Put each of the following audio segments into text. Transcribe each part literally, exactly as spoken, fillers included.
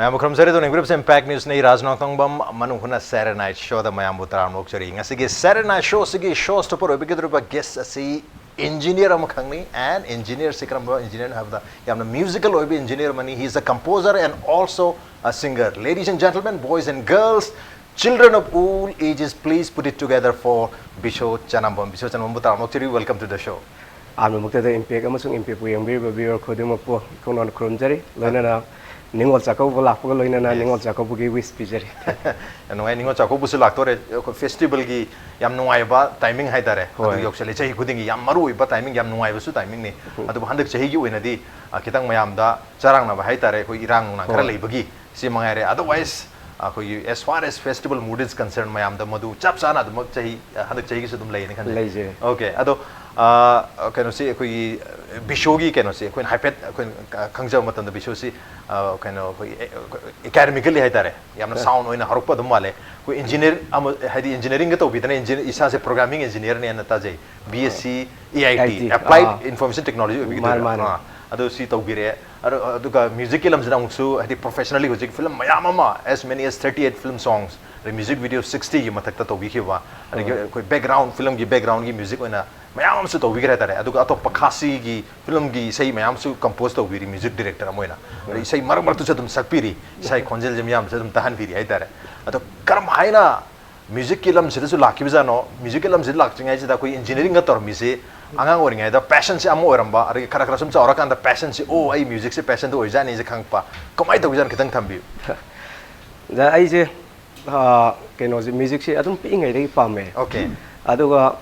ꯃꯌꯥꯝꯕꯨ ꯈꯨꯔꯨꯝꯖꯔꯤ꯫ ꯑꯗꯨꯅ impact news, ꯑꯩ ꯔꯥꯖ ꯅꯣꯡꯊꯣꯡꯕꯝ, ꯃꯅꯨꯡ ꯍꯨꯠꯅ Saturday Night Showꯗ ꯃꯌꯥꯝꯕꯨ ꯇꯔꯥꯝꯅ ꯑꯣꯛꯆꯔꯤ꯫ ꯉꯁꯤꯒꯤ Saturday Night Showꯁꯤꯒꯤ show stopper ꯑꯣꯏꯕꯤꯒꯗꯧꯔꯤꯕ guest ꯑꯁꯤ engineer ꯑꯃꯈꯛꯅꯤ, and engineerꯁꯤ ꯀꯔꯝꯕ engineerꯅꯣ ꯍꯥꯏꯕꯗ ꯌꯥꯝꯅ musical ꯑꯣꯏꯕ engineer ꯑꯃꯅꯤ꯫ He is a composer and also a singer. Ladies and gentlemen, boys and girls, children of all ages, please put it together for ꯕꯤꯁꯣ ꯆꯅꯝꯕꯝ꯫ ꯕꯤꯁꯣ ꯆꯅꯝꯕꯝꯕꯨ ꯇꯔꯥꯝꯅ ꯑꯣꯛꯆꯔꯤ꯫ Welcome to the show. ꯑꯍꯥꯟꯕꯃꯛꯇꯗ ꯏꯝꯄꯦꯛ ꯑꯃꯁꯨꯡ ꯏꯝꯄꯦꯛꯄꯨ ꯌꯦꯡꯕꯤꯔꯤꯕ viewer ꯈꯨꯗꯤꯡꯃꯛꯄꯨ ꯏꯈꯧ ꯅꯧꯅ ꯈꯨꯔꯨꯝꯖꯔꯤ꯫ ꯂꯣꯏꯅꯅ ꯅꯤꯉꯣꯜ ꯆꯥꯛꯀꯧꯕ ꯂꯥꯛꯄꯒ ꯂꯣꯏꯅꯅ Yes. ꯅꯤꯉꯣꯜ ꯆꯥꯛꯀꯧꯕꯒꯤ wish ꯄꯤꯖꯔꯤ꯫ ꯌꯥꯝ ꯅꯨꯡꯉꯥꯏ, ꯅꯤꯉꯣꯜ ꯆꯥꯛꯀꯧꯕꯁꯨ ꯂꯥꯛꯇꯣꯔꯦ꯫ ꯑꯩꯈꯣꯏ festivalꯒꯤ ꯌꯥꯝ ꯅꯨꯡꯉꯥꯏꯕ timing ꯍꯥꯏꯇꯥꯔꯦ꯫ ꯍꯣꯏ꯫ ꯑꯗꯨ ꯌꯧꯁꯜꯂꯦ꯫ ꯆꯍꯤ ꯈꯨꯗꯤꯡꯒꯤ ꯌꯥꯝ ꯃꯔꯨ ꯑꯣꯏꯕ timing, ꯌꯥꯝ ꯅꯨꯡꯉꯥꯏꯕꯁꯨ timingꯅꯤ꯫ ꯎꯝ꯫ ꯑꯗꯨꯕꯨ ꯍꯟꯗꯛ ꯆꯍꯤꯒꯤ ꯑꯣꯏꯅꯗꯤ, ꯑ, ꯈꯤꯇꯪ ꯃꯌꯥꯝꯗ ꯆꯔꯥꯡꯅꯕ ꯍꯥꯏꯇꯥꯔꯦ, ꯑꯩꯈꯣꯏ ꯏꯔꯥꯡ ꯅꯨꯡꯂꯥꯡ ꯈꯔ ꯍꯣꯏ꯫ ꯂꯩꯕꯒꯤ꯫ ꯁꯤ ꯃꯉꯥꯏꯔꯦ꯫ Otherwise, ꯑꯩꯈꯣꯏꯒꯤ as far as festival mood is concerned, ꯃꯌꯥꯝꯗ ꯃꯗꯨ ꯆꯞ ꯆꯥꯅ ꯑꯗꯨꯃꯛ ꯆꯍꯤ, ꯍꯟꯗꯛ ꯆꯍꯤꯒꯤꯁꯨ ꯑꯗꯨꯝ ꯂꯩꯌꯦꯅ ꯈꯟꯖꯩ꯫ ꯂꯩꯖꯩ꯫ Okay, ꯑꯗꯣ, ꯑ, ꯀꯩꯅꯣꯁꯤ, ꯑꯩꯈꯣꯏꯒꯤ ꯕꯤꯁꯣꯒꯤ ꯀꯩꯅꯣꯁꯤ ꯑꯩꯈꯣꯏꯅ ꯍꯥꯏꯐꯦꯠ ꯑꯩꯈꯣꯏꯅ ꯈꯪꯖꯕ ꯃꯇꯝꯗ, ꯕꯤꯁꯣꯁꯤ, ꯑ, ꯀꯩꯅꯣ, ꯑꯩꯈꯣꯏꯒꯤ, ꯑꯦ, academically ꯍꯥꯏꯇꯥꯔꯦ, ꯌꯥꯝꯅ ꯑ꯫ Sound ꯑꯣꯏꯅ ꯍꯧꯔꯛꯄ ꯑꯗꯨꯝ ꯃꯥꯜꯂꯦ꯫ ꯑꯩꯈꯣꯏ engineer ꯑꯃ, ꯍꯥꯏꯗꯤ engineeringꯒ ꯇꯧꯕꯤꯗꯅ, engineer, ꯏꯁꯥꯁꯦ programming engineerꯅꯦꯅ ꯇꯥꯖꯩ꯫ BSc EIT, I T, Applied ah. Information Technology ꯑꯣꯏꯕꯤꯒꯗꯣꯏꯔꯥ? ꯃꯥꯅꯦ, ꯃꯥꯅꯦ꯫ ꯑꯥ, ꯑꯗꯨ ꯁꯤ ꯇꯧꯕꯤꯔꯦ꯫ ꯑꯗꯣ, ꯑꯗꯨꯒ musicꯀꯤ ꯂꯝꯁꯤꯗ ꯑꯃꯨꯛꯁꯨ, ꯍꯥꯏꯗꯤ, professionally ꯍꯧꯖꯤꯛ film ꯃꯌꯥꯝ ꯑꯃ, as many as thirty eight film songs, ꯑꯗꯩ music video sixtyꯒꯤ ꯃꯊꯛꯇ ꯇꯧꯕꯤꯈꯤꯕ, ꯑꯗꯒꯤ ꯍꯣꯏ꯫ ꯑꯩꯈꯣꯏ background, filmꯒꯤ backgroundꯒꯤ music ꯑꯣꯏꯅ ꯃꯌꯥꯝ ꯑꯃꯁꯨ ꯇꯧꯕꯤꯈ꯭ꯔꯦ ꯍꯥꯏꯇꯥꯔꯦ꯫ ꯑꯗꯨꯒ ꯑꯇꯣꯞꯄ ꯈꯥꯁꯤꯒꯤ filmꯒꯤ ꯏꯁꯩ ꯃꯌꯥꯝꯁꯨ compose ꯇꯧꯕꯤꯔꯤ, music director ꯑꯃ ꯑꯣꯏꯅ꯫ ꯑꯗꯩ ꯍꯣꯏ꯫ ꯏꯁꯩ ꯃꯔꯛ ꯃꯔꯛꯇꯁꯨ ꯑꯗꯨꯝ ꯁꯛꯄꯤꯔꯤ, ꯏꯁꯥꯒꯤ ꯈꯣꯟꯖꯦꯜꯁꯦ ꯃꯤꯌꯥꯝꯁꯨ ꯑꯗꯨꯝ ꯇꯥꯍꯟꯕꯤꯔꯤ ꯍꯥꯏꯇꯥꯔꯦ꯫ ꯑꯗꯣ ꯀꯔꯝ ꯍꯥꯏꯅ musicꯀꯤ ꯂꯝꯁꯤꯗꯁꯨ ꯂꯥꯛꯈꯤꯕꯖꯥꯠꯅꯣ? Musicꯀꯤ ꯂꯝꯁꯤꯗ ꯂꯥꯛꯇ꯭ꯔꯤꯉꯩꯁꯤꯗ ꯑꯩꯈꯣꯏ engineeringꯒ ꯇꯧꯔꯝꯃꯤꯁꯤ, ꯑꯉꯥꯡ ꯑꯣꯏꯔꯤꯉꯩꯗ passionꯁꯦ ꯑꯃ ꯑꯣꯏꯔꯝꯕ, ꯑꯗꯒꯤ ꯈꯔ ꯈꯔ ꯁꯨꯝ ꯆꯥꯎꯔꯀꯥꯟꯗ passionꯁꯦ, "ꯑꯣ, ꯑꯩ musicꯁꯦ passionꯗ ꯑꯣꯏꯖꯥꯠꯅꯤꯁꯦ" ꯈꯪꯉꯛꯄ, ꯀꯃꯥꯏꯅ ꯇꯧꯖꯥꯠꯅꯣ? ꯈꯤꯇꯪ ꯊꯝꯕꯤꯌꯨ꯫ ꯑꯣꯖꯥ, ꯑꯩꯁꯦ, ꯑ, ꯀꯩꯅꯣꯁꯦ, musicꯁꯦ ꯑꯗꯨꯝ ꯄꯤꯛꯏꯉꯩꯗꯒꯤ ꯄꯥꯝꯃꯦ꯫ Okay꯫ ꯑꯗꯨꯒ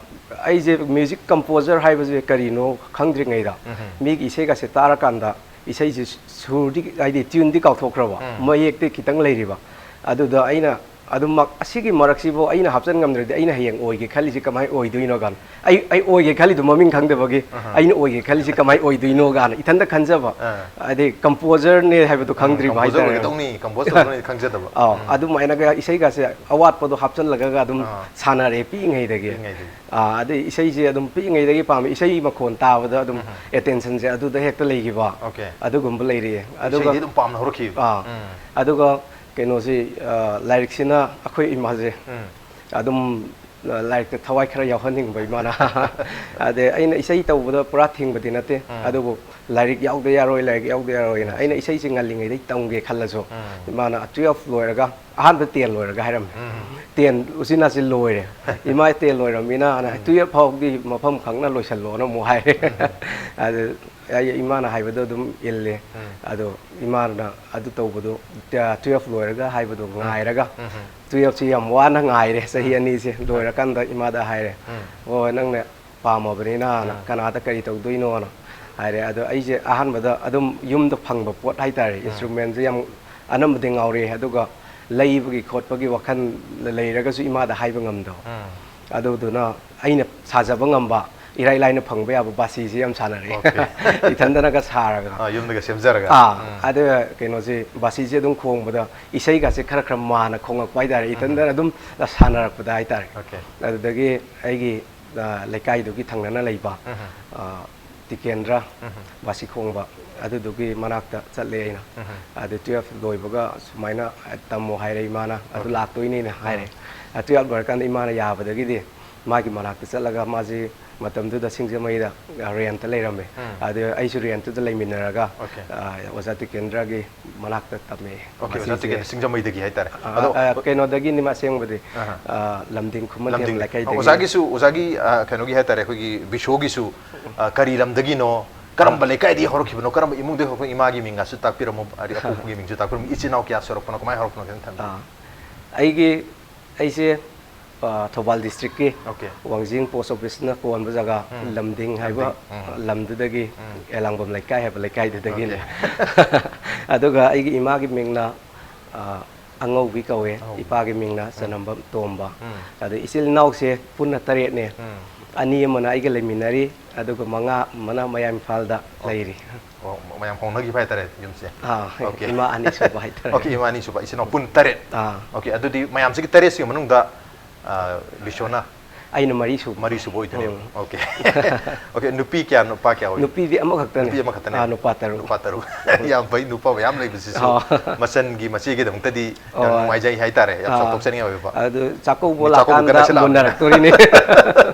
ꯑꯩꯁꯦ music composer ꯍꯥꯏꯕꯁꯦ ꯀꯔꯤꯅꯣ ꯈꯪꯗ꯭ꯔꯤꯉꯩꯗ, ꯎꯝꯍꯨꯝ꯫ ꯃꯤꯒꯤ ꯏꯁꯩꯒꯁꯦ ꯇꯥꯔꯀꯥꯟꯗ, ꯏꯁꯩꯁꯦ ꯁꯨꯔꯗꯤ, ꯍꯥꯏꯗꯤ tuneꯗꯤ ꯀꯥꯎꯊꯣꯛꯈ꯭ꯔꯕ, ꯎꯝ꯫ ꯃꯌꯦꯛꯇꯤ ꯈꯤꯇꯪ ꯂꯩꯔꯤꯕ꯫ ꯑꯗꯨꯗ ꯑꯩꯅ ꯑꯗꯨꯃꯛ ꯑꯁꯤꯒꯤ ꯃꯔꯛꯁꯤꯕꯨ ꯑꯩꯅ ꯍꯥꯞꯆꯤꯟ ꯉꯝꯗ꯭ꯔꯗꯤ ꯑꯩꯅ ꯍꯌꯦꯡ ꯑꯣꯏꯒꯦ ꯈꯜꯂꯤꯁꯤ ꯀꯃꯥꯏꯅ ꯑꯣꯏꯗꯣꯏꯅꯣ ꯀꯥꯏꯅ, ꯑꯩ ꯑꯩ ꯑꯣꯏꯒꯦ ꯈꯜꯂꯤꯗꯣ ꯃꯃꯤꯡ ꯈꯪꯗꯕꯒꯤ ꯑꯍꯥ꯫ ꯑꯩꯅ ꯑꯣꯏꯒꯦ ꯈꯜꯂꯤꯁꯤ ꯀꯃꯥꯏꯅ ꯑꯣꯏꯗꯣꯏꯅꯣ ꯀꯥꯏꯅ ꯏꯊꯟꯇ ꯈꯟꯖꯕ꯫ ꯑꯥ꯫ ꯍꯥꯏꯗꯤ ꯀꯝꯄꯣꯖꯔꯅꯦ ꯍꯥꯏꯕꯗꯣ ꯎꯝ, ꯈꯪꯗ꯭ꯔꯤꯕ ꯀꯝꯄꯣꯖꯔ ꯍꯥꯏꯇꯥꯔꯦ꯫ ꯑꯣꯏꯒꯗꯧꯅꯤ, ꯀꯝꯄꯣꯖ ꯇꯧꯒꯗꯧꯅꯤ ꯈꯪꯖꯗꯕ꯫ ꯑꯥꯎ, ꯎꯝ꯫ ꯑꯗꯨꯃꯥꯏꯅꯒ ꯏꯁꯩꯒꯁꯦ ꯑꯋꯥꯠꯄꯗꯣ ꯍꯥꯞꯆꯜꯂꯒ ꯑꯗꯨꯝ ꯑꯥ꯫ ꯁꯥꯟꯅꯔꯛꯑꯦ ꯄꯤꯛꯏꯉꯩꯗꯒꯤ꯫ ꯄꯤꯛꯏꯉꯩꯗꯒꯤ꯫ ꯑꯥ, ꯑꯗꯩ ꯏꯁꯩꯁꯦ ꯑꯗꯨꯝ ꯄꯤꯛꯏꯉꯩꯗꯒꯤ ꯄꯥꯝꯃꯦ꯫ ꯏꯁꯩ ꯃꯈꯣꯟ ꯇꯥꯕꯗ ꯑꯗꯨꯝ ꯎꯝ꯫ ꯑꯦꯇꯦꯟꯁꯟꯁꯦ ꯑꯗꯨꯗ ꯍꯦꯛꯇ ꯂꯩꯈꯤꯕ꯫ ꯑꯣꯀꯦ꯫ ꯑꯗꯨꯒꯨꯝꯕ ꯂꯩꯔꯤꯌꯦ꯫ ꯑꯗꯨꯒ ꯏꯁꯩꯗꯤ ꯑꯗꯨꯝ ꯄꯥꯝꯅ ꯍꯧꯔꯛꯈꯤꯕ꯫ ꯑꯥ꯫ ꯎꯝ꯫ ꯑꯗꯨꯒ ꯀꯩꯅꯣꯁꯤ, ꯑ, ꯂꯥꯏꯔꯤꯛꯁꯤꯅ ꯑꯩꯈꯣꯏ ꯏꯃꯥꯁꯦ ꯎꯝ꯫ ꯑꯗꯨꯝ, ꯑ, ꯂꯥꯏꯔꯤꯛꯇ ꯊꯋꯥꯏ ꯈꯔ ꯌꯥꯎꯍꯟꯅꯤꯡꯕ ꯏꯃꯥꯅ꯫ ꯑꯗꯩ ꯑꯩꯅ ꯏꯁꯩ ꯇꯧꯕꯗ ꯄꯨꯔꯥ ꯊꯤꯡꯕꯗꯤ ꯅꯠꯇꯦ, ꯎꯝ꯫ ꯑꯗꯨꯕꯨ ꯂꯥꯏꯔꯤꯛ ꯌꯥꯎꯗ ꯌꯥꯔꯣꯏ, ꯂꯥꯏꯔꯤꯛ ꯌꯥꯎꯗ ꯌꯥꯔꯣꯏꯅ꯫ ꯑꯩꯅ ꯏꯁꯩꯁꯦ ꯉꯜꯂꯤꯉꯩꯗꯩ ꯇꯝꯒꯦ ꯈꯜꯂꯁꯨ, ꯎꯝ꯫ ꯏꯃꯥꯅ twelve ꯂꯣꯏꯔꯒ, ꯑꯍꯥꯟꯕ ten ꯂꯣꯏꯔꯒ ꯍꯥꯏꯔꯝꯃꯦ꯫ ꯎꯝ꯫ Ten ꯎꯆꯤꯟ ꯅꯥꯆꯤꯟ ꯂꯣꯏꯔꯦ꯫ ꯏꯃꯥ ten ꯂꯣꯏꯔꯝꯃꯤꯅ, ꯎꯝ꯫ Twelve ꯐꯥꯎꯗꯤ ꯃꯐꯝ ꯈꯪꯅ ꯂꯣꯏꯁꯜꯂꯣꯅ ꯑꯃꯨꯛ ꯍꯥꯏꯔꯦ꯫ ꯎꯝ꯫ ꯑꯗꯨ ꯑꯩ ꯏꯃꯥꯅ ꯍꯥꯏꯕꯗꯣ ꯑꯗꯨꯝ ꯏꯜꯂꯦ꯫ ꯎꯝ꯫ ꯑꯗꯣ ꯏꯃꯥꯅ ꯑꯗꯨ ꯇꯧꯕꯗꯣ, twelve ꯂꯣꯏꯔꯒ ꯍꯥꯏꯕꯗꯣ ꯎꯝ꯫ ꯉꯥꯏꯔꯒ, ꯎꯝ꯫ Twelveꯁꯤ ꯌꯥꯝ ꯋꯥꯅ ꯉꯥꯏꯔꯦ, ꯆꯍꯤ ꯎꯝ꯫ ꯑꯅꯤꯁꯦ꯫ ꯎꯝ꯫ ꯂꯣꯏꯔꯀꯥꯟꯗ ꯏꯃꯥꯗ ꯍꯥꯏꯔꯦ, ꯎꯝ꯫ "ꯍꯣꯏ, ꯅꯪꯅ ꯄꯥꯝꯃꯕꯅꯤꯅ ꯎꯝ꯫ ꯀꯅꯥꯗ ꯀꯔꯤ ꯇꯧꯗꯣꯏꯅꯣꯅ" ꯍꯥꯏꯔꯦ꯫ ꯑꯗꯣ ꯑꯩꯁꯦ ꯑꯍꯥꯟꯕꯗ ꯑꯗꯨꯝ ꯌꯨꯝꯗ ꯐꯪꯕ ꯄꯣꯠ ꯍꯥꯏꯇꯥꯔꯦ, ꯎꯝ꯫ Instrumentꯁꯦ ꯌꯥꯝ ꯑꯅꯝꯕꯗꯤ ꯉꯥꯎꯔꯛꯑꯦ, ꯑꯗꯨꯒ ꯂꯩꯕꯒꯤ ꯈꯣꯠꯄꯒꯤ ꯋꯥꯈꯜ ꯂꯩꯔꯒꯁꯨ ꯏꯃꯥꯗ ꯍꯥꯏꯕ ꯉꯝꯗꯕ꯫ ꯎꯝ꯫ ꯑꯗꯨꯗꯨꯅ ꯑꯩꯅ ꯁꯥꯖꯕ ꯉꯝꯕ, ꯏꯔꯥꯏ ꯂꯥꯏꯅ ꯐꯪꯕ ꯌꯥꯕ ꯕꯥꯁꯤꯁꯦ ꯌꯥꯝ ꯁꯥꯟꯅꯔꯛꯑꯦ꯫ ꯑꯣꯀꯦ꯫ ꯏꯊꯟꯗꯅꯒ ꯁꯥꯔꯒ꯫ ꯑꯥ, ꯌꯨꯝꯗꯒ ꯁꯦꯝꯖꯔꯒ꯫ ꯑꯥ, ꯎꯝ꯫ ꯑꯗꯨꯒ ꯀꯩꯅꯣꯁꯦ, ꯕꯥꯁꯤꯁꯦ ꯑꯗꯨꯝ ꯈꯣꯡꯕꯗ ꯏꯁꯩꯒꯁꯦ ꯈꯔ ꯈꯔ ꯃꯥꯅ ꯈꯣꯡꯉꯛꯄ ꯍꯥꯏꯇꯥꯔꯦ, ꯎꯝ꯫ ꯏꯊꯟꯗꯅ ꯑꯗꯨꯝ ꯁꯥꯟꯅꯔꯛꯄꯗ ꯍꯥꯏꯇꯥꯔꯦ꯫ ꯑꯣꯀꯦ꯫ ꯑꯗꯨꯗꯒꯤ ꯑꯩꯒꯤ, ꯑ, ꯂꯩꯀꯥꯏꯗꯨꯒꯤ ꯊꯪꯅꯅ ꯂꯩꯕ, ꯎꯝ꯫ ꯑ, ꯇꯤꯀꯦꯟꯗ꯭ꯔ ꯎꯝ꯫ ꯕꯥꯁꯤ ꯈꯣꯡꯕ, ꯑꯗꯨꯗꯨꯒꯤ ꯃꯅꯥꯛꯇ ꯆꯠꯂꯦ ꯑꯩꯅ꯫ ꯎꯝ꯫ ꯑꯗꯨ twelve ꯂꯣꯏꯕꯒ ꯁꯨꯃꯥꯏꯅ ꯇꯝꯃꯣ ꯍꯥꯏꯔꯦ ꯏꯃꯥꯅ, ꯑꯗꯨ ꯑꯣꯀꯦ꯫ ꯂꯥꯛꯇꯣꯏꯅꯦꯅ ꯍꯥꯏꯔꯦ꯫ ꯎꯝ꯫ ꯑ, twelve ꯂꯣꯏꯔꯀꯥꯟꯗ ꯏꯃꯥꯅ ꯌꯥꯕꯗꯒꯤꯗꯤ ꯃꯥꯒꯤ ꯃꯅꯥꯛꯇ ꯆꯠꯂꯒ, ꯃꯥꯁꯤ ꯃꯇꯝꯗꯨꯗ ꯁꯤꯡꯖꯃꯩꯗ ꯔꯦꯟꯠꯇ ꯂꯩꯔꯝꯃꯦ꯫ ꯎꯝ꯫ ꯑꯗꯨ ꯑꯩꯁꯨ ꯔꯦꯟꯠꯇꯨꯗ ꯂꯩꯃꯤꯟꯅꯔꯒ, ꯑꯣꯀꯦ꯫ ꯑ, ꯑꯣꯖꯥ ꯇꯤꯀꯦꯟꯗ꯭ꯔꯒꯤ ꯃꯅꯥꯛꯇ ꯇꯝꯃꯦ꯫ ꯑꯣꯀꯦ, ꯑꯣꯖꯥ ꯕꯥꯁꯤꯁꯦ꯫ ꯇꯤꯀꯦꯟꯗ꯭ꯔ ꯁꯤꯡꯖꯃꯩꯗꯒꯤ ꯍꯥꯏꯇꯥꯔꯦ꯫ ꯑ, ꯑꯗꯣ ꯑ, ꯀꯩꯅꯣꯗꯒꯤꯅꯤ ꯃꯥ ꯑꯁꯦꯡꯕꯗꯤ, ꯑꯍꯥ꯫ ꯑ, ꯂꯝꯗꯤꯡ ꯈꯨꯃꯟꯊꯦꯝ ꯂꯝꯗꯤꯡ꯫ ꯂꯩꯀꯥꯏꯗꯒꯤ꯫ ꯑꯣꯖꯥꯒꯤꯁꯨ, ꯑꯣꯖꯥꯒꯤ, ꯑ, ꯀꯩꯅꯣꯒꯤ ꯍꯥꯏꯇꯥꯔꯦ, ꯑꯩꯈꯣꯏꯒꯤ ꯕꯤꯁꯣꯒꯤꯁꯨ, ꯑ, ꯀꯔꯤ ꯂꯝꯗꯒꯤꯅꯣ, ꯀꯔꯝꯕ ꯑ꯫ ꯂꯩꯀꯥꯏꯗꯒꯤ ꯍꯧꯔꯛꯈꯤꯕꯅꯣ, ꯀꯔꯝꯕ ꯏꯃꯨꯡꯗꯒꯤ ꯍꯧꯔꯛꯄꯅꯣ, ꯏꯃꯥꯒꯤ ꯃꯤꯡꯒꯁꯨ ꯇꯥꯛꯄꯤꯔꯝꯃꯣ, ꯍꯥꯏꯗꯤ ꯑꯄꯣꯛꯄꯒꯤ ꯃꯤꯡꯁꯨ ꯇꯥꯛꯄꯤꯔꯝꯃꯣ, ꯏꯆꯤꯟ ꯏꯅꯥꯎ ꯀꯌꯥ ꯁꯨꯔꯛꯄꯅꯣ, ꯀꯃꯥꯏꯅ ꯍꯧꯔꯛꯄꯅꯣ ꯈꯤꯇꯪ ꯊꯝꯕꯤꯌꯨ꯫ ꯑ, ꯑꯩꯒꯤ ꯑꯩꯁꯦ, ꯑ, ꯊꯧꯕꯥꯜ ꯗꯤꯁꯇ꯭ꯔꯤꯛꯀꯤ ꯑꯣꯀꯦ꯫ ꯋꯥꯡꯖꯤꯡ ꯄꯣꯁ ꯑꯣꯐꯤꯁꯅ ꯀꯣꯟꯕ ꯖꯒꯥ ꯎꯝ꯫ ꯂꯝꯗꯤꯡ ꯍꯥꯏꯕ ꯂꯝꯗꯤꯡ꯫ ꯎꯝ꯫ ꯂꯝꯗꯨꯗꯒꯤ ꯎꯝ꯫ ꯑꯦꯂꯥꯡꯕꯝ ꯂꯩꯀꯥꯏ ꯍꯥꯏꯕ ꯂꯩꯀꯥꯏꯗꯨꯗꯒꯤꯅꯤ꯫ ꯑꯣꯀꯦ꯫ ꯑꯗꯨꯒ ꯑꯩꯒꯤ ꯏꯃꯥꯒꯤ ꯃꯤꯡꯅ, ꯑ, ꯑꯉꯧꯕꯤ ꯀꯧꯋꯦ꯫ ꯑꯉꯧꯕꯤ꯫ ꯏꯄꯥꯒꯤ ꯃꯤꯡꯅ ꯎꯝ꯫ ꯆꯅꯝꯕꯝ ꯇꯣꯝꯕ꯫ ꯎꯝ꯫ ꯑꯗꯣ ꯏꯆꯤꯜ ꯏꯅꯥꯎꯁꯦ ꯄꯨꯟꯅ ꯇꯔꯦꯠꯅꯦ꯫ ꯎꯝ꯫ ꯑꯅꯤ ꯑꯃꯅ ꯑꯩꯒ ꯂꯩꯃꯤꯟꯅꯔꯤ, ꯑꯗꯨꯒ ꯃꯉꯥ ꯑꯃꯅ ꯃꯌꯥꯝ ꯏꯝꯐꯥꯜꯗ ꯑꯣ꯫ ꯂꯩꯔꯤ꯫ ꯑꯣ, ꯃꯌꯥꯝ ꯍꯧꯅꯈꯤꯕ ꯍꯥꯏꯇꯥꯔꯦ ꯌꯨꯝꯁꯦ꯫ ꯑꯥ, OK꯫ ꯏꯃꯥ ꯑꯅꯤꯁꯨꯕ ꯍꯥꯏꯇꯥꯔꯦ꯫ OK, ꯏꯃꯥ ꯑꯅꯤꯁꯨꯕ, ꯏꯆꯤꯟ ꯏꯅꯥꯎ ꯄꯨꯟꯅ ꯇꯔꯦꯠ꯫ ꯑꯥ꯫ OK, ꯑꯗꯨꯗꯤ ꯃꯌꯥꯝꯁꯤꯒꯤ ꯇꯔꯦꯠꯁꯤꯒꯤ ꯃꯅꯨꯡꯗ, ꯑ, ꯕꯤꯁꯣꯅ? ꯑꯩꯅ ꯃꯔꯤꯁꯨꯕ꯫ ꯃꯔꯤꯁꯨꯕ ꯑꯣꯏꯗꯣꯏꯅꯦꯕ꯫ ꯎꯝ꯫ OK꯫ OK, ꯅꯨꯄꯤ ꯀꯌꯥ, ꯅꯨꯄꯥ ꯀꯌꯥ ꯑꯣꯏ? ꯅꯨꯄꯤꯗꯤ ꯑꯃꯈꯛꯇꯅꯦ꯫ ꯅꯨꯄꯤ ꯑꯃꯈꯛꯇꯅꯦ? ꯑꯥ, ꯅꯨꯄꯥ ꯇꯔꯨꯛ꯫ ꯅꯨꯄꯥ ꯇꯔꯨꯛ꯫ ꯌꯥꯝ ꯐꯩ, ꯅꯨꯄꯥ ꯃꯌꯥꯝ ꯂꯩꯕꯁꯤꯁꯨ꯫ ꯑꯥ꯫ ꯃꯆꯟꯒꯤ, ꯃꯆꯦꯒꯤꯗꯃꯛꯇꯗꯤ ꯌꯥꯝ ꯑꯣ꯫ ꯅꯨꯡꯉꯥꯏꯖꯩ ꯍꯥꯏꯇꯥꯔꯦ, ꯌꯥꯝ ꯑꯥ꯫ ꯆꯥꯎꯊꯣꯛꯆꯅꯤꯡꯉꯥꯏ ꯑꯣꯏꯕ꯫ ꯑꯗꯨ ꯆꯥꯛꯀꯧꯕ ꯃꯤ ꯆꯥꯛꯀꯧꯕ ꯂꯥꯛꯀꯥꯟꯗ ꯈꯔ ꯅꯛꯁꯤꯜꯂꯛꯑꯕꯅꯤꯅ꯫ ꯃꯨꯟꯅꯔꯛꯇꯣꯔꯤꯅꯦ꯫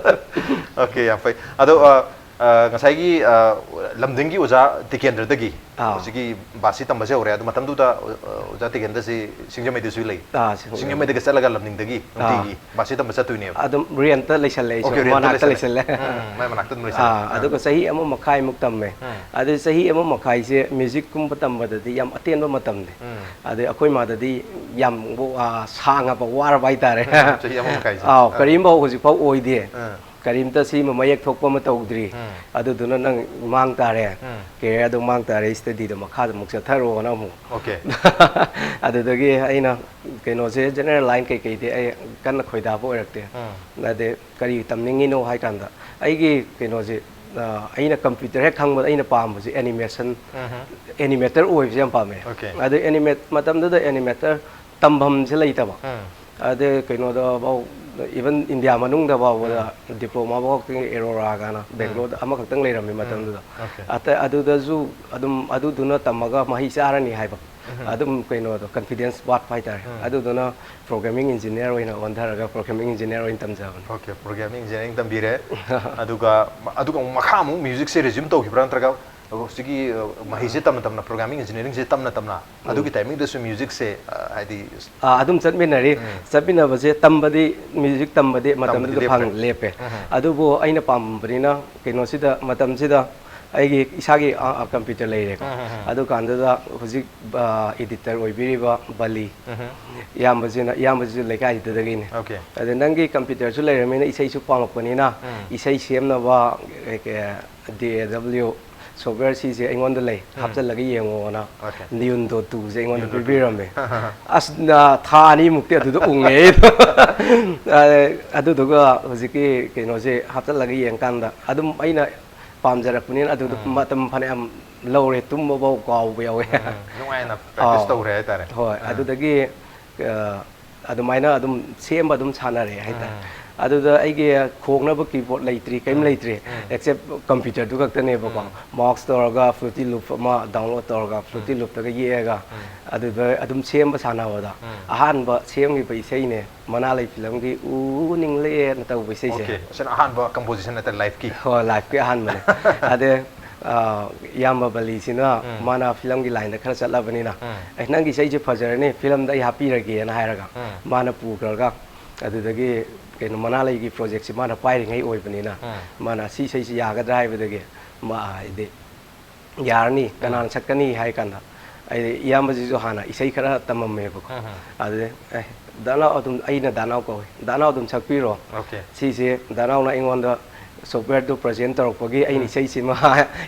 OK, ꯌꯥꯝ ꯐꯩ꯫ ꯑꯗꯣ, ꯑ, ꯑ, ꯉꯁꯥꯏꯒꯤ, ꯑ, ꯂꯝꯗꯤꯡꯒꯤ ꯑꯣꯖꯥ ꯇꯤꯀꯦꯟꯗ꯭ꯔꯗꯒꯤ ꯑꯥ꯫ ꯍꯧꯖꯤꯛꯀꯤ ꯕꯥꯁꯤ ꯇꯝꯕꯁꯦ ꯍꯧꯔꯦ꯫ ꯑꯗꯨ ꯃꯇꯝꯗꯨꯗ, ꯑ, ꯑꯣꯖꯥ ꯇꯤꯀꯦꯟꯗ꯭ꯔꯁꯤ ꯁꯤꯡꯖꯃꯩꯗꯁꯨ ꯂꯩ꯫ ꯑꯥ, ꯁꯤꯡꯖꯃꯩ꯫ ꯁꯤꯡꯖꯃꯩꯗꯒ ꯆꯠꯂꯒ ꯂꯝꯗꯤꯡꯗꯒꯤ ꯑꯥ꯫ ꯅꯨꯡꯇꯤꯒꯤ ꯕꯥꯁꯤ ꯇꯝꯕ ꯆꯠꯇꯣꯏꯅꯦꯕ꯫ ꯑꯗꯨꯝ ꯔꯦꯟꯠꯇ ꯂꯩꯁꯜꯂꯦ ꯑꯩꯁꯨ, OK, ꯔꯦꯟꯠꯇ ꯃꯅꯥꯛꯇ ꯂꯩꯁꯜꯂꯦ꯫ ꯂꯩꯁꯜꯂꯦ꯫ ꯎꯝ, ꯎꯝ, ꯃꯥꯏ ꯃꯅꯥꯛꯇ ꯑꯗꯨꯝ ꯂꯩꯁꯜꯂꯦ꯫ ꯑꯥ, ꯑꯥ꯫ ꯑꯗꯨꯒ ꯆꯍꯤ ꯑꯃ ꯃꯈꯥꯏꯃꯨꯛ ꯇꯝꯃꯦ꯫ ꯎꯝ꯫ ꯑꯗꯨ ꯆꯍꯤ ꯑꯃ ꯃꯈꯥꯏꯁꯦ ꯃ꯭ꯌꯨꯖꯤꯛꯀꯨꯝꯕ ꯇꯝꯕꯗꯗꯤ ꯌꯥꯝ ꯑꯇꯦꯟꯕ ꯃꯇꯝꯅꯤ꯫ ꯎꯝ꯫ ꯑꯗꯩ ꯑꯩꯈꯣꯏ ꯃꯥꯗꯗꯤ ꯌꯥꯝ, ꯑꯥ, ꯁꯥꯡꯉꯕ ꯋꯥꯔꯕ ꯍꯥꯏꯇꯥꯔꯦ꯫ ꯎꯝ, ꯆꯍꯤ ꯑꯃ ꯃꯈꯥꯏꯁꯦ꯫ ꯑꯥꯎ, ꯑꯥ꯫ ꯀꯔꯤꯝꯐꯥꯎ ꯍꯧꯖꯤꯛꯐꯥꯎ ꯑꯣꯏꯗꯦ꯫ ꯑꯥ꯫ ꯀꯔꯤꯝꯇ ꯁꯤꯃ ꯃꯌꯦꯛ ꯊꯣꯛꯄ ꯑꯃ ꯇꯧꯗ꯭ꯔꯤ꯫ ꯎꯝ꯫ ꯑꯗꯨꯗꯨꯅ ꯅꯪ ꯃꯥꯡ ꯇꯥꯔꯦ꯫ ꯎꯝ꯫ ꯀꯦꯔꯤꯌꯔ ꯑꯗꯨꯝ ꯃꯥꯡ ꯇꯥꯔꯦ, ꯁ꯭ꯇꯗꯤꯗꯣ ꯃꯈꯥꯗ ꯑꯃꯨꯛ ꯆꯠꯊꯔꯣꯅ ꯑꯃꯨꯛ꯫ OK꯫ ꯑꯗꯨꯗꯒꯤ ꯑꯩꯅ ꯀꯩꯅꯣꯁꯦ, ꯖꯦꯅꯔꯦꯜ ꯂꯥꯏꯟ ꯀꯩꯀꯩꯗꯤ ꯑꯩ ꯀꯟꯅ ꯈꯣꯏꯗꯥꯕ ꯑꯣꯏꯔꯛꯇꯦ꯫ ꯎꯝ꯫ ꯑꯗꯩ ꯀꯔꯤ ꯇꯝꯅꯤꯡꯉꯤꯅꯣ ꯍꯥꯏ ꯀꯥꯟꯗ, ꯑꯩꯒꯤ ꯀꯩꯅꯣꯁꯦ, ꯑ, ꯑꯩꯅ ꯀꯝꯄ꯭ꯌꯨꯇꯔ ꯍꯦꯛ ꯈꯪꯕꯗ ꯑꯩꯅ ꯄꯥꯝꯕꯁꯦ ꯑꯦꯅꯤꯃꯦꯁꯟ, ꯎꯝꯍꯨꯝ꯫ ꯑꯦꯅꯤꯃꯦꯇꯔ ꯑꯣꯏꯕꯁꯦ ꯌꯥꯝ ꯄꯥꯝꯃꯦ꯫ OK꯫ ꯑꯗꯩ ꯑꯦꯅꯤꯃꯦꯠ-, ꯃꯇꯝꯗꯨꯗ ꯑꯦꯅꯤꯃꯦꯇꯔ ꯇꯝꯐꯝꯁꯦ ꯂꯩꯇꯕ꯫ ꯎꯝ꯫ ꯑꯗꯩ ꯀꯩꯅꯣꯗ ꯐꯥꯎ, even ꯏꯟꯗꯤꯌꯥ ꯃꯅꯨꯡꯗ ꯐꯥꯎꯕꯗ ꯎꯝ꯫ ꯗꯤꯄ꯭ꯂꯣꯃꯥ ꯐꯥꯎ ꯑꯦꯔꯣꯔꯥꯒꯅ ꯎꯝ꯫ ꯕꯦꯡꯒ꯭ꯂꯣꯔꯗ ꯑꯃꯈꯛꯇꯪ ꯂꯩꯔꯝꯃꯤ ꯎꯝ꯫ ꯃꯇꯝꯗꯨꯗ꯫ OK꯫ ꯑꯇꯩ ꯑꯗꯨꯗꯁꯨ ꯑꯗꯨꯝ ꯑꯗꯨꯗꯨꯅ ꯇꯝꯃꯒ ꯃꯍꯩ ꯆꯥꯔꯅꯤ ꯍꯥꯏꯕ ꯎꯝ꯫ ꯑꯗꯨꯝ ꯀꯩꯅꯣꯗꯣ, ꯀꯟꯐꯤꯗꯦꯟꯁ ꯋꯥꯠꯄ ꯍꯥꯏꯇꯥꯔꯦ꯫ ꯎꯝ꯫ ꯑꯗꯨꯗꯨꯅ ꯄ꯭ꯔꯣꯒ꯭ꯔꯥꯃꯤꯡ ꯏꯟꯖꯤꯅꯤꯌꯔ ꯑꯣꯏꯅ ꯑꯣꯟꯊꯔꯒ ꯄ꯭ꯔꯣꯒ꯭ꯔꯥꯃꯤꯡ ꯏꯟꯖꯤꯅꯤꯌꯔ ꯑꯣꯏꯅ ꯇꯝꯖꯕꯅꯤ꯫ OK, ꯄ꯭ꯔꯣꯒ꯭ꯔꯥꯃꯤꯡ ꯏꯟꯖꯤꯅꯤꯌꯔꯤꯡ ꯇꯝꯕꯤꯔꯦ꯫ ꯑꯗꯨꯒ, ꯑꯗꯨꯒ ꯑꯃꯨꯛ ꯃꯈꯥ ꯑꯃꯨꯛ ꯃ꯭ꯌꯨꯖꯤꯛꯁꯦ ꯔꯤꯖ꯭ꯌꯨꯝ ꯇꯧꯈꯤꯕ꯭ꯔꯥ, ꯅꯠꯇ꯭ꯔꯒ ꯍꯧꯖꯤꯛꯀꯤ, ꯑ, ꯃꯍꯩꯁꯦ ꯇꯝꯅ ꯇꯝꯅ, ꯄ꯭ꯔꯣꯒ꯭ꯔꯥꯃꯤꯡ ꯏꯟꯖꯤꯅꯤꯌꯔꯤꯡꯁꯦ ꯇꯝꯅ ꯇꯝꯅ, ꯎꯝ꯫ ꯑꯗꯨꯒꯤ ꯇꯥꯏꯃꯤꯡꯗꯁꯨ ꯃ꯭ꯌꯨꯖꯤꯛꯁꯦ, ꯑ, ꯍꯥꯏꯗꯤ ꯑꯥ, ꯑꯗꯨꯝ ꯆꯠꯃꯤꯟꯅꯔꯤ꯫ ꯎꯝ꯫ ꯆꯠꯃꯤꯟꯅꯕꯁꯦ, ꯇꯝꯕꯗꯤ, ꯃ꯭ꯌꯨꯖꯤꯛ ꯇꯝꯕꯗꯤ ꯃꯇꯝꯗꯨꯗ ꯇꯝꯕꯗꯤ ꯐꯪ-, ꯂꯦꯞꯈ꯭ꯔꯦ꯫ ꯂꯦꯞꯄꯦ꯫ ꯎꯝ꯫ ꯑꯗꯨꯕꯨ ꯑꯩꯅ ꯄꯥꯝꯕꯅꯤꯅ ꯀꯩꯅꯣꯁꯤꯗ, ꯃꯇꯝꯁꯤꯗ ꯑꯩꯒꯤ ꯏꯁꯥꯒꯤ, ꯑ, ꯑ, ꯀꯝꯄ꯭ꯌꯨꯇꯔ ꯂꯩꯔꯦꯀꯣ꯫ ꯎꯝ, ꯎꯝ, ꯎꯝ꯫ ꯑꯗꯨꯀꯥꯟꯗꯨꯗ ꯍꯧꯖꯤꯛ, ꯑ, ꯑꯦꯗꯤꯇꯔ ꯑꯣꯏꯕꯤꯔꯤꯕ ꯕꯂꯤ, ꯎꯝ꯫ ꯏꯌꯥꯝꯕꯁꯤꯅ, ꯏꯌꯥꯝꯕꯁꯤꯁꯨ ꯂꯩꯀꯥꯏꯗꯨꯗꯒꯤꯅꯤ꯫ OK꯫ ꯑꯗ ꯅꯪꯒꯤ ꯀꯝꯄ꯭ꯌꯨꯇꯔꯁꯨ ꯂꯩꯔꯕꯅꯤꯅ ꯏꯁꯩꯁꯨ ꯄꯥꯝꯃꯛꯄꯅꯤꯅ ꯎꯝ꯫ ꯏꯁꯩ ꯁꯦꯝꯅꯕ, ꯑꯦ, ꯀꯦ-, DAW ꯁꯣꯐꯋꯦꯌꯔ ꯁꯤꯁꯦ ꯑꯩꯉꯣꯟꯗ ꯂꯩ, ꯎꯝ. ꯍꯥꯞꯆꯤꯜꯂꯒ ꯌꯦꯡꯉꯣꯅ Okay. ꯂꯤꯌꯨꯟꯗꯣ ꯇꯨꯁꯦ ꯑꯩꯉꯣꯟꯗ ꯂꯤꯌꯨꯟꯗꯣ ꯇꯨ. ꯄꯤꯕꯤꯔꯝꯃꯦ. ꯑꯁ, ꯅ-, ꯊꯥ ꯑꯅꯤꯃꯨꯛꯇꯤ ꯑꯗꯨꯗ ꯎꯪꯉꯦ ꯑꯩꯗꯣ꯫ ꯑꯗꯨꯗꯨꯒ ꯍꯧꯖꯤꯛꯀꯤ ꯀꯩꯅꯣꯁꯦ ꯍꯥꯞꯆꯤꯜꯂꯒ ꯌꯦꯡꯀꯥꯟꯗ ꯑꯗꯨꯝ ꯑꯩꯅ ꯄꯥꯝꯖꯔꯛꯄꯅꯤꯅ ꯑꯗꯨꯗ ꯎꯝ. ꯃꯇꯝ ꯐꯅꯌꯥꯝ ꯂꯧꯔꯦ, ꯇꯨꯝꯕ ꯐꯥꯎ ꯀꯥꯎꯕ ꯌꯥꯎꯋꯦ꯫ ꯎꯝ, ꯅꯨꯡꯉꯥꯏꯅ practice ꯑꯥꯎ. ꯇꯧꯔꯦ ꯍꯥꯏꯇꯥꯔꯦ꯫ ꯍꯣꯏ, ꯎꯝ. ꯑꯗꯨꯗꯒꯤ ꯑ, ꯑꯗꯨꯃꯥꯏꯅ ꯑꯗꯨꯝ ꯁꯦꯝꯕ ꯑꯗꯨꯝ ꯁꯥꯟꯅꯔꯦ ꯍꯥꯏꯇꯥꯔꯦ꯫ ꯎꯝ. ꯑꯗꯨꯗ ꯑꯩꯒꯤ ꯈꯣꯡꯅꯕ keyboard ꯂꯩꯇ꯭ꯔꯤ, ꯀꯔꯤꯝ ꯎꯝ. ꯂꯩꯇ꯭ꯔꯤ, ꯎꯝ. except computer ꯗꯨ ꯈꯛꯇꯅꯦꯕꯀꯣ꯫ ꯎꯝ. Mouse ꯇꯧꯔꯒ Fruity Loop ꯑꯃ download ꯇꯧꯔꯒ Fruity ꯎꯝ. Loop ꯇꯒ ꯌꯦꯛꯑꯒ ꯎꯝ. ꯑꯗꯨꯗ ꯑꯗꯨꯝ ꯁꯦꯝꯕ ꯁꯥꯟꯅꯕꯗ ꯎꯝ. ꯑꯍꯥꯟꯕ ꯁꯦꯝꯈꯤꯕ ꯏꯁꯩꯅꯦ ꯃꯅꯥ ꯂꯩ ꯐꯤꯂꯝꯒꯤ "ꯎ ꯅꯤꯡꯂꯛꯑꯦꯅ" ꯇꯧꯕ ꯏꯁꯩꯁꯦ꯫ Okay, ꯑꯁꯤꯅ ꯑꯍꯥꯟꯕ composition ꯅꯠꯇ꯭ꯔ life ꯀꯤ? ꯍꯣꯏ, life ꯀꯤ ꯑꯍꯥꯟꯕꯅꯦ꯫ ꯑꯗꯩ ꯑ, ꯏꯌꯥꯝꯕ ꯕꯂꯤꯁꯤꯅ ꯎꯝ. ꯃꯥꯅ ꯐꯤꯂꯝꯒꯤ line ꯗ ꯈꯔ ꯆꯠꯂꯕꯅꯤꯅ, ꯎꯝ. "ꯑꯦ, ꯅꯪꯒꯤ ꯏꯁꯩꯁꯦ ꯐꯖꯔꯅꯤ, ꯐꯤꯂꯝꯗ ꯑꯩ ꯍꯥꯞꯄꯤꯔꯒꯦꯅ" ꯍꯥꯏꯔꯒ ꯎꯝ. ꯃꯥꯅ ꯄꯨꯈ꯭ꯔꯒ ꯑꯗꯨꯗꯒꯤ ꯀꯩꯅꯣ ꯃꯅꯥ ꯂꯩꯒꯤ project ꯁꯤ ꯃꯥꯅ ꯄꯥꯏꯔꯤꯉꯩ ꯑꯣꯏꯕꯅꯤꯅ ꯎꯝ. ꯃꯥꯅ "ꯁꯤ ꯏꯁꯩꯁꯤ ꯌꯥꯒꯗ꯭ꯔꯥ?" ꯍꯥꯏꯕꯗꯒꯤ ꯃꯥ ꯍꯥꯏꯗꯤ "ꯌꯥꯔꯅꯤ, ꯀꯅꯥꯅ ꯁꯛꯀꯅꯤ?" ꯍꯥꯏ ꯀꯥꯟꯗ ꯑꯩ ꯏꯌꯥꯝꯕꯁꯤꯁꯨ ꯍꯥꯟꯅ ꯏꯁꯩ ꯈꯔ ꯇꯝꯃꯝꯃꯦꯕꯀꯣ꯫ ꯎꯝ. ꯑꯗꯨꯗꯩ "ꯑꯦ, ꯗꯥꯅꯥꯎ ꯑꯗꯨꯝ, ꯑꯩꯅ ꯗꯥꯅꯥꯎ ꯀꯧꯋꯦ, ꯗꯥꯅꯥꯎ ꯑꯗꯨꯝ ꯁꯛꯄꯤꯔꯣ, Okay. ꯁꯤꯁꯦ ꯗꯥꯅꯥꯎꯅ ꯑꯩꯉꯣꯟꯗ software ꯗꯨ present ꯇꯧꯔꯛꯄꯒꯤ ꯑꯩꯅ ꯎꯝ. ꯏꯁꯩꯁꯤꯃ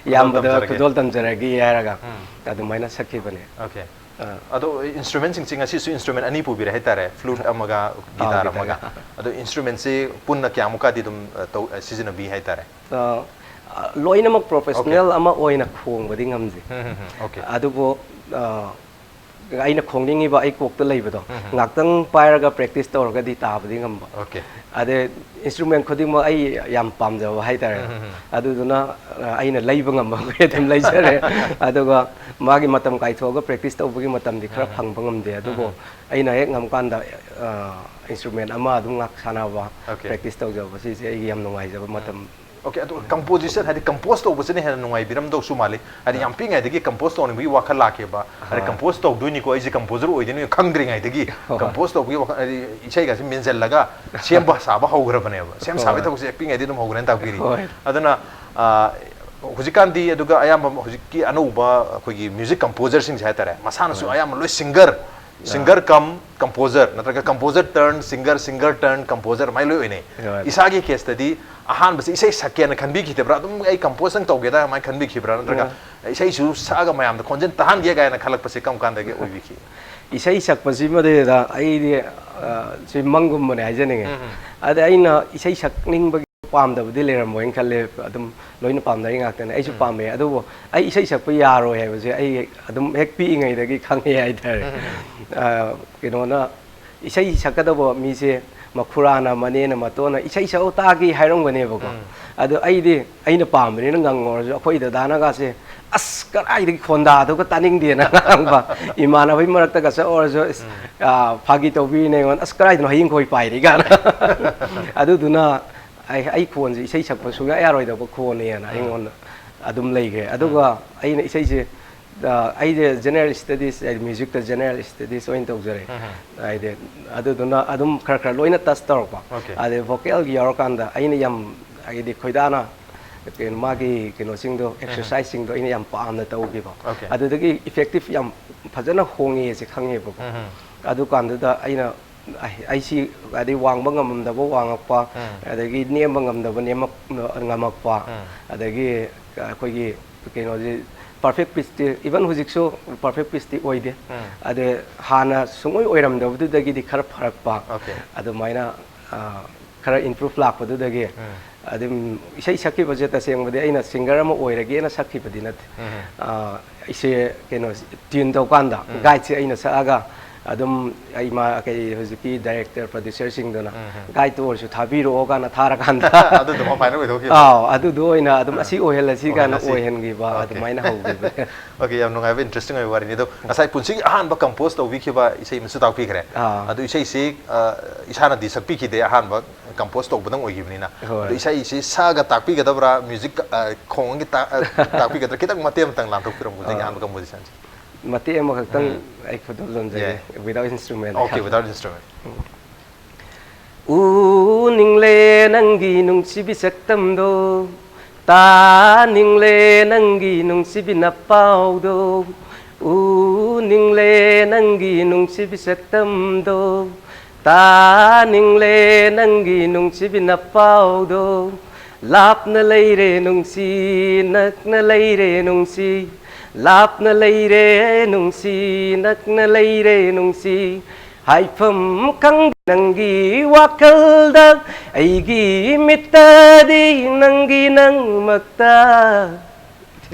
ꯏꯌꯥꯝꯕꯗ ꯇꯝꯖꯔꯒꯦ꯫ ꯈꯨꯗꯣꯜ ꯇꯝꯖꯔꯒꯦ" ꯍꯥꯏꯔꯒ ꯎꯝ. ꯑꯗꯨꯃꯥꯏꯅ ꯁꯛꯈꯤꯕꯅꯦ꯫ Okay. ꯑ, ꯑꯗꯣ instrument ꯁꯤꯡꯁꯦ ꯉꯁꯤꯁꯨ instrument ꯑꯅꯤ ꯄꯨꯕꯤꯔꯦ ꯍꯥꯏꯇꯥꯔꯦ, flute ꯑꯃꯒ guitar guitar ꯑꯃꯒ꯫ ꯒ꯫ ꯑꯗꯣ instrument ꯁꯤ ꯄꯨꯟꯅ ꯀꯌꯥꯃꯨꯛꯀꯗꯤ ꯑꯗꯨꯝ, ꯑ, ꯇꯧ-, ꯑ, ꯁꯤꯖꯤꯟꯅꯕꯤ ꯍꯥꯏꯇꯥꯔꯦ? ꯑ, ꯑ, ꯂꯣꯏꯅꯃꯛ professional ꯑꯃ ꯑꯣꯏꯅ ꯈꯣꯡꯕꯗꯤ ꯉꯝꯗꯦ꯫ ꯎꯝ, ꯎꯝ, ꯎꯝ, okay. ꯑꯗꯨꯕꯨ, ꯑ, ꯑꯩꯅ ꯈꯣꯡꯅꯤꯡꯉꯤꯕ ꯑꯩ ꯀꯣꯛꯇ ꯂꯩꯕꯗꯣ ꯎꯝ, ꯎꯝ. ꯉꯥꯛꯇꯪ ꯄꯥꯏꯔꯒ practice ꯇꯧꯔꯒꯗꯤ ꯇꯥꯕꯗꯤ ꯉꯝꯕ꯫ Okay. ꯑꯗꯩ instrument ꯈꯨꯗꯤꯡꯃꯛ ꯑꯩ ꯌꯥꯝ ꯄꯥꯝꯖꯕ ꯍꯥꯏꯇꯥꯔꯦ꯫ ꯎꯝ, ꯎꯝ, ꯎꯝ. ꯑꯗꯨꯗꯨꯅ, ꯑ, ꯑꯩꯅ ꯂꯩꯕ ꯉꯝꯕ ꯃꯈꯩ ꯑꯗꯨꯝ ꯂꯩꯖꯔꯦ꯫ ꯑꯗꯨꯒ ꯃꯥꯒꯤ ꯃꯇꯝ ꯀꯥꯏꯊꯣꯛꯑꯒ practice ꯇꯧꯕꯒꯤ ꯃꯇꯝꯗꯤ ꯈꯔ ꯎꯝ. ꯐꯪꯕ ꯉꯝꯗꯦ꯫ ꯑꯗꯨꯕꯨ ꯎꯝ. ꯑꯩꯅ ꯍꯦꯛ ꯉꯝꯀꯥꯟꯗ, ꯑ, instrument ꯑꯃ ꯑꯗꯨꯝ ꯉꯥꯛ ꯁꯥꯟꯅꯕ, Okay. practice ꯇꯧꯖꯕ, ꯁꯤꯁꯦ ꯑꯩꯒꯤ ꯌꯥꯝ ꯅꯨꯡꯉꯥꯏꯖꯕ ꯃꯇꯝ꯫ Okay, ꯑꯗꯣ composition ꯍꯥꯏꯗꯤ compose ꯇꯧꯕꯁꯤꯅ ꯍꯦꯟꯅ ꯅꯨꯡꯉꯥꯏꯕꯤꯔꯝꯗꯧꯁꯨ ꯃꯥꯜꯂꯤ꯫ ꯍꯥꯏꯗꯤ ꯑꯥ. ꯌꯥꯝ ꯄꯤꯛꯏꯉꯩꯗꯒꯤ compose ꯇꯧꯅꯤꯡꯕꯒꯤ ꯋꯥꯈꯜ ꯂꯥꯛꯈꯤꯕ, ꯍꯥꯏꯗꯤ ꯍꯣꯏ. compose ꯇꯧꯗꯣꯏꯅꯤꯀꯣ, ꯑꯩꯁꯦ composer ꯑꯣꯏꯗꯣꯏꯅꯤ ꯈꯪꯗ꯭ꯔꯤꯉꯩꯗꯒꯤ ꯍꯣꯏ. compose ꯇꯧꯕꯒꯤ ꯋꯥꯈꯜ, ꯍꯥꯏꯗꯤ ꯏꯁꯩꯒꯁꯦ ꯃꯦꯟꯁꯤꯜꯂꯒ ꯁꯦꯝꯕ ꯁꯥꯕ ꯍꯧꯈ꯭ꯔꯕꯅꯦꯕ꯫ ꯁꯦꯝ ꯁꯥꯕꯒꯤ ꯍꯣꯏ. ꯊꯕꯛꯁꯦ ꯄꯤꯛꯏꯉꯩꯗꯒꯤ ꯑꯗꯨꯝ ꯍꯧꯈ꯭ꯔꯦꯅ ꯇꯥꯛꯄꯤꯔꯤ꯫ ꯍꯣꯏ. ꯑꯗꯨꯅ, ꯑ, ꯍꯧꯖꯤꯛꯀꯥꯟꯗꯤ, ꯑꯗꯨꯒ ꯑꯌꯥꯝꯕ ꯍꯧꯖꯤꯛꯀꯤ ꯑꯅꯧꯕ ꯑꯩꯈꯣꯏꯒꯤ music composer ꯁꯤꯡꯁꯦ ꯍꯥꯏꯇꯥꯔꯦ, ꯃꯁꯥꯅꯁꯨ ꯍꯣꯏ. ꯑꯌꯥꯝꯕ ꯂꯣꯏ singer ꯁꯤꯡꯒꯔ ꯀꯝ ꯀꯝꯄꯣꯖꯔ, ꯅꯠꯇ꯭ꯔꯒ composer turn singer, singer turn composer, ꯑꯗꯨꯃꯥꯏꯅ ꯂꯣꯏ ꯑꯣꯏꯅꯩ꯫ ꯍꯣꯏ꯫ ꯏꯁꯥꯒꯤ ꯀꯦꯁꯇꯗꯤ ꯑꯍꯥꯟꯕꯁꯦ ꯏꯁꯩ ꯁꯛꯀꯦꯅ ꯈꯟꯕꯤꯈꯤꯗꯕ꯭ꯔꯥ? ꯑꯗꯨꯝ ꯑꯩ ꯀꯝꯄꯣꯖꯇꯪ ꯇꯧꯒꯦꯗ ꯑꯗꯨꯃꯥꯏꯅ ꯈꯟꯕꯤꯈꯤꯕ꯭ꯔꯥ? ꯅꯠꯇ꯭ꯔꯒ ꯏꯁꯩꯁꯨ ꯁꯛꯑꯒ ꯃꯌꯥꯝꯗ ꯈꯣꯟꯖꯦꯜ ꯇꯥꯍꯟꯒꯦ ꯀꯥꯏꯅ ꯈꯜꯂꯛꯄꯁꯦ ꯀꯔꯝ ꯀꯥꯟꯗꯒꯤ ꯑꯣꯏꯕꯤꯈꯤ? ꯏꯁꯩ ꯁꯛꯄꯁꯤꯃꯗꯤꯗ ꯑꯩꯗꯤ, ꯑ, ꯁꯤ ꯃꯪꯒꯨꯝꯕꯅꯦ ꯍꯥꯏꯖꯅꯤꯡꯉꯤ꯫ ꯑꯗ ꯑꯩꯅ ꯏꯁꯩ ꯁꯛꯅꯤꯡꯕꯒꯤ ꯄꯥꯝꯗꯕꯗꯤ ꯂꯩꯔꯝꯃꯣꯏꯅ ꯈꯜꯂꯦ꯫ ꯑꯗꯨꯝ ꯂꯣꯏꯅ ꯄꯥꯝꯅꯔꯤ ꯉꯥꯛꯇꯅꯦ꯫ ꯑꯩꯁꯨ ꯄꯥꯝꯃꯦ, ꯑꯗꯨꯕꯨ ꯑꯩ ꯏꯁꯩ ꯁꯛꯄ ꯌꯥꯔꯣꯏ ꯍꯥꯏꯕꯁꯦ ꯑꯩ ꯑꯗꯨꯝ ꯍꯦꯛ ꯄꯤꯛꯏꯉꯩꯗꯒꯤ ꯈꯪꯉꯦ ꯍꯥꯏꯇꯥꯔꯦ꯫ ꯑ, ꯀꯩꯅꯣꯅ, ꯏꯁꯩ ꯁꯛꯀꯗꯕ ꯃꯤꯁꯦ ꯃꯈꯨꯔꯥꯅ, ꯃꯅꯦꯅ, ꯃꯇꯣꯟꯅ "ꯏꯁꯩ ꯁꯛꯎ ꯇꯥꯒꯦ" ꯍꯥꯏꯔꯝꯒꯅꯦꯕꯀꯣ꯫ ꯑꯗꯣ ꯑꯩꯗꯤ, ꯑꯩꯅ ꯄꯥꯝꯕꯅꯤꯅ ꯉꯪꯉꯨꯔꯁꯨ, ꯑꯩꯈꯣꯏ ꯗꯗꯥꯅꯒꯁꯦ "ꯑꯁ, ꯀꯗꯥꯏꯗꯒꯤ ꯈꯣꯟꯗꯥꯗꯨꯒ ꯇꯥꯅꯤꯡꯗꯦꯅ" ꯉꯥꯡꯕ꯫ ꯏꯃꯥꯟꯅꯕꯒꯤ ꯃꯔꯛꯇꯒ ꯆꯠꯂꯨꯔꯁꯨ, "ꯑꯁ, ꯑ, ꯐꯥꯒꯤ ꯇꯧꯕꯤꯔꯤꯅꯦ ꯑꯩꯉꯣꯟꯗ, 'ꯑꯁ, ꯀꯗꯥꯏꯗꯅꯣ ꯍꯌꯤꯡꯈꯣꯏ ꯄꯥꯏꯔꯤ?' ꯀꯥꯏꯅ꯫ ꯑꯗꯨꯗꯨꯅ ꯑꯩ, ꯑꯩ ꯈꯣꯟꯁꯦ ꯏꯁꯩ ꯁꯛꯄ ꯁꯨꯡꯌꯥ ꯌꯥꯔꯣꯏꯗꯕ ꯈꯣꯟꯅꯦꯅ ꯑꯩꯉꯣꯟꯗ ꯑꯗꯨꯝ ꯂꯩꯈ꯭ꯔꯦ꯫ ꯑꯗꯨꯒ ꯑꯩꯅ ꯏꯁꯩꯁꯦ, ꯑ, ꯑꯩꯁꯦ ꯖꯦꯅꯔꯦꯜ ꯁ꯭ꯇꯗꯤꯁ, ꯍꯥꯏꯗꯤ ꯃ꯭ꯌꯨꯖꯤꯛꯇ ꯖꯦꯅꯔꯦꯜ ꯁ꯭ꯇꯗꯤꯁ ꯑꯣꯏꯅ ꯇꯧꯖꯔꯦ꯫ ꯍꯥꯏꯗꯤ ꯑꯗꯨꯗꯨꯅ ꯑꯗꯨꯝ ꯈꯔ ꯈꯔ ꯂꯣꯏꯅ ꯇꯆ ꯇꯧꯔꯛꯄ꯫ Okay. ꯑꯗꯩ ꯚꯣꯀꯦꯜꯒꯤ ꯌꯥꯎꯔꯀꯥꯟꯗ ꯑꯩꯅ ꯌꯥꯝ, ꯍꯥꯏꯗꯤ ꯈꯣꯏꯗꯥꯅ ꯀꯩꯅꯣ, ꯃꯥꯒꯤ ꯀꯩꯅꯣꯁꯤꯡꯗꯣ, ꯑꯦꯛꯁꯔꯁꯥꯏꯖꯁꯤꯡꯗꯣ ꯑꯩꯅ ꯌꯥꯝ ꯄꯥꯝꯅ ꯇꯧꯈꯤꯕ꯫ Okay. ꯑꯗꯨꯗꯒꯤ ꯏꯐꯦꯛꯇꯤꯞ ꯌꯥꯝ ꯐꯖꯅ ꯍꯣꯡꯉꯦꯁꯦ ꯈꯪꯉꯦꯕꯀꯣ꯫ ꯑꯗꯨꯀꯥꯟꯗꯨꯗ ꯑꯩꯅ, ꯑꯩ, ꯑꯩꯁꯤ ꯍꯥꯏꯗꯤ ꯋꯥꯡꯕ ꯉꯝꯃꯝꯗꯕ ꯋꯥꯡꯉꯛꯄ, ꯑꯗꯒꯤ ꯅꯦꯝꯕ ꯉꯝꯗꯕ ꯅꯦꯝꯃꯛ-, ꯉꯝꯃꯛꯄ, ꯑꯗꯒꯤ ꯑꯩꯈꯣꯏꯒꯤ ꯀꯩꯅꯣꯁꯤ, ꯄꯔꯐꯦꯛ ꯄꯤꯁꯇꯤ, ꯏꯚꯟ ꯍꯧꯖꯤꯛꯁꯨ ꯄꯔꯐꯦꯛ ꯄꯤꯁꯇꯤ ꯑꯣꯏꯗꯦ꯫ ꯑꯗ ꯍꯥꯟꯅ ꯁꯨꯡꯑꯣꯏ ꯑꯣꯏꯔꯝꯗꯕꯗꯨꯗꯒꯤꯗꯤ ꯈꯔ ꯐꯔꯛꯄ, Okay. ꯑꯗꯨꯃꯥꯏꯅ, ꯑ, ꯈꯔ ꯏꯝꯄ꯭ꯔꯨꯞ ꯂꯥꯛꯄꯗꯨꯗꯒꯤ ꯑꯗꯨꯝ ꯏꯁꯩ ꯁꯛꯈꯤꯕꯁꯦ ꯇꯁꯦꯡꯕꯗꯤ ꯑꯩꯅ ꯁꯤꯡꯒꯔ ꯑꯃ ꯑꯣꯏꯔꯒꯦꯅ ꯁꯛꯈꯤꯕꯗꯤ ꯅꯠꯇꯦ꯫ ꯑ, ꯑꯩꯁꯦ ꯀꯩꯅꯣ, ꯇ꯭ꯌꯨꯟ ꯇꯧꯀꯥꯟꯗ ꯒꯥꯏꯗꯁꯦ ꯑꯩꯅ ꯁꯛꯑꯒ ꯑꯗꯨꯝ ꯏꯃꯥ, ꯀꯩ, ꯍꯧꯖꯤꯛꯀꯤ ꯗꯥꯏꯔꯦꯛꯇꯔ, ꯄ꯭ꯔꯣꯗ꯭ꯌꯨꯁꯔꯁꯤꯡꯗꯨꯅ ꯒꯥꯏꯗꯇ ꯑꯣꯏꯔꯁꯨ ꯊꯥꯕꯤꯔꯛꯑꯣ ꯀꯥꯟꯅ ꯊꯥꯔꯀꯥꯟꯗ ꯑꯗꯨꯗꯨꯃ ꯐꯥꯏꯅꯦꯜ ꯑꯣꯏꯊꯣꯛꯈꯤꯕ꯫ ꯑꯥꯎ, ꯑꯗꯨꯗꯣ ꯑꯣꯏꯅ ꯑꯗꯨꯝ ꯑꯁꯤ ꯑꯣꯏꯍꯜꯂꯁꯤ ꯀꯥꯏꯅ ꯑꯣꯏꯍꯜꯂꯁꯤ꯫ ꯑꯣꯏꯍꯟꯈꯤꯕ, Okay. ꯑꯗꯨꯃꯥꯏꯅ ꯍꯧꯈꯤꯕꯅꯦ꯫ Okay, ꯌꯥꯝ ꯅꯨꯡꯉꯥꯏꯕ, ꯏꯟꯇꯔꯦꯁꯇꯤꯡ ꯑꯣꯏꯕ ꯋꯥꯔꯤꯅꯤ꯫ ꯑꯗꯣ ꯉꯁꯥꯏ ꯄꯨꯟꯁꯤꯒꯤ ꯑꯍꯥꯟꯕ ꯀꯝꯄꯣꯖ ꯇꯧꯕꯤꯈꯤꯕ ꯏꯁꯩ ꯑꯃꯁꯨ ꯇꯥꯛꯄꯤꯈ꯭ꯔꯦ꯫ ꯑꯥ꯫ ꯑꯗꯨ ꯏꯁꯩꯁꯤ, ꯑ, ꯏꯁꯥꯅꯗꯤ ꯁꯛꯄꯤꯈꯤꯗꯦ, ꯑꯍꯥꯟꯕ ꯀꯝꯄꯣꯖ ꯇꯧꯕꯗꯪ ꯑꯣꯏꯈꯤꯕꯅꯤꯅ꯫ ꯍꯣꯏ꯫ ꯑꯗꯣ ꯏꯁꯩꯁꯤ ꯁꯛꯑꯒ ꯇꯥꯛꯄꯤꯒꯗꯕ꯭ꯔꯥ, ꯃ꯭ꯌꯨꯖꯤꯛ, ꯑ, ꯈꯣꯡꯉꯒ ꯇꯥ-, ꯑ, ꯇꯥꯛꯄꯤꯒꯗ꯭ꯔꯥ? ꯈꯤꯇꯪ ꯃꯇꯦꯛ ꯑꯃꯇꯪ ꯂꯥꯟꯊꯣꯛꯄꯤꯔꯝꯃꯨ, ꯍꯧꯖꯤꯛ ꯑꯥ꯫ ꯑꯍꯥꯟꯕ ꯀꯝꯄꯣꯖꯤꯁꯟꯁꯤ꯫ ꯃꯇꯦꯛ ꯑꯃꯈꯛꯇꯪ ꯑꯩ ꯈꯨꯗꯣꯜ ꯂꯣꯟꯖꯒꯦ, Yeah. Without Instrument꯫ Okay, without instrument. ꯎꯅꯤꯡꯂꯦ ꯅꯪꯒꯤ ꯅꯨꯡꯁꯤꯕꯤ ꯁꯛꯇꯝꯗꯣ, ꯇꯥꯅꯤꯡꯂꯦ ꯅꯪꯒꯤ ꯅꯨꯡꯁꯤꯕꯤ ꯅꯄꯥꯎꯗꯣ, ꯎꯅꯤꯡꯂꯦ ꯅꯪꯒꯤ ꯅꯨꯡꯁꯤꯕꯤ ꯁꯛꯇꯝꯗꯣ, ꯇꯥꯅꯤꯡꯂꯦ ꯅꯪꯒꯤ ꯅꯨꯡꯁꯤꯕꯤ ꯅꯄꯥꯎꯗꯣ꯫ ꯂꯥꯞꯅ ꯂꯩꯔꯦ ꯅꯨꯡꯁꯤ, ꯅꯛꯅ ꯂꯩꯔꯦ ꯅꯨꯡꯁꯤ, ꯂꯥꯞꯅ ꯂꯩꯔꯦ ꯅꯨꯡꯁꯤ, ꯅꯛꯅ ꯂꯩꯔꯦ ꯅꯨꯡꯁꯤ꯫ ꯍꯥꯏꯐꯝ ꯈꯪꯗꯦ ꯅꯪꯒꯤ ꯋꯥꯈꯜꯗ, ꯑꯩꯒꯤ ꯃꯤꯠꯇꯗꯤ ꯅꯪꯒꯤ ꯅꯪꯃꯛꯇ꯫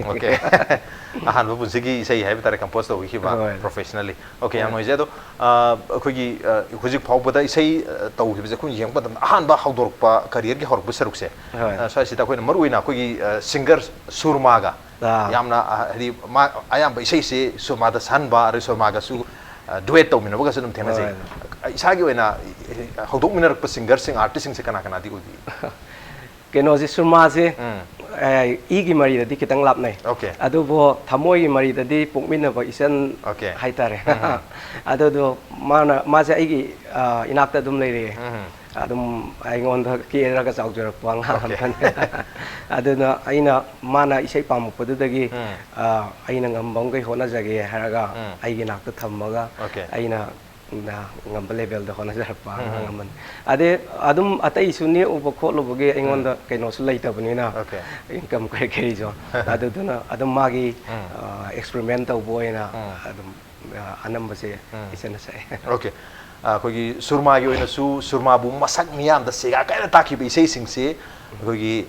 ꯑꯣꯀꯦ꯫ ꯑꯍꯥꯟꯕ ꯄꯨꯟꯁꯤꯒꯤ ꯏꯁꯩ ꯍꯥꯏꯕ ꯇꯥꯔꯦ, ꯀꯝꯄꯣꯖ ꯇꯧꯕꯤꯈꯤꯕ ꯍꯣꯏ꯫ ꯄ꯭ꯔꯣꯐꯦꯁꯅꯦꯜꯂꯤ꯫ ꯑꯣꯀꯦ, ꯌꯥꯝ ꯍꯣꯏ꯫ ꯅꯨꯡꯉꯥꯏꯖꯩ꯫ ꯑꯗꯣ ꯑ, ꯑꯩꯈꯣꯏꯒꯤ ꯑ, ꯍꯧꯖꯤꯛ ꯐꯥꯎꯕꯗ ꯏꯁꯩ ꯑ, ꯇꯧꯈꯤꯕꯁꯦ ꯑꯩꯈꯣꯏꯅ ꯌꯦꯡꯕ ꯃꯇꯝꯗ ꯑꯍꯥꯟꯕ ꯍꯧꯗꯣꯔꯛꯄ, ꯀꯔꯤꯌꯔꯒꯤ ꯍꯧꯔꯛꯄ ꯁꯔꯨꯛꯁꯦ, ꯍꯣꯏ꯫ ꯑ, ꯁ꯭ꯋꯥꯏꯁꯤꯗ ꯑꯩꯈꯣꯏꯅ ꯃꯔꯨꯑꯣꯏꯅ ꯑꯩꯈꯣꯏꯒꯤ ꯑ, ꯁꯤꯡꯒꯔ ꯁꯨꯔꯃꯥꯒ ꯑꯥ꯫ ꯌꯥꯝꯅ ꯑ, ꯍꯥꯏꯗꯤ ꯃꯥ ꯑꯌꯥꯝꯕ ꯏꯁꯩꯁꯦ ꯁꯨꯔꯃꯥꯗ ꯁꯛꯍꯟꯕ, ꯑꯗꯩ ꯁꯨꯔꯃꯥꯒꯁꯨ ꯗꯨꯋꯦꯠ ꯇꯧꯃꯤꯟꯅꯕꯒꯁꯨ ꯑꯗꯨꯝ ꯊꯦꯡꯅꯖꯩ꯫ ꯍꯣꯏ꯫ ꯏꯁꯥꯒꯤ ꯑꯣꯏꯅ ꯑ, ꯍꯧꯗꯣꯛꯃꯤꯟꯅꯔꯛꯄ ꯁꯤꯡꯒꯔꯁꯤꯡ, ꯑꯥꯔꯇꯤꯁꯁꯤꯡꯁꯦ ꯀꯅꯥ ꯀꯅꯥꯗꯤ ꯑꯣꯏꯕꯤꯒꯦ? ꯀꯩꯅꯣꯁꯦ, ꯁꯨꯔꯃꯥꯁꯦ ꯎꯝ꯫ ꯑꯦ, ꯏꯒꯤ ꯃꯔꯤꯗꯗꯤ ꯈꯤꯇꯪ ꯂꯥꯞꯅꯩ꯫ ꯑꯣꯀꯦ꯫ ꯑꯗꯨꯕꯨ ꯊꯃꯣꯏꯒꯤ ꯃꯔꯤꯗꯗꯤ ꯄꯣꯛꯃꯤꯟꯅꯕ ꯏꯆꯟ ꯑꯣꯀꯦ꯫ ꯍꯥꯏꯇꯥꯔꯦ꯫ ꯎꯝ꯫ ꯑꯗꯨꯗꯣ ꯃꯥꯅ, ꯃꯥꯁꯦ ꯑꯩꯒꯤ ꯑ, ꯏꯅꯥꯛꯇ ꯑꯗꯨꯝ ꯂꯩꯔꯛꯑꯦ꯫ ꯎꯝ꯫ ꯑꯗꯨꯝ ꯑꯩꯉꯣꯟꯗ ꯀꯦꯔꯒ ꯆꯥꯎꯖꯔꯛꯄ ꯑꯉꯥꯡ ꯑꯣꯀꯦ꯫ ꯑꯃꯅꯤ꯫ ꯑꯗꯨꯅ ꯑꯩꯅ, ꯃꯥꯅ ꯏꯁꯩ ꯄꯥꯝꯃꯛꯄꯗꯨꯗꯒꯤ ꯎꯝ꯫ ꯑ, ꯑꯩꯅ ꯉꯝꯕ ꯃꯈꯩ ꯍꯣꯠꯅꯖꯒꯦ ꯍꯥꯏꯔꯒ ꯎꯝ꯫ ꯑꯩꯒꯤ ꯏꯅꯥꯛꯇ ꯊꯝꯃꯒ ꯑꯣꯀꯦ꯫ ꯑꯩꯅ ꯉꯝꯕ ꯂꯦꯚꯦꯜꯗ ꯍꯣꯠꯅꯖꯔꯛꯄ ꯑꯉꯥꯡ ꯑꯃꯅꯤ꯫ ꯑꯗꯩ ꯑꯗꯨꯝ ꯑꯇꯩꯁꯨ ꯅꯦꯛꯎꯕ ꯈꯣꯠꯂꯨꯕꯒꯤ ꯑꯩꯉꯣꯟꯗ ꯀꯩꯅꯣꯁꯨ ꯂꯩꯇꯕꯅꯤꯅ, ꯑꯣꯀꯦ꯫ ꯏꯟꯀꯝ ꯀꯔꯤ ꯀꯔꯤꯁꯨ꯫ ꯑꯗꯨꯗꯨꯅ ꯑꯗꯨꯝ ꯃꯥꯒꯤ, ꯎꯝ꯫ ꯑ, ꯑꯦꯛꯁꯄꯦꯔꯤꯃꯦꯟ ꯇꯧꯕ ꯑꯣꯏꯅ ꯎꯝ꯫ ꯑꯗꯨꯝ, ꯑ, ꯑꯅꯝꯕꯁꯦ ꯎꯝ꯫ ꯏꯆꯟꯅ ꯁꯛꯑꯦ꯫ ꯑꯣꯀꯦ꯫ ꯑ, ꯑꯩꯈꯣꯏꯒꯤ ꯁꯨꯔꯃꯥꯒꯤ ꯑꯣꯏꯅꯁꯨ, ꯁꯨꯔꯃꯥꯕꯨ ꯃꯁꯛ ꯃꯤꯌꯥꯝꯗ ꯁꯦꯒꯥ ꯀꯥꯏꯅ ꯇꯥꯛꯈꯤꯕ ꯏꯁꯩꯁꯤꯡꯁꯤ ꯑꯩꯈꯣꯏꯒꯤ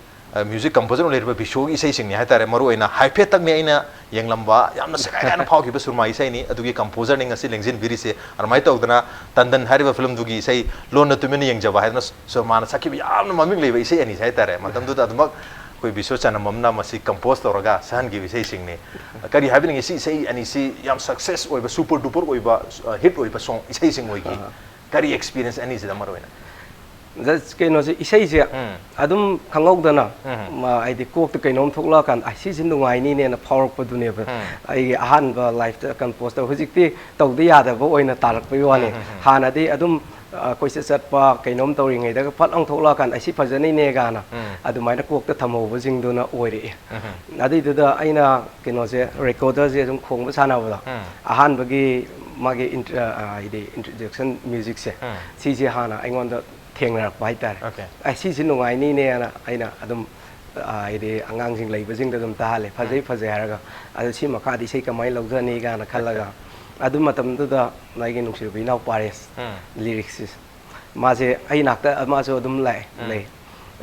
ꯃ꯭ꯌꯨꯖꯤꯛ ꯀꯝꯄꯣꯖꯔ ꯑꯣꯏꯅ ꯂꯩꯔꯤꯕ ꯕꯤꯁꯣꯒꯤ ꯏꯁꯩꯁꯤꯡꯅꯤ ꯍꯥꯏꯇꯥꯔꯦ꯫ ꯃꯔꯨꯑꯣꯏꯅ ꯍꯥꯏꯐꯦꯠꯇꯛꯅꯤ ꯑꯩꯅ ꯌꯦꯡꯂꯝꯕ, ꯌꯥꯝꯅ ꯁꯦꯒꯥꯏ ꯀꯥꯏꯅ ꯐꯥꯎꯈꯤꯕ ꯁꯨꯔꯃꯥ ꯏꯁꯩꯅꯤ꯫ ꯑꯗꯨꯒꯤ ꯀꯝꯄꯣꯖꯔꯅꯤ ꯉꯁꯤ ꯂꯦꯡꯁꯤꯟꯕꯤꯔꯤꯁꯦ꯫ ꯑꯗꯨꯃꯥꯏꯅ ꯇꯧꯗꯅ ꯇꯟꯗꯟ ꯍꯥꯏꯔꯤꯕ ꯐꯤꯂꯝꯗꯨꯒꯤ ꯏꯁꯩ ꯂꯣꯟꯅ ꯇꯨꯃꯤꯟꯅ ꯌꯦꯡꯖꯕ ꯍꯥꯏꯗꯅ ꯁꯨꯔꯃꯥꯅ ꯁꯛꯈꯤꯕ ꯌꯥꯝꯅ ꯃꯃꯤꯡ ꯂꯩꯕ ꯏꯁꯩ ꯑꯅꯤꯁꯦ ꯍꯥꯏꯇꯥꯔꯦ꯫ ꯃꯇꯝꯗꯨꯗ ꯑꯗꯨꯃꯛ ꯑꯩꯈꯣꯏ ꯕꯤꯁꯣ ꯆꯅꯝꯕꯝꯅ ꯃꯁꯤ ꯀꯝꯄꯣꯖ ꯇꯧꯔꯒ ꯁꯛꯍꯟꯈꯤꯕ ꯏꯁꯩꯁꯤꯡꯅꯤ꯫ ꯀꯔꯤ ꯍꯥꯏꯕꯤꯅꯤꯡꯉꯤ? ꯁꯤ ꯏꯁꯩ ꯑꯅꯤꯁꯤ ꯌꯥꯝ ꯁꯛꯁꯦꯁ ꯑꯣꯏꯕ, ꯁꯨꯄꯔ ꯗꯨꯄꯔ ꯑꯣꯏꯕ, ꯍꯤꯠ ꯑꯣꯏꯕ ꯁꯣꯡ ꯏꯁꯩꯁꯤꯡ ꯑꯣꯏꯈꯤ꯫ ꯀꯔꯤ ꯑꯦꯛꯁꯄꯤꯔꯤꯌꯦꯟꯁ ꯑꯅꯤꯁꯤꯗ ꯃꯔꯨꯑꯣꯏꯅ? Just ꯀꯩꯅꯣꯁꯦ, ꯏꯁꯩꯁꯦ ꯎꯝ꯫ ꯑꯗꯨꯝ ꯈꯪꯍꯧꯗꯅ, ꯎꯝ꯫ ꯃ-, ꯍꯥꯏꯗꯤ ꯀꯣꯛꯇ ꯀꯩꯅꯣꯝ ꯊꯣꯛꯂꯛꯑꯀꯥꯟꯗ, "ꯑ, ꯁꯤꯁꯦ ꯅꯨꯡꯉꯥꯏꯅꯤꯅꯦꯅ" ꯐꯥꯎꯔꯛꯄꯗꯨꯅꯦꯕ꯫ ꯎꯝ꯫ ꯑꯩꯒꯤ ꯑꯍꯥꯟꯕ ꯂꯥꯏꯐꯇ ꯀꯝꯄꯣꯖ ꯇꯧ, ꯍꯧꯖꯤꯛꯇꯤ ꯇꯧꯗ ꯌꯥꯗꯕ ꯑꯣꯏꯅ ꯇꯥꯔꯛꯄꯒꯤ ꯋꯥꯅꯤ꯫ ꯎꯝ, ꯎꯝ, ꯎꯝ꯫ ꯍꯥꯟꯅꯗꯤ ꯑꯗꯨꯝ ꯑꯩꯈꯣꯏꯁꯦ ꯆꯠꯄ ꯀꯩꯅꯣꯝ ꯇꯧꯔꯤꯉꯩꯗꯒ ꯐꯠ ꯂꯥꯎ ꯊꯣꯛꯂꯛꯑꯀꯥꯟꯗ, "ꯑꯩ ꯁꯤ ꯐꯖꯅꯤꯅꯦ" ꯀꯥꯏꯅ ꯎꯝ꯫ ꯑꯗꯨꯃꯥꯏꯅ ꯀꯣꯛꯇ ꯊꯝꯍꯧꯕꯁꯤꯡꯗꯨꯅ ꯑꯣꯏꯔꯛꯑꯦ꯫ ꯎꯝ꯫ ꯑꯗꯨꯏꯗꯨꯗ ꯑꯩꯅ ꯀꯩꯅꯣꯁꯦ, ꯔꯦꯀꯣꯔꯗꯔꯁꯦ ꯁꯨꯝ ꯈꯣꯡꯕ ꯁꯥꯟꯅꯕꯗꯣ, ꯎꯝ꯫ ꯑꯍꯥꯟꯕꯒꯤ ꯃꯥꯒꯤ ꯏꯟꯇ꯭ꯔ-, ꯑ, ꯍꯥꯏꯗꯤ ꯏꯟꯇ꯭ꯔꯣꯗꯛꯁꯟ ꯃ꯭ꯌꯨꯖꯤꯛꯁꯦ, ꯎꯝ꯫ ꯁꯤꯁꯦ ꯍꯥꯟꯅ ꯑꯩꯉꯣꯟꯗ ꯊꯦꯡꯅꯔꯛꯄ ꯍꯥꯏꯇꯥꯔꯦ꯫ ꯑꯣꯀꯦ꯫ "ꯑꯦ, ꯁꯤꯁꯦ ꯅꯨꯡꯉꯥꯏꯅꯤꯅꯦꯅ" ꯑꯩꯅ ꯑꯗꯨꯝ, ꯑ, ꯍꯥꯏꯗꯤ ꯑꯉꯥꯡꯁꯤꯡ ꯂꯩꯕꯁꯤꯡꯗ ꯑꯗꯨꯝ ꯇꯥꯍꯜꯂꯦ, "ꯐꯖꯩ, ꯎꯝ꯫ ꯐꯖꯩ" ꯍꯥꯏꯔꯒ꯫ "ꯑꯗꯣ ꯁꯤ ꯃꯈꯥꯗꯤ ꯏꯁꯩ ꯀꯃꯥꯏꯅ ꯂꯧꯖꯅꯤ?" ꯀꯥꯏꯅ ꯈꯜꯂꯒ, ꯑꯗꯨ ꯃꯇꯝꯗꯨꯗ ꯑꯩꯒꯤ ꯅꯨꯡꯁꯤꯔꯕ ꯏꯅꯥꯎ ꯄꯥꯔꯦꯁ, ꯎꯝ꯫ ꯂꯤꯔꯤꯛꯁꯤꯁ, ꯃꯥꯁꯦ ꯑꯩ ꯅꯥꯛꯇ ꯃꯥꯁꯨ ꯑꯗꯨꯝ ꯂꯥꯛꯑꯦ, ꯎꯝ꯫ ꯂꯩ꯫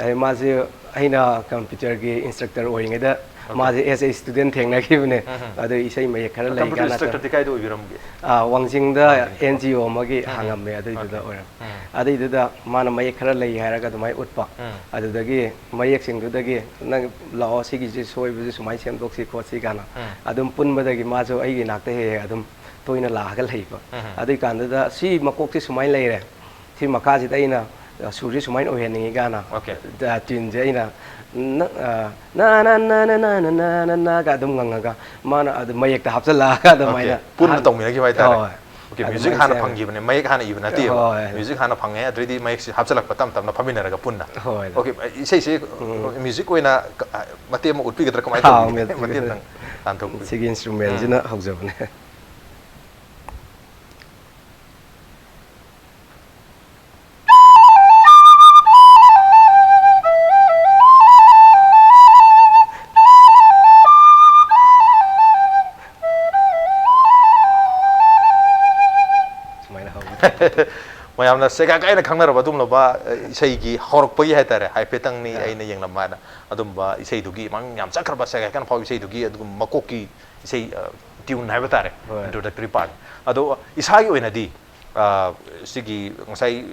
ꯑꯗꯩ ꯃꯥꯁꯦ, ꯑꯩꯅ ꯀꯝꯄ꯭ꯌꯨꯇꯔꯒꯤ ꯏꯟꯁꯇ꯭ꯔꯛꯇꯔ ꯑꯣꯏꯔꯤꯉꯩꯗ ꯑꯣꯀꯦ꯫ ꯃꯥꯁꯦ as a student ꯊꯦꯡꯅꯈꯤꯕꯅꯦ꯫ ꯎꯝ, ꯎꯝ꯫ ꯑꯗꯨ ꯏꯁꯩ ꯃꯌꯦꯛ ꯈꯔ ꯂꯩ ꯀꯝꯄ꯭ꯌꯨꯇꯔ ꯀꯥꯟꯅ ꯏꯟꯁꯇ꯭ꯔꯛꯇꯔꯗꯤ ꯀꯥꯏꯗ ꯑꯣꯏꯕꯤꯔꯝꯒꯦ? ꯑꯥ, ꯋꯥꯡꯖꯤꯡꯗ ꯋꯥꯡꯖꯤꯡꯗ꯫ ꯑꯦꯟ ꯖꯤ ꯑꯣ ꯑꯃꯒꯤ ꯎꯝ, ꯎꯝ꯫ ꯍꯥꯡꯉꯝꯃꯦ, ꯑꯗꯨꯏꯗꯨꯗ ꯑꯣꯀꯦ꯫ ꯑꯣꯏꯔꯝꯃꯦ꯫ ꯎꯝ꯫ ꯑꯗꯨꯏꯗꯨꯗ ꯃꯥꯅ ꯃꯌꯦꯛ ꯈꯔ ꯂꯩ ꯍꯥꯏꯔꯒ ꯑꯗꯨꯃꯥꯏꯅ ꯎꯠꯄ꯫ ꯎꯝ꯫ ꯑꯗꯨꯗꯒꯤ ꯃꯌꯦꯛꯁꯤꯡꯗꯨꯗꯒꯤ, "ꯅꯪ ꯂꯥꯛꯑꯣ, ꯁꯤꯒꯤꯁꯦ ꯁꯣꯏꯕꯁꯦ ꯁꯨꯃꯥꯏꯅ ꯁꯦꯝꯗꯣꯛꯁꯤ ꯈꯣꯠꯁꯤ" ꯀꯥꯏꯅ ꯎꯝ꯫ ꯑꯗꯨꯝ ꯄꯨꯟꯕꯗꯒꯤ ꯃꯥꯁꯨ ꯑꯩꯒꯤ ꯅꯥꯛꯇ ꯍꯦꯛ ꯍꯦꯛ ꯑꯗꯨꯝ ꯇꯣꯏꯅ ꯂꯥꯛꯑꯒ ꯂꯩꯕ꯫ ꯎꯝ, ꯎꯝ꯫ ꯑꯗꯨꯏ ꯀꯥꯟꯗꯨꯗ ꯁꯤ ꯃꯀꯣꯛꯁꯦ ꯁꯨꯃꯥꯏꯅ ꯂꯩꯔꯦ, ꯁꯤ ꯃꯈꯥꯁꯤꯗ ꯑꯩꯅ, ꯑ, ꯁꯨꯔꯁꯤ ꯁꯨꯃꯥꯏꯅ ꯑꯣꯏꯍꯟꯅꯤꯡꯉꯤ ꯀꯥꯏꯅ, ꯑꯣꯀꯦ꯫ ꯑ, ꯇ꯭ꯌꯨꯟꯁꯦ ꯑꯩꯅ ꯅ-, ꯑ, "ꯅ, ꯅ, ꯅ, ꯅ, ꯅ, ꯅ, ꯅ, ꯅ" ꯒ ꯑꯗꯨꯝ ꯉꯪꯉꯒ, ꯃꯥꯅ ꯑꯗꯨ ꯃꯌꯦꯛꯇ ꯍꯥꯞꯆꯜꯂꯛꯑꯒ ꯑꯣꯀꯦ꯫ ꯑꯗꯨꯃꯥꯏꯅ ꯄꯨꯟꯅ ꯑꯍꯥꯟ-, ꯇꯧꯃꯤꯟꯅꯈꯤꯕ ꯍꯥꯏꯇꯥꯔꯦ꯫ ꯍꯣꯏ꯫ ꯑꯣꯀꯦ, ꯑꯗꯨꯃꯥꯏꯅ ꯃ꯭ꯌꯨꯖꯤꯛ ꯍꯥꯟꯅ ꯁꯦꯝꯃꯦ꯫ ꯐꯪꯈꯤꯕꯅꯦ, ꯃꯌꯦꯛ ꯍꯥꯟꯅ ꯏꯕ ꯅꯠꯇꯦꯕ꯫ ꯍꯣꯏ꯫ ꯃ꯭ꯌꯨꯖꯤꯛ ꯍꯥꯟꯅ ꯐꯪꯉꯦ, ꯑꯗꯨꯗꯩꯗꯤ ꯃꯌꯦꯛꯁꯦ ꯍꯥꯞꯆꯜꯂꯛꯄ ꯇꯞ ꯇꯞꯅ ꯐꯝꯃꯤꯟꯅꯔꯒ ꯄꯨꯟꯅ꯫ ꯍꯣꯏ꯫ ꯑꯣꯀꯦ, ꯏꯁꯩꯁꯦ, ꯎꯝ꯫ ꯃ꯭ꯌꯨꯖꯤꯛ ꯑꯣꯏꯅ ꯀ-, ꯃꯇꯦꯛ ꯑꯃ ꯎꯠꯄꯤꯒꯗ꯭ꯔꯥ, ꯀꯃꯥꯏꯅ ꯑꯥ, ꯇꯧꯕꯤꯒꯦ? ꯃꯇꯦꯛ ꯃꯇꯦꯛ ꯑꯃꯇꯪ ꯇꯥꯟꯊꯣꯛꯄꯤꯌꯨ꯫ ꯁꯤꯒꯤ ꯏꯟꯁꯇ꯭ꯔꯨꯃꯦꯟꯁꯤꯅ ꯎꯝ꯫ ꯍꯧꯖꯕꯅꯦ꯫ ꯁꯨꯃꯥꯏꯅ ꯍꯧꯋꯤ꯫ ꯃꯌꯥꯝꯅ ꯁꯦꯒꯥꯏ ꯀꯥꯏꯅ ꯈꯪꯅꯔꯕ ꯑꯗꯨꯒꯨꯝꯂꯕ, ꯑ, ꯏꯁꯩꯒꯤ ꯍꯧꯔꯛꯄꯒꯤ ꯍꯥꯏꯇꯥꯔꯦ, ꯍꯥꯏꯐꯦꯠꯇꯪꯅꯤ ꯑꯥ꯫ ꯑꯩꯅ ꯌꯦꯡꯂꯝꯕ ꯍꯥꯏꯅ꯫ ꯑꯗꯨꯝꯕ ꯏꯁꯩꯗꯨꯒꯤ ꯃꯃꯤꯡ ꯌꯥꯝ ꯆꯠꯈ꯭ꯔꯕ, ꯁꯦꯒꯥꯏ ꯀꯥꯏꯅ ꯐꯥꯎꯕ ꯏꯁꯩꯗꯨꯒꯤ ꯑꯗꯨꯒꯨꯝꯕ ꯃꯀꯣꯛꯀꯤ ꯏꯁꯩ, ꯑ, ꯇ꯭ꯌꯨꯟ ꯍꯥꯏꯕ ꯇꯥꯔꯦ, ꯍꯣꯏ꯫ ꯏꯟꯇ꯭ꯔꯣꯗꯛꯇꯔꯤ ꯄꯥꯔꯠ꯫ ꯑꯗꯣ ꯏꯁꯥꯒꯤ ꯑꯣꯏꯅꯗꯤ, ꯑ, ꯁꯤꯒꯤ ꯉꯁꯥꯏ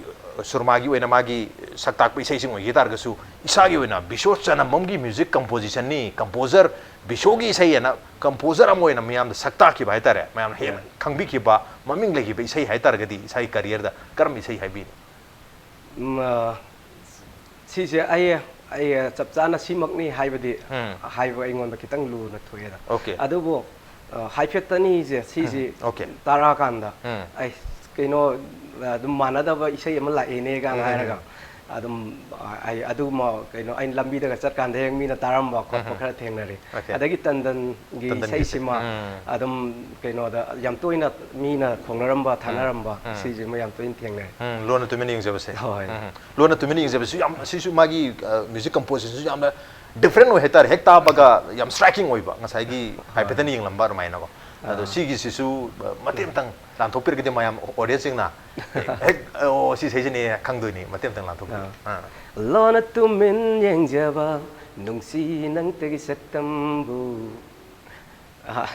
ꯁꯨꯔꯃꯥꯒꯤ ꯑꯣꯏꯅ ꯃꯥꯒꯤ ꯁꯛ ꯇꯥꯛꯄ ꯏꯁꯩꯁꯤꯡ ꯑꯣꯏꯈꯤ ꯇꯥꯔꯒꯁꯨ, ꯏꯁꯥꯒꯤ ꯑꯣꯏꯅ ꯕꯤꯁꯣ ꯆꯅꯝꯕꯝꯒꯤ ꯃ꯭ꯌꯨꯖꯤꯛ ꯀꯝꯄꯣꯖꯤꯁꯟꯅꯤ, ꯀꯝꯄꯣꯖꯔ, ꯕꯤꯁꯣꯒꯤ ꯏꯁꯩ ꯍꯥꯏꯅ ꯀꯝꯄꯣꯖꯔ ꯑꯃ ꯑꯣꯏꯅ ꯃꯤꯌꯥꯝꯗ ꯁꯛ ꯇꯥꯛꯈꯤꯕ ꯍꯥꯏꯇꯥꯔꯦ, ꯃꯌꯥꯝꯅ ꯍꯦꯟꯅ ꯈꯪꯕꯤꯈꯤꯕ, ꯃꯃꯤꯡ ꯂꯩꯈꯤꯕ ꯏꯁꯩ ꯍꯥꯏꯇꯥꯔꯒꯗꯤ ꯏꯁꯥꯒꯤ ꯀꯔꯤꯌꯔꯗ ꯀꯔꯝꯕ ꯏꯁꯩ ꯍꯥꯏꯕꯤꯅꯤ? ꯎꯝ, ꯑ, ꯁꯤꯁꯦ ꯑꯩ, ꯑꯩ ꯆꯞ ꯆꯥꯅ ꯁꯤꯃꯛꯅꯤ ꯍꯥꯏꯕꯗꯤ ꯎꯝ꯫ ꯍꯥꯏꯕ ꯑꯩꯉꯣꯟꯗ ꯈꯤꯇꯪ ꯂꯨꯅ ꯊꯣꯛꯑꯦꯗ꯫ ꯑꯣꯀꯦ꯫ ꯑꯗꯨꯕꯨ, ꯑ, ꯍꯥꯏꯐꯦꯠꯇꯅꯤꯁꯦ ꯁꯤꯁꯤ ꯎꯝ, ꯑꯣꯀꯦ꯫ ꯇꯥꯔꯛꯑꯀꯥꯟꯗ ꯎꯝ꯫ ꯑꯩ ꯀꯩꯅꯣ ꯑꯗꯨꯝ ꯃꯥꯟꯅꯗꯕ ꯏꯁꯩ ꯑꯃ ꯂꯥꯛꯑꯦꯅꯦꯒ ꯎꯝ, ꯎꯝ, ꯍꯥꯏꯔꯒ ꯎꯝ꯫ ꯑꯗꯨꯝ ꯑꯩ ꯑꯗꯨꯒꯨꯝꯕ ꯀꯩꯅꯣ ꯑꯩꯅ ꯂꯝꯕꯤꯗꯒ ꯆꯠꯀꯥꯟꯗ ꯍꯦꯛ ꯃꯤꯅ ꯇꯥꯔꯝꯕ ꯈꯣꯠꯄ ꯎꯝ, ꯎꯝ꯫ ꯈꯔ ꯊꯦꯡꯅꯔꯦ꯫ Okay꯫ ꯑꯗꯒꯤ ꯇꯟꯗꯟꯒꯤ ꯇꯟꯗꯟꯒꯤꯁꯦ꯫ ꯏꯁꯩꯁꯤꯃ ꯎꯝ꯫ ꯑꯗꯨꯝ ꯀꯩꯅꯣꯗ ꯌꯥꯝ ꯇꯣꯏꯅ ꯃꯤꯅ ꯈꯣꯡꯅꯔꯝꯕ ꯎꯝ, ꯊꯥꯅꯔꯝꯕ ꯎꯝ꯫ ꯁꯤꯁꯤꯃ ꯌꯥꯝ ꯇꯣꯏꯅ ꯊꯦꯡꯅꯔꯦ꯫ ꯎꯝ, ꯂꯣꯟꯅ ꯇꯨꯃꯤꯟ ꯌꯦꯡꯖꯕꯁꯦ꯫ ꯍꯣꯏ꯫ ꯎꯝ, ꯎꯝ꯫ ꯂꯣꯟꯅ ꯇꯨꯃꯤꯟ ꯌꯦꯡꯖꯕꯁꯨ ꯌꯥꯝ, ꯁꯤꯁꯨ ꯃꯥꯒꯤ ꯑ, ꯃ꯭ꯌꯨꯖꯤꯛ ꯀꯝꯄꯣꯖꯤꯁꯟꯁꯨ ꯌꯥꯝꯅ ꯗꯤꯐ꯭ꯔꯦꯟ ꯑꯣꯏ ꯍꯥꯏꯇꯥꯔꯦ꯫ ꯍꯦꯛ ꯇꯥꯕꯒ ꯌꯥꯝ ꯁ꯭ꯇ꯭ꯔꯥꯏꯀꯤꯡ ꯑꯣꯏꯕ, ꯉꯁꯥꯏꯒꯤ ꯍꯣꯏ꯫ ꯍꯥꯏꯐꯦꯠꯇꯅ ꯌꯦꯡꯂꯝꯕ ꯑꯗꯨꯃꯥꯏꯅꯀꯣ꯫ ꯑꯗꯣ ꯑꯥ꯫ ꯁꯤꯒꯤꯁꯤꯁꯨ ꯑ, ꯃꯇꯦꯛ ꯑꯃꯇꯪ ꯂꯥꯟꯊꯣꯛꯄꯤꯔꯒꯗꯤ ꯃꯌꯥꯝ ꯑꯣꯗꯤꯌꯦꯟꯁꯁꯤꯡꯅ ꯍꯦꯛ, "ꯑꯣ, ꯁꯤ ꯏꯁꯩꯁꯤꯅꯦ" ꯈꯪꯗꯣꯏꯅꯤ꯫ ꯃꯇꯦꯛ ꯑꯃꯇꯪ ꯂꯥꯟꯊꯣꯛꯄꯤꯌꯨ꯫ ꯑꯥ꯫ ꯑꯥ꯫ ꯂꯣꯟꯅ ꯇꯨꯃꯤꯟ ꯌꯦꯡꯖꯕ ꯅꯨꯡꯁꯤ ꯅꯪꯇꯒꯤ ꯁꯛꯇꯝꯕꯨ꯫ ꯑꯥ,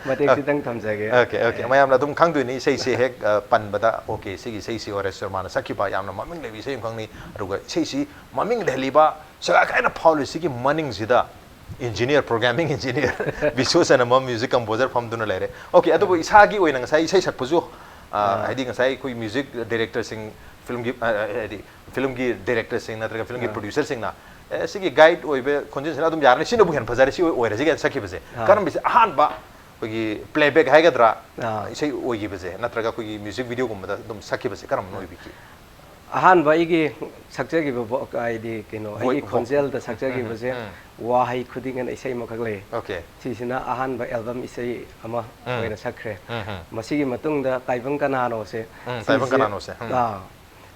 ꯃꯇꯦꯛꯁꯤꯇꯪ ꯊꯝꯖꯒꯦ꯫ Okay, okay꯫ ꯃꯌꯥꯝꯅ ꯑꯗꯨꯝ ꯈꯪꯗꯣꯏꯅꯤ ꯏꯁꯩꯁꯦ ꯍꯦꯛ, ꯑ, ꯄꯟꯕꯗ, "Okay, ꯁꯤꯒꯤ ꯏꯁꯩꯁꯤ ꯑꯣ ꯑꯥꯔ ꯁꯔꯃꯥꯅ ꯁꯛꯈꯤꯕ ꯌꯥꯝꯅ ꯃꯃꯤꯡ ꯂꯩꯕ ꯏꯁꯩ ꯑꯃꯈꯛꯅꯤ"꯫ ꯑꯗꯨꯒ ꯏꯁꯩꯁꯤ ꯃꯃꯤꯡ ꯂꯩꯍꯜꯂꯤꯕ ꯁꯒꯥꯏ ꯀꯥꯏꯅ ꯐꯥꯎꯔꯤꯁꯤꯒꯤ ꯃꯅꯤꯡꯁꯤꯗ engineer, programming engineer ꯕꯤꯁꯨ ꯁꯅꯃꯝ, music composer ꯐꯝꯗꯨꯅ ꯂꯩꯔꯦ꯫ Okay, ꯑꯗꯨꯕꯨ ꯏꯁꯥꯒꯤ ꯑꯣꯏꯅ ꯉꯁꯥꯏ ꯏꯁꯩ ꯁꯛꯄꯁꯨ, ꯑ, ꯑꯥ꯫ ꯍꯥꯏꯗꯤ ꯉꯁꯥꯏ ꯑꯩꯈꯣꯏ ꯃ꯭ꯌꯨꯖꯤꯛ ꯗꯥꯏꯔꯦꯛꯇꯔꯁꯤꯡ, ꯐꯤꯂꯝꯒꯤ, ꯑ, ꯑ, ꯍꯥꯏꯗꯤ ꯐꯤꯂꯝꯒꯤ ꯗꯥꯏꯔꯦꯛꯇꯔꯁꯤꯡ ꯅꯠꯇ꯭ꯔꯒ ꯐꯤꯂꯝꯒꯤ ꯑꯥ꯫ ꯄ꯭ꯔꯣꯗ꯭ꯌꯨꯁꯔꯁꯤꯡꯅ, "ꯑꯦ, ꯁꯤꯒꯤ ꯒꯥꯏꯗ ꯑꯣꯏꯕ ꯈꯣꯟꯖꯦꯜꯁꯤꯅ ꯑꯗꯨꯝ ꯌꯥꯔꯅꯤ, ꯁꯤꯅꯕꯨ ꯍꯦꯟꯅ ꯐꯖꯔꯦ, ꯁꯤ ꯑꯣꯏ-, ꯑꯣꯏꯔꯁꯤꯒꯦꯅ" ꯁꯛꯈꯤꯕꯁꯦ꯫ ꯑꯥ꯫ ꯀꯔꯝꯕꯁꯦ ꯑꯍꯥꯟꯕ ꯑꯩꯈꯣꯏꯒꯤ ꯄ꯭ꯂꯦꯕꯦꯛ ꯍꯥꯏꯒꯗ꯭ꯔꯥ, ꯑꯥ꯫ ꯏꯁꯩ ꯑꯣꯏꯈꯤꯕꯁꯦ ꯅꯠꯇ꯭ꯔꯒ ꯑꯩꯈꯣꯏꯒꯤ ꯃ꯭ꯌꯨꯖꯤꯛ ꯚꯤꯗꯤꯑꯣꯒꯨꯝꯕꯗ ꯑꯗꯨꯝ ꯁꯛꯈꯤꯕꯁꯦ ꯀꯔꯝꯕꯅ ꯑꯣꯏꯕꯤꯒꯦ? ꯑꯍꯥꯟꯕ ꯑꯩꯒꯤ ꯁꯛꯆꯈꯤꯕ ꯚꯣ-, ꯍꯥꯏꯗꯤ ꯀꯩꯅꯣ, ꯚꯣꯏ-, ꯑꯩꯒꯤ ꯚꯣ-, ꯈꯣꯟꯖꯦꯜꯗ ꯎꯝ, ꯎꯝ, ꯁꯛꯆꯈꯤꯕꯁꯦ ꯎꯝ, ꯎꯝ꯫ "ꯋꯥꯍꯩ ꯈꯨꯗꯤꯡ" ꯑꯅ ꯏꯁꯩ ꯑꯃꯈꯛ ꯂꯩ꯫ Okay꯫ ꯁꯤꯁꯤꯅ ꯑꯍꯥꯟꯕ ꯑꯦꯜꯕꯝ ꯏꯁꯩ ꯑꯃ ꯎꯝ꯫ ꯑꯣꯏꯅ ꯁꯛꯈ꯭ꯔꯦ꯫ ꯎꯝ, ꯎꯝ꯫ ꯃꯁꯤꯒꯤ ꯃꯇꯨꯡꯗ "ꯇꯥꯏꯕꯪ ꯀꯅꯥꯅꯣꯁꯦ", ꯎꯝ, "ꯇꯥꯏꯕꯪ ꯁꯤꯁꯦ, ꯀꯅꯥꯅꯣꯁꯦ", ꯎꯝ꯫ ꯑꯥ,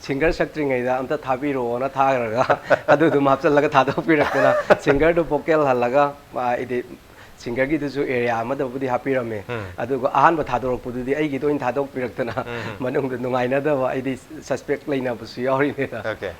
ꯁꯤꯡꯒꯔ ꯁꯛꯇ꯭ꯔꯤꯉꯩꯗ ꯑꯝꯇ ꯊꯥꯕꯤꯔꯛꯑꯣꯅ ꯊꯥꯈ꯭ꯔꯒ ꯑꯗꯨ ꯑꯗꯨꯝ ꯍꯥꯞꯆꯜꯂꯒ ꯊꯥꯗꯣꯛꯄꯤꯔꯛꯇꯅ, ꯁꯤꯡꯒꯔꯗꯨ ꯚꯣꯀꯦꯜ ꯍꯜꯂꯒ, ꯑ, ꯍꯥꯏꯗꯤ ꯁꯤꯡꯒꯔꯒꯤꯗꯨꯁꯨ ꯑꯦꯔꯤꯌꯥ ꯑꯃꯗꯕꯨꯗꯤ ꯍꯥꯞꯄꯤꯔꯝꯃꯦ꯫ ꯎꯝ꯫ ꯑꯗꯨꯒ ꯑꯍꯥꯟꯕ ꯊꯥꯗꯣꯔꯛꯄꯗꯨꯗꯤ ꯑꯩꯒꯤꯗ ꯑꯣꯏꯅ ꯊꯥꯗꯣꯛꯄꯤꯔꯛꯇꯅ, ꯎꯝ꯫ ꯃꯅꯨꯡꯗ ꯅꯨꯡꯉꯥꯏꯅꯗꯕ, ꯑꯩꯗꯤ ꯁꯁꯄꯦꯛ ꯂꯩꯅꯕꯁꯨ ꯌꯥꯎꯔꯤꯅꯦꯗ꯫ Okay꯫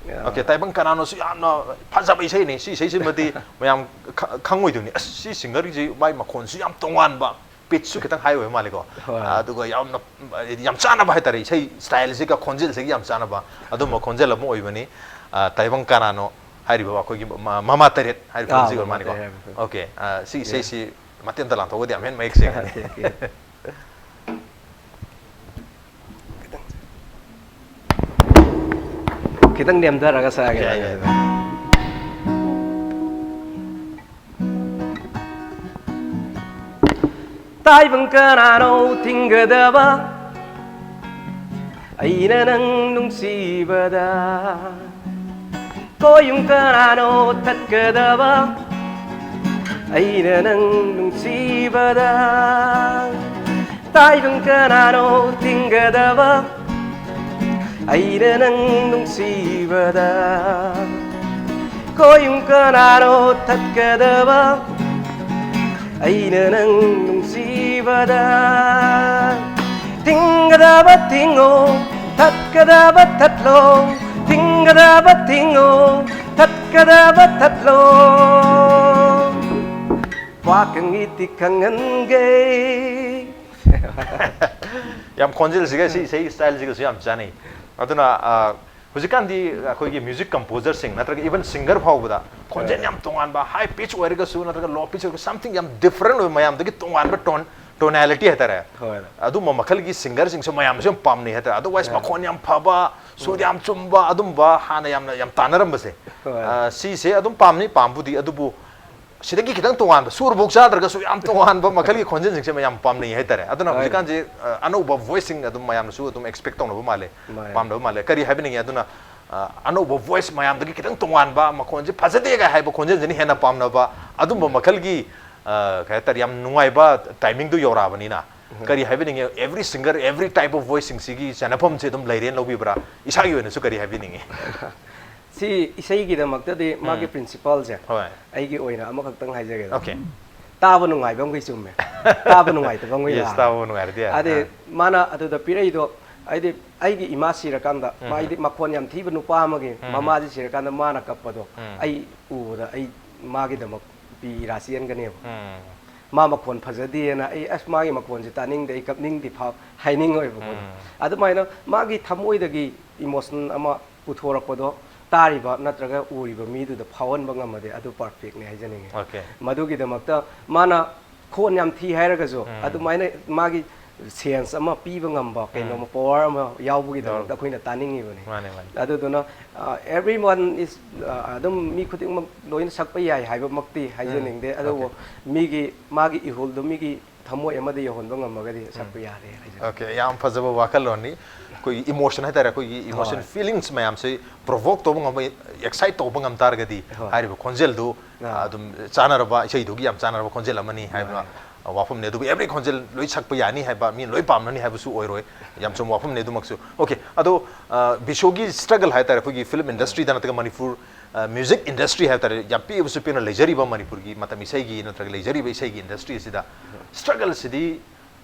ꯑ꯫ Okay, "ꯇꯥꯏꯕꯪ ꯀꯅꯥꯅꯣꯁꯨ" ꯌꯥꯝꯅ ꯐꯖꯕ ꯏꯁꯩꯅꯤ꯫ ꯁꯤ ꯏꯁꯩꯁꯤꯃꯗꯤ ꯃꯌꯥꯝ ꯈ-, ꯈꯪꯉꯣꯏꯗꯣꯏꯅꯤ꯫ ꯑꯁ, ꯁꯤ ꯁꯤꯡꯒꯔꯒꯤꯁꯤ ꯃꯥꯏ ꯃꯈꯣꯟꯁꯨ ꯌꯥꯝ ꯇꯣꯉꯥꯟꯕ, ꯄꯤꯠꯁꯁꯨ ꯈꯤꯇꯪ ꯍꯥꯏ ꯑꯣꯏꯕ ꯃꯥꯜꯂꯤꯀꯣ꯫ ꯍꯣꯏ꯫ ꯑꯗꯨꯒ ꯌꯥꯝꯅ, ꯍꯥꯏꯗꯤ ꯌꯥꯝ ꯆꯥꯟꯅꯕ ꯍꯥꯏꯇꯥꯔꯦ, ꯏꯁꯩ ꯁ꯭ꯇꯥꯏꯜꯁꯤꯒ ꯈꯣꯟꯖꯦꯜꯁꯤꯒ ꯌꯥꯝ ꯆꯥꯟꯅꯕ ꯑꯗꯨꯝꯕ ꯈꯣꯟꯖꯦꯜ ꯑꯃ ꯑꯣꯏꯕꯅꯤ꯫ ꯑ, "ꯇꯥꯏꯕꯪ ꯀꯅꯥꯅꯣ" ꯍꯥꯏꯔꯤꯕ ꯑꯩꯈꯣꯏꯒꯤ ꯃ-, ꯃꯃꯥ ꯇꯔꯦꯠ ꯍꯥꯏꯔꯤꯕ ꯑꯥ, ꯐꯤꯂꯝꯁꯤꯒꯤ ꯑꯣꯏꯔ ꯃꯃꯥ ꯃꯥꯜꯂꯤꯀꯣ꯫ ꯇꯔꯦꯠ ꯍꯥꯏꯕ ꯐꯤꯂꯝ꯫ Okay, ꯑ, ꯁꯤ ꯏꯁꯩꯁꯤ ꯃꯇꯦꯛ ꯑꯃꯇ ꯂꯥꯟꯊꯣꯛꯑꯒꯗꯤ ꯌꯥꯝ ꯍꯦꯟꯅ ꯃꯌꯦꯛ ꯁꯦꯡꯉꯅꯤ꯫ Okay, okay꯫ ꯈꯤꯇꯪ ꯅꯦꯝꯊꯔꯒ ꯁꯛꯑꯒꯦ꯫ Okay, ꯌꯥꯏ, ꯌꯥꯏ꯫ ꯇꯥꯏꯕꯪ ꯀꯅꯥꯅꯣ ꯊꯤꯡꯒꯗꯕ? ꯑꯩꯅ ꯅꯪ ꯅꯨꯡꯁꯤꯕꯗ ꯀꯣꯌꯨꯝ ꯀꯅꯥꯅꯣ ꯊꯠꯀꯗꯕ? ꯑꯩꯅ ꯅꯪ ꯅꯨꯡꯁꯤꯕꯗ ꯇꯥꯏꯕꯪ ꯀꯅꯥꯅꯣ ꯊꯤꯡꯒꯗꯕ? ꯑꯩꯅ ꯅꯪ ꯅꯨꯡꯁꯤꯕꯗ ꯀꯣꯌꯨꯝ ꯀꯅꯥꯅꯣ ꯊꯠꯀꯗꯕ? ꯑꯩꯅ ꯅꯪ ꯅꯨꯡꯁꯤꯕꯗ ꯊꯤꯡꯒꯗꯕ ꯊꯤꯡꯉꯣ, ꯊꯠꯀꯗꯕ ꯊꯠꯂꯣ, ꯊꯤꯡꯒꯗꯕ ꯊꯤꯡꯉꯣ, ꯊꯠꯀꯗꯕ ꯊꯠꯂꯣ꯫ ꯋꯥꯈꯪꯒꯤꯗꯤ ꯈꯪꯍꯟꯒꯦ꯫ ꯌꯥꯝ ꯈꯣꯟꯖꯦꯜꯁꯤꯒ ꯁꯤ ꯏꯁꯩ ꯁ꯭ꯇꯥꯏꯜꯁꯤꯒꯁꯨ ꯌꯥꯝ ꯆꯥꯅꯩ꯫ ꯑꯗꯨꯅ ꯍꯧꯖꯤꯛꯀꯥꯟꯗꯤ ꯑꯩꯈꯣꯏꯒꯤ ꯃ꯭ꯌꯨꯖꯤꯛ ꯀꯝꯄꯣꯖꯔꯁꯤꯡ ꯅꯠꯇ꯭ꯔꯒ ꯏꯚꯟ ꯁꯤꯡꯒꯔ ꯐꯥꯎꯕꯗ ꯈꯣꯟꯖꯦꯜ ꯌꯥꯝ ꯇꯣꯉꯥꯟꯕ, ꯍꯥꯏ ꯄꯤꯆ ꯑꯣꯏꯔꯒꯁꯨ ꯅꯠꯇ꯭ꯔꯒ ꯂꯣ ꯄꯤꯆ ꯑꯣꯏꯔꯒꯁꯨ, ꯁꯝꯊꯤꯡ ꯌꯥꯝ ꯗꯤꯐ꯭ꯔꯦꯟ ꯑꯣꯏꯕ, ꯃꯌꯥꯝꯗꯒꯤ ꯇꯣꯉꯥꯟꯕ ꯇꯣꯟ, ꯇꯣꯅꯥꯂꯤꯇꯤ ꯍꯥꯏꯇꯥꯔꯦ꯫ ꯍꯣꯏ꯫ ꯑꯗꯨꯝꯕ ꯃꯈꯜꯒꯤ ꯁꯤꯡꯒꯔꯁꯤꯡꯁꯨ ꯃꯌꯥꯝꯅꯁꯨ ꯌꯥꯝ ꯄꯥꯝꯅꯩ ꯍꯥꯏꯇꯥꯔꯦ꯫ ꯑꯗꯔꯋꯥꯏꯁ ꯃꯈꯣꯟ ꯌꯥꯝ ꯐꯕ, ꯁꯨꯔ ꯌꯥꯝ ꯆꯨꯝꯕ, ꯑꯗꯨꯝꯕ ꯍꯥꯟꯅ ꯌꯥꯝꯅ ꯌꯥꯝ ꯇꯥꯟꯅꯔꯝꯕꯁꯦ꯫ ꯍꯣꯏ꯫ ꯑ, ꯁꯤꯁꯦ ꯑꯗꯨꯝ ꯄꯥꯝꯅꯤ, ꯄꯥꯝꯕꯨꯗꯤ, ꯑꯗꯨꯕꯨ ꯁꯤꯗꯒꯤ ꯈꯤꯇꯪ ꯇꯣꯉꯥꯟꯕ, ꯁꯨꯔꯐꯧ ꯆꯥꯗ꯭ꯔꯒꯁꯨ ꯌꯥꯝ ꯇꯣꯉꯥꯟꯕ ꯃꯈꯜꯒꯤ ꯈꯣꯟꯖꯦꯜꯁꯤꯡꯁꯦ ꯃꯌꯥꯝ ꯄꯥꯝꯅꯩ ꯍꯥꯏꯇꯥꯔꯦ꯫ ꯑꯗꯨꯅ ꯍꯣꯏ꯫ ꯍꯧꯖꯤꯛꯀꯥꯟꯁꯦ ꯑ, ꯑꯅꯧꯕ ꯚꯣꯏꯁꯁꯤꯡ ꯑꯗꯨꯝ ꯃꯌꯥꯝꯅꯁꯨ ꯑꯗꯨꯝ ꯑꯦꯛꯁꯄꯦꯛ ꯇꯧꯅꯕ ꯃꯥꯜꯂꯦ, ꯃꯥꯅꯦ꯫ ꯄꯥꯝꯅꯕ ꯃꯥꯜꯂꯦ꯫ ꯀꯔꯤ ꯍꯥꯏꯕꯤꯅꯤꯡꯉꯤ? ꯑꯗꯨꯅ ꯑ, ꯑꯅꯧꯕ ꯚꯣꯏꯁ ꯃꯌꯥꯝꯗꯒꯤ ꯈꯤꯇꯪ ꯇꯣꯉꯥꯟꯕ, ꯃꯈꯣꯟꯁꯦ ꯐꯖꯗꯦꯒ ꯍꯥꯏꯕ ꯈꯣꯟꯖꯦꯜꯁꯤꯅ ꯍꯦꯟꯅ ꯄꯥꯝꯅꯕ, ꯑꯗꯨꯝꯕ ꯃꯈꯜꯒꯤ ꯑ, ꯀꯩ ꯍꯥꯏꯇꯥꯔꯦ, ꯌꯥꯝ ꯅꯨꯡꯉꯥꯏꯕ ꯇꯥꯏꯃꯤꯡꯗꯨ ꯌꯧꯔꯛꯑꯕꯅꯤꯅ꯫ ꯀꯔꯤ ꯍꯥꯏꯕꯤꯅꯤꯡꯉꯤ? Every singer, every type of ꯚꯣꯏꯁꯁꯤꯡꯁꯤꯒꯤ ꯆꯥꯟꯅꯐꯝꯁꯦ ꯑꯗꯨꯝ ꯂꯩꯔꯦꯅ ꯂꯧꯕꯤꯕ꯭ꯔꯥ? ꯏꯁꯥꯒꯤ ꯑꯣꯏꯅꯁꯨ ꯀꯔꯤ ꯍꯥꯏꯕꯤꯅꯤꯡꯉꯤ? ꯁꯤ ꯏꯁꯩꯒꯤꯗꯃꯛꯇꯗꯤ ꯃꯥꯒꯤ ꯎꯝ꯫ ꯄ꯭ꯔꯤꯟꯁꯤꯄꯜꯁꯦ ꯍꯣꯏ꯫ ꯑꯩꯒꯤ ꯑꯣꯏꯅ ꯑꯃꯈꯛꯇꯪ ꯍꯥꯏꯖꯒꯦ꯫ ꯑꯣꯀꯦ꯫ ꯇꯥꯕ ꯅꯨꯡꯉꯥꯏꯕ ꯑꯃꯈꯩ ꯆꯨꯝꯃꯦ, ꯇꯥꯕ ꯅꯨꯡꯉꯥꯏꯇꯕ ꯑꯃꯈꯩ ꯌꯦꯁ, ꯂꯥꯜꯂꯦ꯫ ꯇꯥꯕ ꯅꯨꯡꯉꯥꯏꯔꯗꯤ ꯌꯥꯔꯦ꯫ ꯑꯗꯩ ꯑꯥ꯫ ꯃꯥꯅ ꯑꯗꯨꯗ ꯄꯤꯔꯛꯏꯗꯣ, ꯍꯥꯏꯗꯤ ꯑꯩꯒꯤ ꯏꯃꯥ ꯁꯤꯔꯀꯥꯟꯗ, ꯎꯝ꯫ ꯃꯥ, ꯍꯥꯏꯗꯤ ꯃꯈꯣꯟ ꯌꯥꯝ ꯊꯤꯕ ꯅꯨꯄꯥ ꯑꯃꯒꯤ ꯎꯝ꯫ ꯃꯃꯥꯁꯤ ꯁꯤꯔꯀꯥꯟꯗ ꯃꯥꯅ ꯀꯞꯄꯗꯣ ꯎꯝ꯫ ꯑꯩ ꯎꯕꯗ ꯑꯩ ꯃꯥꯒꯤꯗꯃꯛ ꯄꯤ ꯏꯔꯥ ꯆꯦꯟꯒꯅꯦꯕ꯫ ꯎꯝ꯫ ꯃꯥ ꯃꯈꯣꯟ ꯐꯖꯗꯦꯅ ꯑꯩ, "ꯑꯁ, ꯃꯥꯒꯤ ꯃꯈꯣꯟꯁꯦ ꯇꯥꯅꯤꯡꯗꯦ, ꯑꯩ ꯀꯞꯅꯤꯡꯗꯦ" ꯐꯥꯎ ꯍꯥꯏꯅꯤꯡꯉꯣꯏꯕꯀꯣ꯫ ꯎꯝ꯫ ꯑꯗꯨꯃꯥꯏꯅ ꯃꯥꯒꯤ ꯊꯃꯣꯏꯗꯒꯤ ꯏꯃꯣꯁꯟ ꯑꯃ ꯄꯨꯊꯣꯔꯛꯄꯗꯣ ꯇꯥꯔꯤꯕ ꯅꯠꯇ꯭ꯔꯒ ꯎꯔꯤꯕ ꯃꯤꯗꯨꯗ ꯐꯥꯎꯍꯟꯕ ꯉꯝꯃꯗꯤ ꯑꯗꯨ ꯄꯔꯐꯦꯛꯅꯦ ꯍꯥꯏꯖꯅꯤꯡꯉꯤ꯫ ꯑꯣꯀꯦ꯫ ꯃꯗꯨꯒꯤꯗꯃꯛꯇ ꯃꯥꯅ ꯈꯣꯟ ꯌꯥꯝ ꯊꯤ ꯍꯥꯏꯔꯒꯁꯨ ꯎꯝ꯫ ꯑꯗꯨꯃꯥꯏꯅ ꯃꯥꯒꯤ ꯁꯦꯟꯁ ꯑꯃ ꯄꯤꯕ ꯉꯝꯕ, ꯀꯩꯅꯣꯝꯃ ꯎꯝ꯫ ꯄꯋꯥꯔ ꯑꯃ ꯌꯥꯎꯕꯒꯤꯗꯃꯛꯇ ꯌꯥꯎꯔꯝ-, ꯑꯩꯈꯣꯏꯅ ꯇꯥꯅꯤꯡꯉꯤꯕꯅꯤ꯫ ꯃꯥꯅꯦ, ꯃꯥꯅꯦ꯫ ꯑꯗꯨꯗꯨꯅ everyone is, ꯑꯗꯨꯝ ꯃꯤ ꯈꯨꯗꯤꯡꯃꯛ ꯂꯣꯏꯅ ꯁꯛꯄ ꯌꯥꯏ ꯍꯥꯏꯕꯃꯛꯇꯤ ꯍꯥꯏꯖꯅꯤꯡꯗꯦ, ꯎꯝ, ꯑꯗꯨꯕꯨ ꯑꯣꯀꯦ꯫ ꯃꯤꯒꯤ, ꯃꯥꯒꯤ ꯏꯍꯨꯜꯗꯨ ꯃꯤꯒꯤ ꯊꯃꯣꯏ ꯑꯃꯗ ꯌꯧꯍꯟꯕ ꯉꯝꯃꯒꯗꯤ ꯁꯛꯄ ꯌꯥꯔꯦ ꯍꯥꯏꯖꯅꯤꯡꯉꯤ꯫ ꯑꯣꯀꯦ, ꯌꯥꯝ ꯐꯖꯕ ꯋꯥꯈꯜꯂꯣꯟꯅꯤ꯫ ꯑꯩꯈꯣꯏꯒꯤ ꯏꯃꯣꯁꯟ ꯍꯥꯏꯇꯥꯔꯦ, ꯑꯩꯈꯣꯏꯒꯤ ꯏꯃꯣꯁꯟ ꯍꯣꯏ꯫ ꯐꯤꯂꯤꯡꯁ ꯃꯌꯥꯝꯁꯦ ꯄ꯭ꯔꯣꯚꯣꯛ ꯇꯧꯕ ꯉꯝꯕ, ꯑꯦꯛꯁꯥꯏꯠ ꯇꯧꯕ ꯉꯝ ꯇꯥꯔꯒꯗꯤ ꯍꯣꯏ꯫ ꯍꯥꯏꯔꯤꯕ ꯈꯣꯟꯖꯦꯜꯗꯨ ꯑꯥ꯫ ꯑꯗꯨꯝ ꯆꯥꯟꯅꯔꯕ, ꯏꯁꯩꯗꯨꯒꯤ ꯌꯥꯝ ꯆꯥꯟꯅꯔꯕ ꯈꯣꯟꯖꯦꯜ ꯑꯃꯅꯤ ꯍꯥꯏꯕ ꯍꯣꯏ꯫ ꯋꯥꯐꯝꯅꯤ꯫ ꯑꯗꯨꯕꯨ ꯑꯦꯕ꯭ꯔꯤ ꯈꯣꯟꯖꯦꯜ ꯂꯣꯏ ꯁꯛꯄ ꯌꯥꯅꯤ ꯍꯥꯏꯕ, ꯃꯤ ꯂꯣꯏ ꯄꯥꯝꯅꯅꯤ ꯍꯥꯏꯕꯁꯨ ꯑꯣꯏꯔꯣꯏ꯫ ꯌꯥꯝ ꯆꯨꯝꯕ ꯋꯥꯐꯝꯅꯤ ꯑꯗꯨꯃꯛꯁꯨ꯫ ꯑꯣꯀꯦ, ꯑꯗꯣ, ꯑ, ꯕꯤꯁꯣꯒꯤ ꯁ꯭ꯇ꯭ꯔꯒꯜ ꯍꯥꯏꯇꯥꯔꯦ, ꯑꯩꯈꯣꯏꯒꯤ ꯐꯤꯂꯝ ꯏꯟꯗꯁꯇ꯭ꯔꯤꯗ ꯅꯠꯇ꯭ꯔꯒ ꯃꯅꯤꯄꯨꯔ, ꯑ, ꯃ꯭ꯌꯨꯖꯤꯛ ꯏꯟꯗꯁꯇ꯭ꯔꯤ ꯍꯥꯏꯇꯥꯔꯦ, ꯌꯥꯝ ꯄꯤꯛꯑꯕꯁꯨ ꯄꯤꯛꯅ ꯂꯩꯖꯔꯤꯕ ꯃꯅꯤꯄꯨꯔꯒꯤ ꯃꯇꯝ ꯏꯁꯩꯒꯤ ꯅꯠꯇ꯭ꯔꯒ ꯂꯩꯖꯔꯤꯕ ꯏꯁꯩꯒꯤ ꯏꯟꯗꯁꯇ꯭ꯔꯤ ꯑꯁꯤꯗ ꯁ꯭ꯇ꯭ꯔꯒꯜꯁꯤꯗꯤ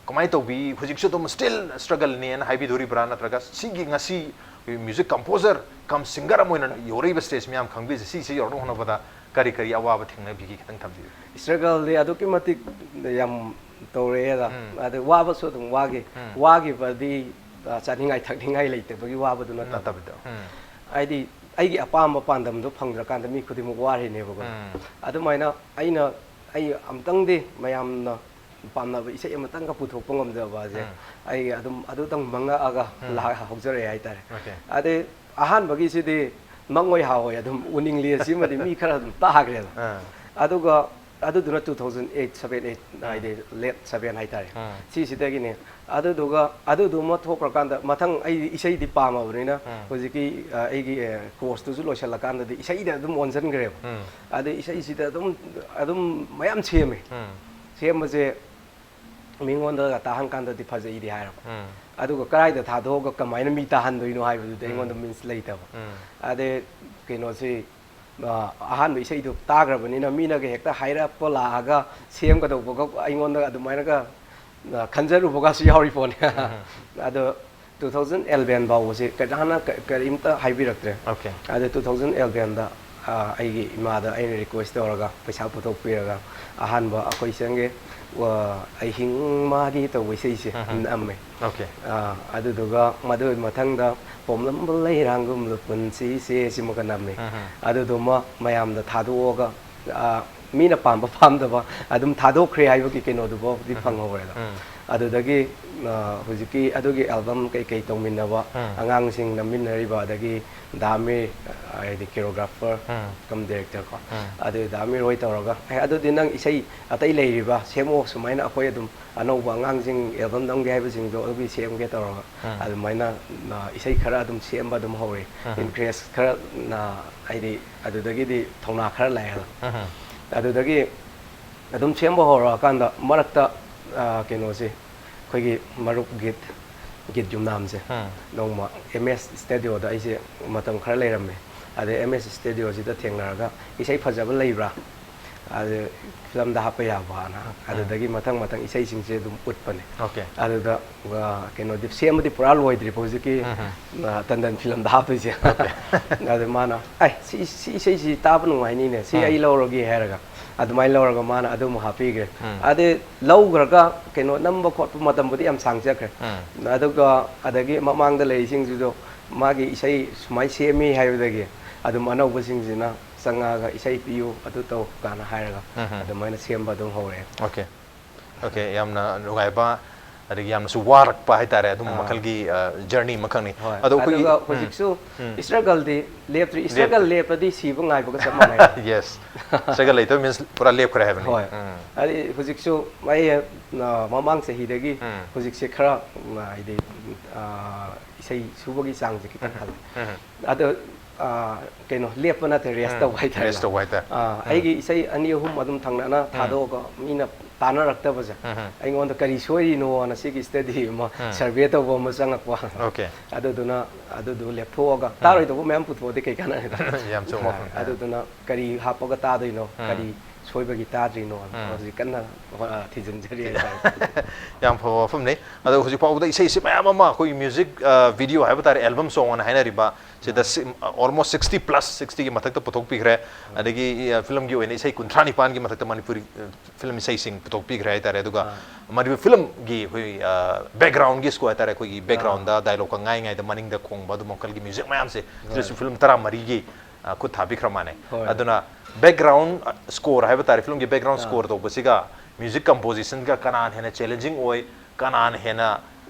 ꯀꯃꯥꯏꯅ ꯇꯧꯕꯤ? ꯍꯧꯖꯤꯛꯁꯨ ꯑꯗꯨꯝ ꯁ꯭ꯇꯤꯜ ꯁ꯭ꯇ꯭ꯔꯒꯜꯅꯦꯅ ꯍꯥꯏꯕꯤꯗꯣꯔꯤꯕ꯭ꯔꯥ? ꯅꯠꯇ꯭ꯔꯒ ꯁꯤꯒꯤ ꯉꯁꯤ ꯃ꯭ꯌꯨꯖꯤꯛ ꯀꯝꯄꯣꯖꯔ ꯀꯝ ꯁꯤꯡꯒꯔ ꯑꯃ ꯑꯣꯏꯅ ꯌꯧꯔꯛꯏꯕ ꯁ꯭ꯇꯦꯖ ꯃꯌꯥꯝ ꯈꯪꯕꯤꯁꯦ, ꯁꯤꯁꯦ ꯌꯧꯔꯛꯅꯕ ꯍꯣꯠꯅꯕꯗ ꯀꯔꯤ ꯀꯔꯤ ꯑꯋꯥꯕ ꯊꯦꯡꯅꯕꯤꯒꯦ, ꯈꯤꯇꯪ ꯊꯝꯕꯤꯌꯨ꯫ ꯁ꯭ꯇ꯭ꯔꯒꯜꯗꯤ ꯑꯗꯨꯛꯀꯤ ꯃꯇꯤꯛ ꯌꯥꯝ ꯇꯧꯔꯛꯑꯦꯗ꯫ ꯎꯝ꯫ ꯑꯗꯨ ꯋꯥꯕꯁꯨ ꯑꯗꯨꯝ ꯋꯥꯈꯤ꯫ ꯎꯝ꯫ ꯋꯥꯈꯤꯕꯗꯤ, ꯑ, ꯆꯥꯅꯤꯡꯉꯥꯏ ꯊꯛꯅꯤꯡꯉꯥꯏ ꯂꯩꯇꯕꯒꯤ ꯋꯥꯕꯗꯨ ꯅꯠꯇꯕ꯫ ꯅꯠꯇꯕꯤꯗ꯫ ꯎꯝ꯫ ꯍꯥꯏꯗꯤ ꯑꯩꯒꯤ ꯑꯄꯥꯝꯕ ꯄꯥꯟꯗꯝꯗꯣ ꯐꯪꯗ꯭ꯔꯀꯥꯟꯗ ꯃꯤ ꯈꯨꯗꯤꯡꯃꯛ ꯋꯥꯔꯤꯅꯦꯕꯀꯣ꯫ ꯎꯝ꯫ ꯑꯗꯨꯃꯥꯏꯅ ꯑꯩꯅ, ꯑꯩ ꯑꯝꯇꯪꯗꯤ ꯃꯌꯥꯝꯅ ꯄꯥꯝꯅꯕ ꯏꯁꯩ ꯑꯃꯇꯪꯒ ꯄꯨꯊꯣꯛꯄ ꯉꯝꯖꯕ ꯑꯁꯦ ꯎꯝ꯫ ꯑꯩ ꯑꯗꯨꯝ, ꯑꯗꯨꯇꯪ ꯃꯪꯉꯛꯑꯒ ꯎꯝ꯫ ꯂꯥꯛ-, ꯍꯧꯖꯔꯛꯑꯦ ꯍꯥꯏꯇꯥꯔꯦ꯫ ꯑꯣꯀꯦ꯫ ꯑꯗꯩ ꯑꯍꯥꯟꯕꯒꯤꯁꯤꯗꯤ ꯃꯪꯑꯣꯏ ꯍꯥꯑꯣꯏ ꯑꯗꯨꯝ ꯎꯅꯤꯡꯂꯤ ꯑꯁꯤꯃꯗꯤ ꯃꯤ ꯈꯔ ꯑꯗꯨꯝ ꯇꯥꯈ꯭ꯔꯦꯗ꯫ ꯑꯥ꯫ ꯑꯗꯨꯒ ꯑꯗꯨꯗꯨꯅ two thousand eight, seven, eight, ꯍꯥꯏꯗꯤ late seven ꯍꯥꯏꯇꯥꯔꯦ꯫ ꯎꯝ꯫ ꯁꯤꯁꯤꯗꯒꯤꯅꯦ꯫ ꯑꯗꯨꯗꯨꯒ ꯑꯗꯨꯗꯨꯃ ꯊꯣꯛꯈ꯭ꯔꯀꯥꯟꯗ ꯃꯊꯪ ꯑꯩ ꯏꯁꯩꯗꯤ ꯄꯥꯝꯃꯕꯅꯤꯅ ꯎꯝ꯫ ꯍꯧꯖꯤꯛꯀꯤ, ꯑ, ꯑꯩꯒꯤ, ꯑ, ꯀꯣꯔꯁꯇꯨꯁꯨ ꯂꯣꯏꯁꯤꯜꯂꯀꯥꯟꯗꯗꯤ ꯏꯁꯩꯗ ꯑꯗꯨꯝ ꯑꯣꯟꯁꯤꯟꯈ꯭ꯔꯦꯕ꯫ ꯎꯝ꯫ ꯑꯗꯩ ꯏꯁꯩꯁꯤꯗ ꯑꯗꯨꯝ, ꯑꯗꯨꯝ ꯃꯌꯥꯝ ꯁꯦꯝꯃꯦ꯫ ꯎꯝ꯫ ꯁꯦꯝꯕꯁꯦ ꯃꯤꯉꯣꯟꯗꯒ ꯇꯥꯍꯟ ꯀꯥꯟꯗꯗꯤ ꯐꯖꯩꯗꯤ ꯍꯥꯏꯔꯕ꯫ ꯎꯝ꯫ ꯑꯗꯨꯒ ꯀꯗꯥꯏꯗ ꯊꯥꯗꯣꯛꯑꯒ ꯀꯃꯥꯏꯅ ꯃꯤ ꯇꯥꯍꯟꯗꯣꯏꯅꯣ ꯍꯥꯏꯕꯗꯨꯗꯤ ꯎꯝ꯫ ꯑꯩꯉꯣꯟꯗ ꯃꯤꯟꯁ ꯂꯩꯇꯕ꯫ ꯎꯝ꯫ ꯑꯗꯩ ꯀꯩꯅꯣꯁꯤ, ꯑ, ꯑꯍꯥꯟꯕ ꯏꯁꯩꯗꯣ ꯇꯥꯈ꯭ꯔꯕꯅꯤꯅ ꯃꯤꯅꯒ ꯍꯦꯛꯇ ꯍꯥꯏꯔꯛꯄ ꯂꯥꯛꯑꯒ ꯁꯦꯝꯒꯗꯧꯕꯒ ꯑꯩꯉꯣꯟꯗ ꯑꯗꯨꯃꯥꯏꯅꯒ, ꯑ, ꯈꯟꯖꯔꯨꯕꯒꯁꯨ ꯌꯥꯎꯔꯤ ꯄꯣꯠꯅꯤ꯫ ꯎꯝ꯫ ꯑꯗꯣ two thousand eleven ꯐꯥꯎꯕꯁꯦ ꯀꯅꯥꯅ ꯀ-, ꯀꯔꯤꯝꯇ ꯍꯥꯏꯕꯤꯔꯛꯇ꯭ꯔꯦ꯫ ꯑꯣꯀꯦ꯫ ꯑꯗꯣ two thousand elevenꯗ, ꯑ, ꯑꯩꯒꯤ ꯏꯃꯥꯗ ꯑꯩꯅ ꯔꯤꯀ꯭ꯋꯦꯁ ꯇꯧꯔꯒ ꯄꯩꯁꯥ ꯄꯨꯊꯣꯛꯄꯤꯔꯒ ꯑꯍꯥꯟꯕ ꯑꯩꯈꯣꯏ ꯆꯪꯒꯦ, ꯑ, ꯑꯍꯤꯡ ꯃꯥꯒꯤ ꯇꯧꯕ ꯏꯁꯩꯁꯦ ꯎꯝ꯫ ꯅꯝꯃꯦ꯫ ꯑꯣꯀꯦ꯫ ꯑ, ꯑꯗꯨꯗꯨꯒ ꯃꯗꯨꯒꯤ ꯃꯊꯪꯗ ꯄꯣꯝꯂꯝꯕ ꯂꯩꯔꯥꯡꯒꯨꯝꯂ ꯄꯨꯟꯁꯤꯁꯦ ꯁꯤꯃꯒ ꯅꯝꯃꯦ꯫ ꯎꯝ꯫ ꯑꯗꯨꯗꯨꯃ ꯃꯌꯥꯝꯗ ꯊꯥꯗꯣꯛꯑꯒ, ꯑ, ꯃꯤꯅ ꯄꯥꯝꯕ ꯄꯥꯝꯗꯕ ꯑꯗꯨꯝ ꯊꯥꯗꯣꯛꯈ꯭ꯔꯦ ꯍꯥꯏꯕꯒꯤ ꯀꯩꯅꯣꯗꯨꯐꯥꯎꯗꯤ ꯎꯝ꯫ ꯐꯪꯍꯧꯔꯦꯗ꯫ ꯎꯝ꯫ ꯑꯗꯨꯗꯒꯤ ꯑ, ꯍꯧꯖꯤꯛꯀꯤ ꯑꯗꯨꯒꯤ ꯑꯦꯜꯕꯝ ꯀꯩꯀꯩ ꯇꯧꯃꯤꯟꯅꯕ, ꯎꯝ꯫ ꯑꯉꯥꯡꯁꯤꯡ ꯅꯝꯃꯤꯟꯅꯔꯤꯕ, ꯑꯗꯒꯤ ꯗꯥ ꯑꯃꯤꯔ, ꯑ, ꯍꯥꯏꯗꯤ ꯀꯣꯔꯤꯌꯣꯒ꯭ꯔꯥꯐꯔ ꯎꯝ꯫ ꯀꯝ ꯗꯥꯏꯔꯦꯛꯇꯔ ꯀꯣ, ꯎꯝ꯫ ꯑꯗꯨ ꯗꯥ ꯑꯃꯤꯔ ꯍꯣꯏ ꯇꯧꯔꯒ, "ꯑꯦ, ꯑꯗꯨꯗꯤ ꯅꯪ ꯏꯁꯩ ꯑꯇꯩ ꯂꯩꯔꯤꯕ ꯁꯦꯝꯃꯛꯑꯣ, ꯁꯨꯃꯥꯏꯅ ꯑꯩꯈꯣꯏ ꯑꯗꯨꯝ ꯑꯅꯧꯕ ꯑꯉꯥꯡꯁꯤꯡ ꯑꯦꯜꯕꯝ ꯅꯝꯒꯦ ꯍꯥꯏꯕꯁꯤꯡꯗꯣ ꯑꯗꯨꯒꯤ ꯁꯦꯝꯒꯦ" ꯇꯧꯔꯒ, ꯎꯝ꯫ ꯑꯗꯨꯃꯥꯏꯅ, ꯑ, ꯏꯁꯩ ꯈꯔ ꯑꯗꯨꯝ ꯁꯦꯝꯕ ꯑꯗꯨꯝ ꯍꯧꯔꯦ꯫ ꯎꯝ꯫ ꯏꯟꯇꯔꯦꯁ ꯈꯔ, ꯑ, ꯍꯥꯏꯗꯤ ꯑꯗꯨꯗꯒꯤꯗꯤ ꯊꯧꯅꯥ ꯈꯔ ꯂꯥꯛꯑꯦ꯫ ꯎꯝ꯫ ꯑꯗꯨꯗꯒꯤ ꯑꯗꯨꯝ ꯁꯦꯝꯕ ꯍꯧꯔꯛꯑꯀꯥꯟꯗ ꯃꯔꯛꯇ, ꯑ, ꯀꯩꯅꯣꯁꯦ, ꯑꯩꯈꯣꯏꯒꯤ ꯃꯔꯨꯞ ꯒꯤꯠ, ꯒꯤꯠ ꯌꯨꯝꯅꯥꯝꯁꯦ, ꯎꯝ꯫ ꯅꯣꯡꯃ ꯑꯦꯝ ꯑꯦꯁ ꯁ꯭ꯇꯨꯗꯤꯑꯣꯗ ꯑꯩꯁꯦ ꯃꯇꯝ ꯈꯔ ꯂꯩꯔꯝꯃꯦ꯫ ꯑꯗꯩ ꯑꯦꯝ ꯑꯦꯁ ꯁ꯭ꯇꯨꯗꯤꯑꯣꯁꯤꯗ ꯊꯦꯡꯅꯔꯒ, "ꯏꯁꯩ ꯐꯖꯕ ꯂꯩꯕ꯭ꯔꯥ? ꯑꯗꯨ ꯐꯤꯂꯝꯗ ꯍꯥꯞꯄ ꯌꯥꯕꯅ", ꯎꯝ꯫ ꯑꯗꯨꯗꯒꯤ ꯃꯊꯪ ꯃꯊꯪ ꯏꯁꯩꯁꯤꯡꯁꯦ ꯑꯗꯨꯝ ꯎꯠꯄꯅꯦ꯫ ꯑꯣꯀꯦ꯫ ꯑꯗꯨꯗ, ꯑ, ꯀꯩꯅꯣꯗꯤ, ꯁꯦꯝꯕꯗꯤ ꯄꯨꯔꯥ ꯂꯣꯏꯗ꯭ꯔꯤꯕ ꯍꯧꯖꯤꯛꯀꯤ, ꯎꯝ꯫ ꯑ, ꯇꯟꯗꯟ ꯐꯤꯂꯝꯗ ꯍꯥꯞꯇꯣꯏꯁꯦ꯫ ꯑꯣꯀꯦ꯫ ꯑꯗꯨ ꯃꯥꯅ, "ꯑꯩ ꯁꯤ, ꯁꯤ ꯏꯁꯩꯁꯤ ꯇꯥꯕ ꯅꯨꯡꯉꯥꯏꯅꯤꯅꯦ, ꯁꯤ ꯎꯝ꯫ ꯑꯩ ꯂꯧꯔꯒꯦ" ꯍꯥꯏꯔꯒ, ꯑꯗꯨꯃꯥꯏꯅ ꯂꯧꯔꯒ ꯃꯥꯅ ꯑꯗꯨ ꯑꯃꯨꯛ ꯍꯥꯞꯄꯤꯈ꯭ꯔꯦ꯫ ꯎꯝ꯫ ꯑꯗꯩ ꯂꯧꯈ꯭ꯔꯒ ꯀꯩꯅꯣ ꯅꯝꯕ ꯈꯣꯠꯄ ꯃꯇꯝꯕꯨꯗꯤ ꯌꯥꯝ ꯁꯥꯡ ꯆꯠꯈ꯭ꯔꯦ꯫ ꯎꯝ꯫ ꯑꯗꯨꯒ ꯑꯗꯒꯤ ꯃꯃꯥꯡꯗ ꯂꯩꯔꯤꯁꯤꯡꯁꯤꯁꯨ ꯃꯥꯒꯤ ꯏꯁꯩ ꯁꯨꯃꯥꯏꯅ ꯁꯦꯝꯃꯤ ꯍꯥꯏꯕꯗꯒꯤ ꯑꯗꯨꯝ ꯑꯅꯧꯕꯁꯤꯡꯁꯤꯅ ꯆꯪꯉꯛꯑꯒ, "ꯏꯁꯩ ꯄꯤꯌꯨ, ꯑꯗꯨ ꯇꯧ" ꯀꯥꯏꯅ ꯍꯥꯏꯔꯒ ꯎꯝ꯫ ꯑꯗꯨꯃꯥꯏꯅ ꯁꯦꯝꯕ ꯑꯗꯨꯝ ꯍꯧꯔꯛꯑꯦ꯫ ꯑꯣꯀꯦ꯫ ꯑꯣꯀꯦ, ꯌꯥꯝꯅ ꯅꯨꯡꯉꯥꯏꯕ, ꯑꯗꯒꯤ ꯌꯥꯝꯅꯁꯨ ꯋꯥꯔꯛꯄ ꯍꯥꯏꯇꯥꯔꯦ, ꯑꯗꯨꯝꯕ ꯑꯥ꯫ ꯃꯈꯜꯒꯤ, ꯑ, ꯖꯔꯅꯤ ꯑꯃꯈꯛꯅꯤ꯫ ꯍꯣꯏ, ꯑꯗꯣ ꯑꯩꯈꯣꯏꯒꯤ, ꯑꯗꯨꯒ ꯎꯝ, ꯍꯧꯖꯤꯛꯁꯨ ꯎꯝ꯫ ꯏꯁꯇ꯭ꯔꯒꯜꯗꯤ ꯂꯦꯞꯇ꯭ꯔꯤ꯫ ꯂꯦꯞ- ꯏꯁꯇ꯭ꯔꯒꯜ ꯂꯦꯞꯄꯗꯤ ꯁꯤꯕ ꯉꯥꯏꯕꯒ ꯆꯞ ꯃꯥꯟꯅꯩ꯫ ꯌꯦꯁ꯫ ꯏꯁꯇ꯭ꯔꯒꯜ ꯂꯩꯇꯕ ꯃꯤꯟꯁ ꯄꯨꯔꯥ ꯂꯦꯞꯈ꯭ꯔꯦ ꯍꯥꯏꯕꯅꯤ꯫ ꯍꯣꯏ꯫ ꯎꯝ꯫ ꯍꯥꯏꯗꯤ ꯍꯧꯖꯤꯛꯁꯨ ꯑꯩ, ꯑ, ꯃꯃꯥꯡ ꯆꯍꯤꯗꯒꯤ ꯎꯝ꯫ ꯍꯧꯖꯤꯛꯁꯦ ꯈꯔ, ꯎꯝ, ꯍꯥꯏꯗꯤ, ꯑ, ꯏꯁꯩ ꯁꯨꯕꯒꯤ ꯆꯥꯡꯁꯦ ꯈꯤꯇꯪ ꯎꯝ꯫ ꯍꯜꯂꯦ꯫ ꯎꯝ꯫ ꯑꯗꯣ, ꯑ, ꯀꯩꯅꯣ, ꯂꯦꯞꯄ ꯅꯠꯇ꯭ꯔꯦ, ꯔꯦꯁ ꯎꯝ꯫ ꯇꯧꯕ ꯍꯥꯏꯇꯥꯔꯦ꯫ ꯔꯦꯁ ꯇꯧꯕ ꯍꯥꯏꯇꯥꯔꯦ꯫ ꯑ, ꯎꯝ꯫ ꯑꯩꯒꯤ ꯏꯁꯩ ꯑꯅꯤ ꯑꯍꯨꯝ ꯑꯗꯨꯝ ꯊꯪꯅꯅ ꯎꯝ꯫ ꯊꯥꯗꯣꯛꯑꯒ ꯃꯤꯅ ꯇꯥꯟꯅꯔꯛꯇꯕꯁꯦ, ꯎꯝ꯫ ꯑꯩꯉꯣꯟꯗ ꯀꯔꯤ ꯁꯣꯏꯔꯤꯅꯣꯅ ꯁꯤꯒꯤ ꯁ꯭ꯇꯗꯤ ꯑꯃ, ꯎꯝ꯫ ꯁꯔꯚꯦ ꯇꯧꯕ ꯑꯃ ꯆꯪꯉꯛꯄ꯫ ꯑꯣꯀꯦ꯫ ꯑꯗꯨꯗꯨꯅ ꯑꯗꯨꯗꯨ ꯂꯦꯞꯊꯣꯛꯑꯒ, ꯎꯝ꯫ ꯇꯥꯔꯣꯏꯗꯧꯕ ꯃꯌꯥꯝ ꯄꯨꯊꯣꯛꯑꯗꯤ ꯀꯩ ꯀꯥꯟꯅꯔꯦ? ꯌꯥꯝ ꯆꯨꯝꯕ ꯋꯥꯐꯝ꯫ ꯑꯗꯨꯗꯨꯅ ꯀꯔꯤ ꯍꯥꯞꯄꯒ ꯇꯥꯗꯣꯏꯅꯣ? ꯎꯝ꯫ ꯀꯔꯤ ꯁꯣꯏꯕꯒꯤ ꯇꯥꯗ꯭ꯔꯤꯅꯣ? ꯎꯝ꯫ ꯍꯧꯖꯤꯛ ꯀꯟꯅ ꯍꯣ-, ꯑ, ꯊꯤꯖꯤꯟꯖꯔꯤ ꯍꯥꯏꯇꯥꯔꯦ꯫ ꯌꯥꯝ ꯐꯕ ꯋꯥꯐꯝꯅꯤ꯫ ꯑꯗꯣ ꯍꯧꯖꯤꯛ ꯐꯥꯎꯕꯗ ꯏꯁꯩꯁꯤ ꯃꯌꯥꯝ ꯑꯃ ꯑꯩꯈꯣꯏꯒꯤ ꯃ꯭ꯌꯨꯖꯤꯛ, ꯑ, ꯚꯤꯗꯤꯑꯣ ꯍꯥꯏꯕ ꯇꯥꯔꯦ, ꯑꯦꯜꯕꯝ ꯁꯣꯡ ꯑꯅ ꯍꯥꯏꯅꯔꯤꯕ ꯁꯤꯗ ꯑꯥ꯫ ꯁꯤ-, almost sixty plus, sixty ꯒꯤ ꯃꯊꯛꯇ ꯄꯨꯊꯣꯛꯄꯤꯈ꯭ꯔꯦ꯫ ꯑꯥ꯫ ꯑꯗꯒꯤ, ꯑ, ꯐꯤꯂꯝꯒꯤ ꯑꯣꯏꯅ ꯏꯁꯩ ꯀꯨꯟꯊ꯭ꯔꯥ ꯅꯤꯄꯥꯟꯒꯤ ꯃꯊꯛꯇ ꯃꯅꯤꯄꯨꯔꯤ, ꯑ, ꯐꯤꯂꯝ ꯏꯁꯩꯁꯤꯡ ꯄꯨꯊꯣꯛꯄꯤꯈ꯭ꯔꯦ ꯍꯥꯏꯇꯥꯔꯦ꯫ ꯑꯗꯨꯒ ꯑꯥ꯫ ꯃꯅꯤꯄꯨꯔꯤ ꯐꯤꯂꯝꯒꯤ ꯑꯩꯈꯣꯏ, ꯑ, ꯕꯦꯛꯒ꯭ꯔꯥꯎꯟꯒꯤ ꯁ꯭ꯀꯣꯔ ꯍꯥꯏꯇꯥꯔꯦ, ꯑꯩꯈꯣꯏꯒꯤ ꯑꯥ꯫ ꯕꯦꯛꯒ꯭ꯔꯥꯎꯟꯗ ꯗꯥꯏꯂꯣꯛꯀ ꯉꯥꯏꯉꯩꯗ ꯃꯅꯤꯡꯗ ꯈꯣꯡꯕ ꯑꯗꯨꯝ ꯃꯈꯜꯒꯤ ꯃ꯭ꯌꯨꯖꯤꯛ ꯃꯌꯥꯝꯁꯦ, ꯍꯣꯏ꯫ ꯁꯤꯗꯁꯨ ꯐꯤꯂꯝ ꯇꯔꯥꯃꯔꯤꯒꯤ, ꯑ, ꯈꯨꯠ ꯊꯥꯕꯤꯈ꯭ꯔ ꯃꯥꯜꯂꯦ꯫ ꯍꯣꯏ꯫ ꯑꯗꯨꯅ ꯕꯦꯛꯒ꯭ꯔꯥꯎꯟ, ꯑ, ꯁ꯭ꯀꯣꯔ ꯍꯥꯏꯕ ꯇꯥꯔꯦ, ꯐꯤꯂꯝꯒꯤ ꯕꯦꯛꯒ꯭ꯔꯥꯎꯟ ꯑꯥ꯫ ꯁ꯭ꯀꯣꯔ ꯇꯧꯕꯁꯤꯒ ꯃ꯭ꯌꯨꯖꯤꯛ ꯀꯝꯄꯣꯖꯤꯁꯟꯒ ꯀꯅꯥꯅ ꯍꯦꯟꯅ ꯆꯦꯂꯦꯟꯖꯤꯡ ꯑꯣꯏ, ꯀꯅꯥꯅ ꯍꯦꯟꯅ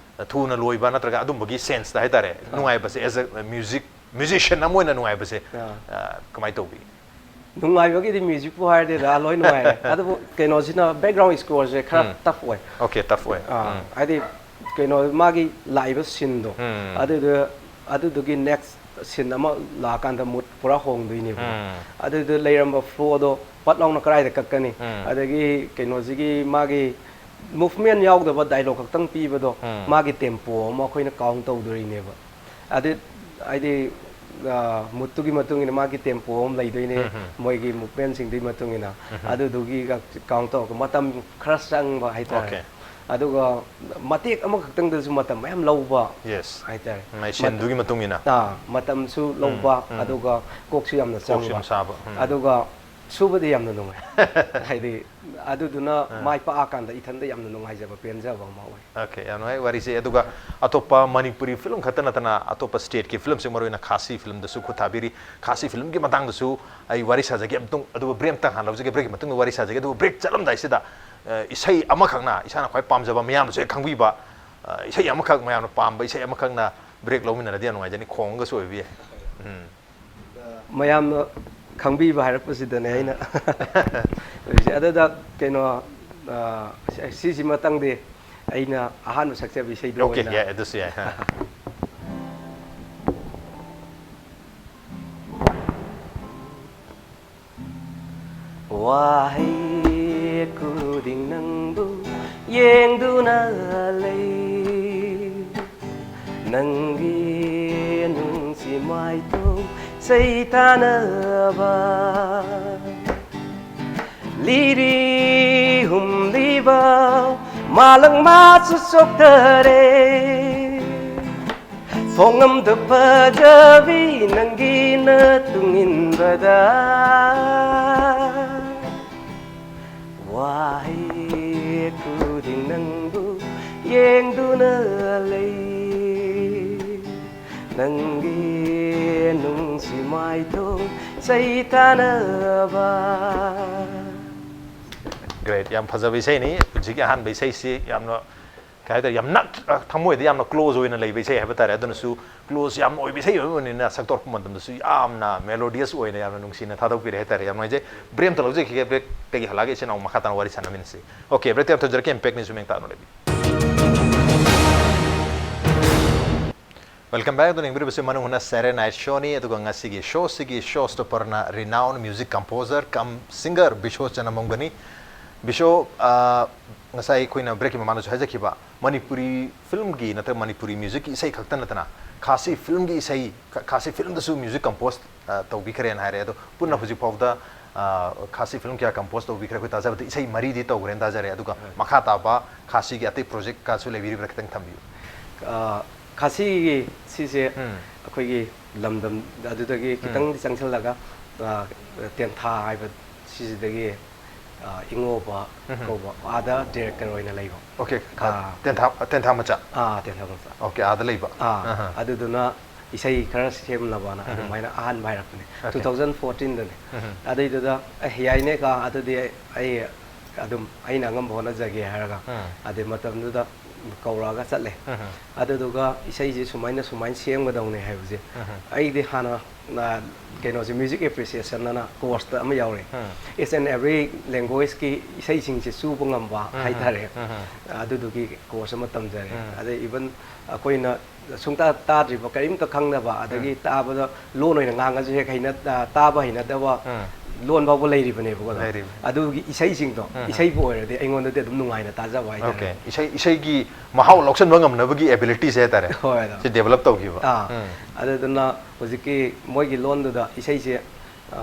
ꯊꯨꯅ ꯂꯣꯏꯕ ꯅꯠꯇ꯭ꯔꯒ ꯑꯗꯨꯝꯕꯒꯤ ꯁꯦꯟꯁꯇ ꯍꯥꯏꯇꯥꯔꯦ, ꯅꯨꯡꯉꯥꯏꯕꯁꯦ, as a music musician ꯑꯃ ꯑꯣꯏꯅ ꯅꯨꯡꯉꯥꯏꯕꯁꯦ, ꯑꯥ, ꯀꯃꯥꯏꯅ ꯇꯧꯕꯤ? ꯅꯨꯡꯉꯥꯏꯕꯒꯤꯗꯤ ꯃ꯭ꯌꯨꯖꯤꯛꯄꯨ ꯍꯥꯏꯔꯗꯤ ꯗꯥ ꯂꯣꯏ ꯅꯨꯡꯉꯥꯏꯔꯦ꯫ ꯑꯗꯨꯕꯨ ꯀꯩꯅꯣꯁꯤꯅ ꯕꯦꯛꯒ꯭ꯔꯥꯎꯟ ꯁ꯭ꯀꯣꯔꯁꯦ ꯈꯔ ꯇꯐ ꯑꯣꯏ꯫ ꯑꯣꯀꯦ, ꯇꯐ ꯑꯣꯏ꯫ ꯑꯥ, ꯍꯥꯏꯗꯤ ꯀꯩꯅꯣ ꯃꯥꯒꯤ ꯂꯥꯛꯏꯕ ꯁꯤꯟꯗꯣ, ꯑꯗꯨꯗ ꯑꯗꯨꯗꯨꯒꯤ ꯅꯦꯛꯁ ꯁꯤꯟ ꯑꯃ ꯂꯥꯛꯑꯀꯥꯟꯗ ꯃꯨꯠ ꯄꯨꯔꯥ ꯍꯣꯡꯗꯣꯏꯅꯦꯕ꯫ ꯑꯗꯨꯗ ꯂꯩꯔꯝꯕ ꯐ꯭ꯂꯣꯗꯣ ꯄꯠ ꯂꯥꯎꯅ ꯀꯗꯥꯏꯗ ꯀꯛꯀꯅꯤ? ꯑꯗꯒꯤ ꯀꯩꯅꯣꯁꯤꯒꯤ ꯃꯥꯒꯤ ꯃꯨꯚꯃꯦꯟ ꯌꯥꯎꯗꯕ ꯗꯥꯏꯂꯣꯛ ꯈꯛꯇꯪ ꯄꯤꯕꯗꯣ, ꯃꯥꯒꯤ ꯇꯦꯝꯄꯣ ꯑꯃ ꯑꯩꯈꯣꯏꯅ ꯀꯥꯎꯟ ꯇꯧꯗꯣꯔꯤꯅꯦꯕ꯫ ꯑꯗꯨ ꯍꯥꯏꯗꯤ ꯃꯨꯠꯇꯨꯒꯤ ꯃꯇꯨꯡ ꯏꯟꯅ, ꯃꯥꯒꯤ ꯇꯦꯝꯄꯣ ꯑꯃ ꯂꯩꯗꯣꯏꯅꯦ, ꯃꯣꯏꯒꯤ ꯃꯨꯚꯃꯦꯟꯁꯤꯡꯗꯨꯒꯤ ꯃꯇꯨꯡ ꯏꯟꯅ꯫ ꯑꯗꯨꯗꯨꯒꯤ ꯀꯥꯎꯟ ꯇꯧꯔꯒ ꯃꯇꯝ ꯈꯔ ꯆꯪꯕ ꯍꯥꯏꯇꯥꯔꯦ꯫ ꯑꯣꯀꯦ꯫ ꯑꯗꯨꯒ ꯃꯇꯦꯛ ꯑꯃꯈꯛꯇꯪꯗꯁꯨ ꯃꯇꯝ ꯃꯌꯥꯝ ꯂꯧꯕ ꯌꯦꯁ꯫ ꯍꯥꯏꯇꯥꯔꯦ꯫ ꯃꯥꯏ ꯁꯤꯟꯗꯨꯒꯤ ꯃꯇꯨꯡ ꯏꯟꯅ꯫ ꯑꯥ, ꯃꯇꯝꯁꯨ ꯂꯧꯕ, ꯑꯗꯨꯒ ꯀꯣꯛꯁꯨ ꯌꯥꯝꯅ ꯀꯣꯛꯁꯨ ꯆꯪꯕ꯫ ꯌꯥꯝ ꯁꯥꯕ꯫ ꯎꯝ꯫ ꯑꯗꯨꯒ ꯁꯨꯕꯗꯤ ꯌꯥꯝꯅ ꯅꯨꯡꯉꯥꯏ꯫ ꯍꯥꯏꯗꯤ ꯑꯗꯨꯗꯨꯅ ꯃꯥꯏ ꯄꯥꯛꯑꯀꯥꯟꯗ ꯏꯊꯟꯗ ꯌꯥꯝꯅ ꯅꯨꯡꯉꯥꯏꯖꯕ, ꯄꯦꯟꯖꯕ ꯑꯃ ꯑꯣꯏ꯫ ꯑꯣꯀꯦ, ꯌꯥꯝ ꯅꯨꯡꯉꯥꯏ ꯋꯥꯔꯤꯁꯦ꯫ ꯑꯗꯨꯒ ꯑꯇꯣꯞꯄ ꯃꯅꯤꯄꯨꯔꯤ ꯐꯤꯂꯝ ꯈꯛꯇ ꯅꯠꯇꯅ ꯑꯇꯣꯞꯄ ꯁ꯭ꯇꯦꯠꯀꯤ ꯐꯤꯂꯝꯁꯤꯡ, ꯃꯔꯨꯑꯣꯏꯅ ꯈꯥꯁꯤ ꯐꯤꯂꯝꯗꯁꯨ ꯈꯨꯠ ꯊꯥꯕꯤꯔꯤ꯫ ꯈꯥꯁꯤ ꯐꯤꯂꯝꯒꯤ ꯃꯇꯥꯡꯗꯁꯨ ꯑꯩ ꯋꯥꯔꯤ ꯁꯥꯖꯒꯦ ꯑꯃꯇꯪ, ꯑꯗꯨꯒ ꯕ꯭ꯔꯦꯛ ꯑꯃꯇꯪ ꯍꯥꯟꯅ ꯂꯧꯖꯒꯦ꯫ ꯕ꯭ꯔꯦꯛꯀꯤ ꯃꯇꯨꯡꯗ ꯋꯥꯔꯤ ꯁꯥꯖꯒꯦ꯫ ꯑꯗꯨꯒ ꯕ꯭ꯔꯦꯛ ꯆꯠꯂꯝꯗꯥꯏꯁꯤꯗ, ꯑ, ꯏꯁꯩ ꯑꯃꯈꯛꯅ ꯏꯁꯥꯅ ꯈ꯭ꯋꯥꯏ ꯄꯥꯝꯖꯕ, ꯃꯌꯥꯝꯅꯁꯨ ꯍꯦꯛ ꯈꯪꯕꯤꯕ, ꯑ, ꯏꯁꯩ ꯑꯃꯈꯛ, ꯃꯌꯥꯝꯅ ꯄꯥꯝꯕ ꯏꯁꯩ ꯑꯃꯈꯛꯅ ꯕ꯭ꯔꯦꯛ ꯂꯧꯃꯤꯟꯅꯔꯗꯤ ꯌꯥꯝ ꯅꯨꯡꯉꯥꯏꯖꯅꯤ, ꯈꯣꯡꯉꯒꯁꯨ ꯑꯣꯏꯕ ꯌꯥꯏ꯫ ꯎꯝ꯫ ꯃꯌꯥꯝꯅ ꯈꯪꯕꯤꯕ ꯍꯥꯏꯔꯛꯄꯁꯤꯗꯅꯦ ꯑꯩꯅ ꯇꯧꯔꯤꯁꯦ꯫ ꯑꯗꯨꯗ ꯀꯩꯅꯣ, ꯑ, ꯁꯤꯁꯤꯃꯇꯪꯗꯤ ꯑꯩꯅ ꯑꯍꯥꯟꯕ ꯁꯛꯆꯕ ꯏꯁꯩꯗꯨ ꯑꯣꯀꯦ, ꯑꯣꯏꯅ ꯌꯥꯏ, ꯑꯗꯨꯁꯨ ꯌꯥꯏ꯫ ꯋꯥꯍꯩ ꯈꯨꯗꯤꯡ ꯅꯪꯕꯨ ꯌꯦꯡꯗꯨꯅ ꯂꯩ꯫ ꯅꯪꯒꯤ ꯅꯨꯡꯁꯤ ꯃꯥꯏꯊꯣꯡ ꯁꯩꯇꯥꯅꯕ꯫ ꯂꯤꯔꯤ ꯍꯨꯝꯂꯤꯕ ꯃꯥꯂꯪ ꯃꯥꯁꯨ ꯆꯣꯛꯊꯔꯦ꯫ ꯊꯣꯡꯉꯝꯗ ꯐꯖꯕꯤ ꯅꯪꯒꯤ ꯅꯇꯨꯡ ꯏꯟꯕꯗ꯫ ꯋꯥꯍꯩ ꯈꯨꯗꯤꯡ ꯅꯪꯕꯨ ꯌꯦꯡꯗꯨꯅ ꯂꯩ꯫ ꯅꯪꯒꯤ ꯅꯨꯡꯁꯤ ꯃꯥꯏꯊꯣꯡ ꯁꯩꯇꯥꯅꯕ꯫ Great, ꯌꯥꯝ ꯐꯖꯕ ꯏꯁꯩꯅꯤ꯫ ꯄꯨꯟꯁꯤꯒꯤ ꯑꯍꯥꯟꯕ ꯏꯁꯩꯁꯤ ꯌꯥꯝꯅ, ꯀꯩ ꯍꯥꯏꯇꯥꯔꯦ, ꯌꯥꯝ ꯅꯛ-, ꯊꯃꯣꯏꯗ ꯌꯥꯝꯅ close ꯑꯣꯏꯅ ꯂꯩꯕ ꯏꯁꯩ ꯍꯥꯏꯕ ꯇꯥꯔꯦ꯫ ꯑꯗꯨꯅꯁꯨ close ꯌꯥꯝꯅ ꯑꯣꯏꯕ ꯏꯁꯩ ꯑꯣꯏꯕꯅꯤꯅ ꯁꯛꯇꯣꯔꯛꯄ ꯃꯇꯝꯗꯁꯨ ꯌꯥꯝꯅ melodious ꯑꯣꯏꯅ ꯌꯥꯝꯅ ꯅꯨꯡꯁꯤꯅ ꯊꯥꯗꯣꯛꯄꯤꯔꯦ ꯍꯥꯏꯇꯥꯔꯦ꯫ ꯌꯥꯝ ꯅꯨꯡꯉꯥꯏꯖꯩ꯫ Break ꯑꯝꯇ ꯂꯧꯖꯈꯤꯒꯦ꯫ Breakꯇꯒꯤ ꯍꯜꯂꯛꯑꯒ ꯏꯆꯤꯟ ꯏꯅꯥꯎ ꯃꯈꯥ ꯇꯥꯅ ꯋꯥꯔꯤ ꯁꯥꯟꯅꯃꯤꯟꯅꯁꯤ꯫ Okay, break ꯑꯝ ꯊꯝꯖꯔꯛꯀꯦ꯫ Impact News ꯃꯤꯡ ꯇꯥꯅ ꯂꯩꯕꯤꯌꯨ꯫ Welcome back. ꯑꯗꯨꯅ ꯌꯦꯡꯕꯤꯔꯤꯕꯁꯤ ꯃꯅꯨꯡ ꯍꯨꯠꯅ Saturday Night Showꯅꯤ꯫ ꯑꯗꯨꯒ ꯉꯁꯤꯒꯤ showꯁꯤꯒꯤ show stopperꯅ renowned music composer cum singer ꯕꯤꯁꯣ ꯆꯅꯝꯕꯝꯒꯅꯤ꯫ ꯕꯤꯁꯣ, ꯑ, ꯉꯁꯥꯏ ꯑꯩꯈꯣꯏꯅ breakꯀꯤ ꯃꯃꯥꯡꯗꯁꯨ ꯍꯥꯏꯖꯈꯤꯕ, ꯃꯅꯤꯄꯨꯔꯤ filmꯒꯤ ꯅꯠꯇ꯭ꯔꯒ ꯃꯅꯤꯄꯨꯔꯤ musicꯀꯤ ꯏꯁꯩ ꯈꯛꯇ ꯅꯠꯇꯅ ꯈꯥꯁꯤ filmꯒꯤ ꯏꯁꯩ, ꯈ-, ꯈꯥꯁꯤ filmꯗꯁꯨ music compose, ꯑ, ꯇꯧꯕꯤꯈ꯭ꯔꯦꯅ ꯍꯥꯏꯔꯦ꯫ ꯑꯗꯣ ꯄꯨꯟꯅ ꯎꯝ꯫ ꯍꯧꯖꯤꯛ ꯐꯥꯎꯕꯗ, ꯑ, ꯈꯥꯁꯤ film ꯀꯌꯥ compose ꯇꯧꯕꯤꯈ꯭ꯔꯦ? ꯑꯩꯈꯣꯏ ꯇꯥꯖꯕꯗ ꯏꯁꯩ ꯃꯔꯤꯗꯤ ꯇꯧꯈ꯭ꯔꯦꯅ ꯇꯥꯖꯔꯦ꯫ ꯑꯗꯨꯒ ꯎꯝ꯫ ꯃꯈꯥ ꯇꯥꯕ ꯈꯥꯁꯤꯒꯤ ꯑꯇꯩ projectꯀꯁꯨ ꯂꯩꯕꯤꯔꯤꯕ꯭ꯔꯥ? ꯈꯤꯇꯪ ꯊꯝꯕꯤꯌꯨ꯫ ꯑ, ꯈꯥꯁꯤꯒꯤ ꯁꯤꯁꯦ ꯎꯝ꯫ ꯑꯩꯈꯣꯏꯒꯤ ꯂꯝꯗꯝ ꯑꯗꯨꯗꯒꯤ ꯎꯝ꯫ ꯈꯤꯇꯪꯗꯤ ꯆꯪꯁꯤꯜꯂꯒ, ꯑ, ꯇꯦꯟꯊꯥ ꯍꯥꯏꯕ ꯁꯤꯁꯤꯗꯒꯤ, ꯑ, ꯏꯉꯣꯕ ꯎꯝ꯫ ꯀꯧꯕ ꯑꯥꯗ director ꯑꯣꯏꯅ ꯂꯩꯕ꯫ Okay, ꯈꯥ-, ꯇꯦꯟꯊꯥ, ꯇꯦꯟꯊꯥ ꯃꯆꯥ? ꯑꯥ, ꯇꯦꯟꯊꯥ ꯃꯆꯥ꯫ Okay, ꯑꯥꯗ ꯂꯩꯕ? ꯑꯥ, ꯑꯍꯥ꯫ ꯑꯗꯨꯗꯨꯅ ꯏꯁꯩ ꯈꯔ ꯁꯦꯝꯅꯕꯅ ꯎꯝ꯫ ꯑꯗꯨꯃꯥꯏꯅ ꯑꯍꯥꯟꯕ ꯍꯥꯏꯔꯛꯄꯅꯦ꯫ Okay. Two thousand fourteenꯗꯅꯦ꯫ ꯎꯝ꯫ ꯑꯗꯨꯏꯗꯨꯗ, "ꯑꯦ, ꯌꯥꯏꯅꯦ ꯀꯥ, ꯑꯗꯨꯗꯤ ꯑꯩ, ꯑꯩ ꯑꯗꯨꯝ ꯑꯩꯅ ꯑꯉꯝꯕ ꯍꯣꯠꯅꯖꯒꯦ" ꯍꯥꯏꯔꯒ, ꯎꯝ꯫ ꯑꯗꯩ ꯃꯇꯝꯗꯨꯗ ꯀꯧꯔꯛꯑꯒ ꯆꯠꯂꯦ꯫ ꯎꯝ꯫ ꯑꯗꯨꯗꯨꯒ ꯏꯁꯩꯁꯦ ꯁꯨꯃꯥꯏꯅ, ꯁꯨꯃꯥꯏꯅ ꯁꯦꯝꯒꯗꯧꯅꯦ ꯍꯥꯏꯕꯁꯦ ꯎꯝ꯫ ꯑꯩꯗꯤ ꯍꯥꯟꯅ, ꯑ, ꯀꯩꯅꯣꯁꯦ, music appreciation ꯑꯅ courseꯇ ꯑꯃ ꯌꯥꯎꯔꯦ꯫ ꯎꯝ꯫ Each and every languageꯀꯤ ꯏꯁꯩꯁꯤꯡꯁꯦ ꯆꯨꯕ ꯉꯝꯕ ꯎꯝ꯫ ꯍꯥꯏꯇꯥꯔꯦ꯫ ꯎꯝ꯫ ꯑꯗꯨꯗꯨꯒꯤ course ꯑꯃ ꯇꯝꯖꯔꯦ꯫ ꯎꯝ꯫ ꯑꯗꯩ even ꯑꯩꯈꯣꯏꯅ ꯁꯨꯡꯇꯥ ꯇꯥꯗ꯭ꯔꯤꯕ, ꯀꯔꯤꯝꯇ ꯈꯪꯗꯕ, ꯑꯗꯒꯤ ꯎꯝ꯫ ꯇꯥꯕꯗ ꯂꯣꯟ ꯑꯣꯏꯅ ꯉꯥꯡꯉꯁꯨ ꯍꯦꯛ ꯍꯩꯅ-, ꯑ, ꯇꯥꯕ ꯍꯩꯅꯗꯕ ꯎꯝ꯫ ꯂꯣꯟ ꯐꯥꯎꯕ ꯂꯩꯔꯤꯕꯅꯦꯕꯀꯣ꯫ ꯂꯩꯔꯤꯕꯅꯤ꯫ ꯑꯗꯨꯒꯤ ꯏꯁꯩꯁꯤꯡꯗꯣ, ꯎꯝ꯫ ꯏꯁꯩꯕꯨ ꯑꯣꯏꯔꯗꯤ ꯑꯩꯉꯣꯟꯗꯗꯤ ꯑꯗꯨꯝ ꯅꯨꯡꯉꯥꯏꯅ ꯇꯥꯖꯕ ꯍꯥꯏꯇꯥꯔꯦ꯫ Okay. ꯏꯁꯩ, ꯏꯁꯩꯒꯤ ꯃꯍꯥꯎ ꯂꯧꯁꯤꯟꯕ ꯉꯝꯅꯕꯒꯤ abilityꯁꯦ ꯍꯥꯏꯇꯥꯔꯦ꯫ ꯍꯣꯏ, ꯑꯗꯣ꯫ ꯁꯤ develop ꯇꯧꯈꯤꯕ꯫ ꯑꯥ, ꯎꯝ꯫ ꯑꯗꯨꯗꯨꯅ ꯍꯧꯖꯤꯛꯀꯤ ꯃꯣꯏꯒꯤ ꯂꯣꯟꯗꯨꯗ ꯏꯁꯩꯁꯦ, ꯑ,